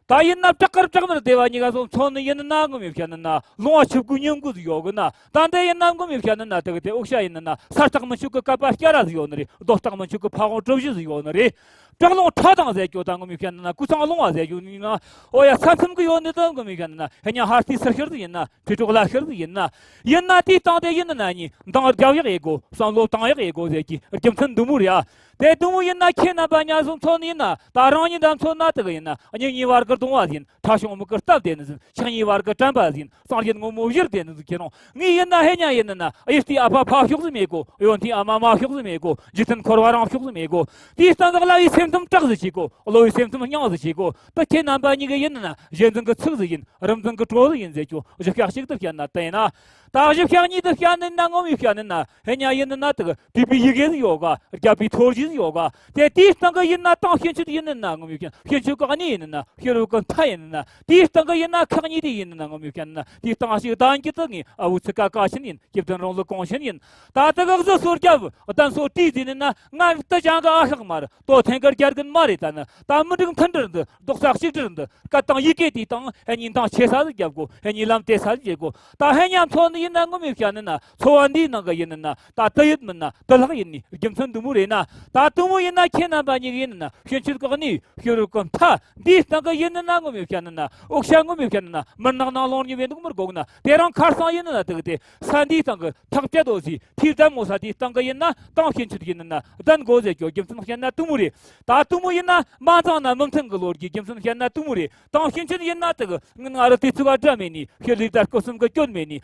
ད་ཡིན་ན་བྲག་དཀར་བྲག་དམར་སྡེ་བ་གཉིས་ཀ་སོང་མཚོན་ནི་ཡིན་ན་ངོ་མས་བཤད་ནི་ན་ལུང་བ་ཆུ་བགོས་ཉིན་བགོས་ཟིག་ཡོད་གི་ན། ད་འདི་ཡིན་ན་ངོ་མས་བཤད་ནི་ན་དེ་གི་དེ་འུག་ཤ་ཡིན་ནི་ན་ས་སྟག་མི་ཆུ་གི་ཀ་པ་སྐྱ་ར་ཟིག་ཡོད་ནི་རེད། རྡོ་སྟག་མི་ཆུ་གི་ཕ་བོང་གྲུ་བཞི་ཟིག་ཡོད་ནི་རེད། བྲག་ལུང་ཁྲ་དང་ཟེར་རྒྱུ་ད་ངོ་མས་བཤད་ནི་ན་ཀུ་ཚང་ལུང་བ་ཟེར་རྒྱུ་ནི་ན། ཨོ་ཡ། ས་མཚམས་གི་ཡོད་ནི་ད་ངོ་མས་བཤད་ནི་ན་ཧེ་ཉ་ཧར་ཏི་སིར་ཤར་ཟིག་ཡིན་ན། ཕི་གྲོགས་ལ་ཤར་ཟིག་ཡིན་ན། ཡིན་ན་དེའི་སྟེང་དེ་ཡིན་ནི་ན་ནི་འདང་རྒྱབ་ཡག་ཡེ་དགོ། བསམ་བློ་བཏང་ཡག་ཡེ་དགོ་ཟེར་གྱི་རྒྱུ་མཚན་འདི་མོ་རེད་ཨ། དེ་དུམ་བུ་ཡིན་ན་ཁྱེད་རྣམ་པ་ཉམ་ཆུང་ཚོ་ནི་ཡིན་ན། ད་རང་ཉིད་འདྲ་མཚོན་ན་དེ་གི་ཡིན་ན། སྙིང་ཉེ་བར་གྱི་གདུང་བ་ཟིན། ཁྲ་ཆུང་མིག་གི་སྟབས་བདེ་ནི་ཟིན། ཆགས་ཉེ་བར་གྱི་དྲན་པ་ཟིན། སངས་རྒྱས་ངོ་མོ་བཞིར་བདེ་ནི་ཟིན། ཁྱེད་རང་ངས་ཡིན་ན་ཧེ་ཉ་ཡིན་ན། གཡུ་རྟའི་ཨ་ཕ་ཕ་ཤོག་ཟིན་མེད་གོ། གཡོན་ཐིའི་ཨ་མ་མ་ཤོག་ཟིན་མེད་གོ། འཇིག་རྟེན་འཁོར་བ་རང་ཤོག་ཟིན་མེད་གོ། དེའི་སྟེང་གི་གླ་བའི་སེམས་ཙམ་དྲག་ཟིན་བྱེད་གོ། གློ་བའི་སེམས་ཙམ་སྙིང་ཟིན་བྱེད་གོ། ད་ཁྱེད་རྣམ་པ་གཉིས་ཀྱི་ཡིན་ན། གཞན་འཛིན་གྱི་ཚིག་ཟིན་ཡིན། རིམ་འཛིན་གྱི་གྲོགས་ཟིན་ཡིན་ཟེར་གྱོ། གཞི་བཤགས་ཤིག་ཏུ་བཤད་ན་དེ་ཡིན་ན། ད་གཞི་བཤགས་ཉིད་དུ་བཤད་ནི་ན། ངོ་མས་བཤད་ནི་ན། ཧེ་ཉ་ཡིན་ནི་ན་དེ་གི་བྲིས་པའི་ཡི་གེ་ཟིག་ཡོད་ག། རྒྱབ་པའི་ཐོར་གཞི་ཟིག་ཡོད་ག། དེ་དེའི་སྟེང་གི་ཡིན་ན་དང་ཕྱིན་ཆད་ཡིན་ནི་ན། ངོ་མས་བཤད་ན་ཕྱིན་ཆད་གི་གནས་ཡིན་ནི་ན། ཕྱི་རོལ་གི་མཐའ་ཡིན་ནི་ན། དེའི་སྟེང་གི་ཡིན་ན་ཁག་གཉིས་དེ་ཡིན་ནི་ན། ངོ་མས་བཤད་ནི་ན། དེའི་སྟེང་ཞིག་ལྡན་གྱི་དུ་ངས་ཨ་བུ་ཚིག་ཀ་ཀ་ཤིན་ཡིན། སྐྱེ་བདུན་རང་ལུགས་གོང་ཤིན་ཡིན། ད་དེ་གི་གཟི་སོར་རྒྱབ་གདན་སོ་བྲིས་ཟིན་ནི་ན། ང་རིག་ཏུ་ཅང་གི་ཨ་ཧྲག་མ་རེད། ལྟོ་འཐེན་གི་རྒྱལ་རྒན་མ་རེད། ད་ནི་ད་མི་འགྲིག་མཐུན་སྒྲིལ་འདི། རྡོག་རྩ་གཅིག་སྒྲིལ་འདི། སྐད་དང་ཡི་གེ་དེའི་སྟེང་ཧེ་ཉིན་དང་ཆེ་ས་ཟིག་རྒྱབ་དགོ། ཧེ་ཉིན་ལམ་དེ་ས་ཟིག་བྱེད་དགོ། ད་ཧེ་ཉམ་ཚོ་ནི་ཡིན་ན། ངོ་མས་བཤད་ནི་ན། འཚོ་བ་འདིའི་ནང་གི་ཡིན་ནི་ན། ད་དུ་ཡོད་མིན་ན། དུ་ལྷག་ཡིན་ནི་རྒྱུ་མཚན་འདི་མོ་རེད་ན། ད་དུ་མོ་ཡིན་ན་ཁྱེད་རྣམ་པ་གཉིས་ཀྱི་ཡིན་ནི་ན། ཕྱིན་ཆད་གི་གནས། ཕྱི་རོལ་གི་མཐའ་འདིའི་སྟེང་གི་ཡིན་ནི་ན། ངོ་མས་བཤད་ནི་ན། འུ་ཅག་ངོ་མས་བཤད་ནི་ན། མུན་ནག་ནང་ལོང་ཉི་བའི་འདུག་མི་དགོ་ན། དེ་རིང་ཁར་སང་ཡིན་ནི་ན། དེ་གི་དེ་ས་འདིའི་སྟེང་གི་ཐག་བཅད་དོ་ཟིག། ཐིག་ལྡན་མོ་ས་དེའི་སྟེང་གི་ཡིན་ན། དང་ཕྱིན་ཆད་ཡིན་ནི་ན་ལྡན་དགོ་ཟེར་གྱོ། རྒྱུ་མཚན་བཤད་ན་དུ་མོ་རེད། ད་དུ་མོ་ཡིན་ན་མ་ཚང་ན་མི་མཐུན་གི་ལོ་རྒྱུས། རྒྱུ་མཚན་བཤད་ན་དུ་མོ་རེད། དང་ཕྱིན་ཆད་ཡིན་ན་དེ་གི་ང་རི་དུས་ཚོད་བ་འདྲ་མེད་ནི། ཕྱི་ལུགས་ལྟར་སྐུ་གསུམ་གི་སྐྱོན་མེད་ནི།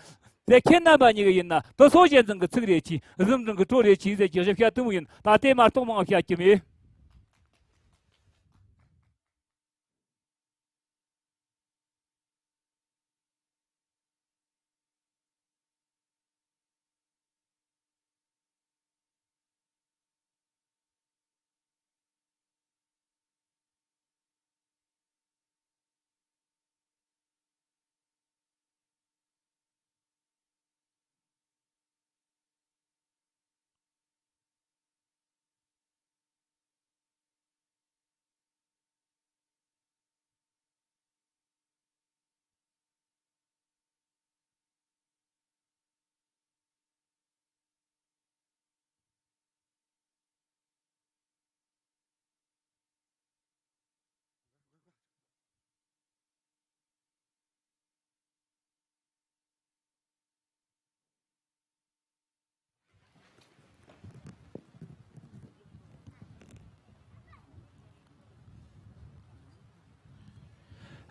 དེ་ཁྱེད་རྣམ་པ་གཉིས་ཀྱི་ཡིན་ན། དུ་སོ་གཞན་འཛིན་གི་ཚིག་རེ་ཆི། གཟིམ་འཛིན་གི་གྲོགས་རེ་ཆི་ཟེར་གྱི་ཞིབ་བཤད་དུ་མོ་ཡིན། ད་དེ་མ་གཏོགས་མང་བཤད་ཀྱི་མེད།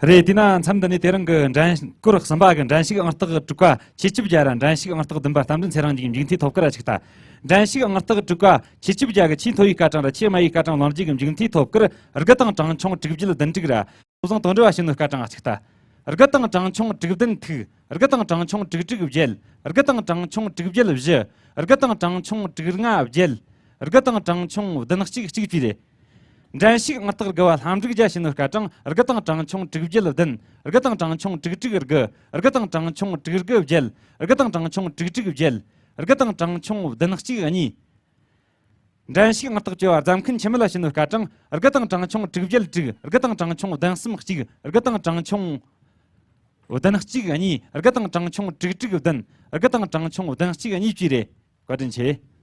རེད། དེས་ན་མཚམས་འདི་ནས་དེ་རིང་གི་འགྲན་སྐོར་གསུམ་པ་གི་འགྲན་ཞུགས་ཨང་རྟགས་དྲུག་པ་ཆོས་སྐྱིད་རྒྱལ་ར། འགྲན་ཞུགས་ཨང་རྟགས་བདུན་པ་རྟ་མགྲིན་ཚེ་རིང་གཉིས་ཀྱི་མཇུག་མཐའི་ཐོབ་སྐར་ར་ཅིག་ལྟ། འགྲན་ཞུགས་ཨང་རྟགས་དྲུག་པ་ཆོས་སྐྱིད་རྒྱལ་གྱི་ཆེས་མཐོ་བའི་སྐར་གྲངས་ར་ཆེས་དམའ་བའི་སྐར་གྲངས་ལོངས་རྒྱུ་གི་མཇུག་མཐའི་ཐོབ་སྐར་དགུ་དང་གྲངས་ཆུང་དྲུག་བརྒྱད་བདུན་དྲུག་ར། བཟང་དོན་འགྲུབ་བ་ཞུ་ནོ་སྐར་གྲངས་གཅིག་ལྟ། དགུ་དང་གྲངས་ཆུང་དྲུག་བདུན་ཐིག། དགུ་དང་གྲངས་ཆུང་དྲུག་དྲུག་བརྒྱད། དགུ་དང་གྲངས་ཆུང་དྲུག་བརྒྱད་བཞི། དགུ་དང་གྲངས་ཆུང་དྲུག་ལྔ་བརྒྱད། དགུ་དང་གྲངས་ཆུང་བདུན་གཅིག་གཅིག་བཅས་རེད། འགྲན་ཞུགས་ཨང་རྟགས་དགུ་བ་ལྷ་འབྲུག་རྒྱལ་ཞུ་ནོ་སྐར་གྲངས་དགུ་དང་གྲངས་ཆུང་དྲུག་བརྒྱད་བདུན། དགུ་དང་གྲངས་ཆུང་དྲུག་དྲུག་དགུ། དགུ་དང་གྲངས་ཆུང་དྲུག་དྲུག་བརྒྱད། དགུ་དང་གྲངས་ཆུང་དྲུག་དྲུག་བརྒྱད། དགུ་དང་གྲངས་ཆུང་བདུན་གཅིག་གཉིས། འགྲན་ཞུགས་ཨང་རྟགས་བཅུ་བ་རྫམ་མཁན་འཆི་མེད་ལ་ཞུ་ནོ་སྐར་གྲངས་དགུ་དང་གྲངས་ཆུང་དྲུག་བརྒྱད་དྲུག། དགུ་དང་གྲངས་ཆུང་བདུན་གསུམ་གཅིག། དགུ་དང་གྲངས་ཆུང་བདུན་གཅིག་གཉིས། དགུ་དང་གྲངས་ཆུང་དྲུག་དྲུག་བདུན། དགུ་དང་གྲངས་ཆུང་བདུན་གཅིག་གཉིས་བཅས་རེད། བཀའ་དྲིན་ཆེ།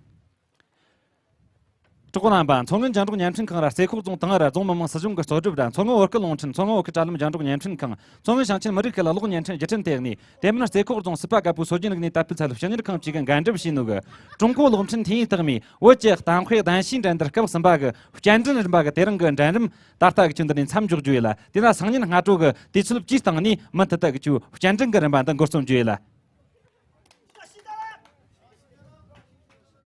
གྲོགས་པོ་རྣམ་པ། མཚོ་སྔོན་རྒྱང་སྒྲོག་བརྙན་འཕྲིན་ཁང་ར་རྩེ་ཁོག་རྫོང་ཐང་ར་རྫོང་མི་དམངས་སྲིད་གཞུང་གི་གཙོ་སྒྲུབ་ར། མཚོ་སྔོན་བོད་སྐད་རླུང་འཕྲིན། མཚོ་སྔོན་བོད་སྐད་དྲ་ལམ་རྒྱང་སྒྲོག་བརྙན་འཕྲིན་ཁང་། མཚོ་སྔོན་ཞིང་ཆེན་མི་རིགས་ཁུལ་གློག་བརྙན་འཕྲིན་བརྒྱུད་འཕྲིན་ལྟེ་གནས། དེ་མིན་རྩེ་ཁོག་རྫོང་སྲིད་པ་རྒད་པོའི་སྲོལ་རྒྱུན་རིག་གནས་དར་སྤེལ་ཚད་སློབ་སྤྱི་གཉེར་ཁང་བཅས་ཀྱིས་འགན་སྒྲུབ་བྱས་ནོ་གི་ཀྲུང་གོ་གློག་འཕྲིན་འཐུས་མིའི་རྟགས་མའི་བོད་ཀྱི་གཏམ་དཔེ་གདན་ཞུའི་འགྲན་བསྡུར་སྐབས་གསུམ་པ་གི་བསྐྱར་འགྲན་རིམ་པ་གི་དེ་རིང་གི་འགྲན་རིམ་ད་ལྟ་གི་ཁྱོན་འདི་ནས་མཚམས་འཇོག་རྒྱུ་ཡིན་ལ། དེ་ན་སང་ཉིན་སྔ་དྲོ་གི་དུས་ཚོད་བཅུའི་སྟེང་ནས་མུ་མཐུད་དུ་གི་ཆུ་བསྐྱར་འགྲན་གི་རིམ་པ་འདི་འགོ་རྩོམ་རྒྱུ་ཡིན་ལ།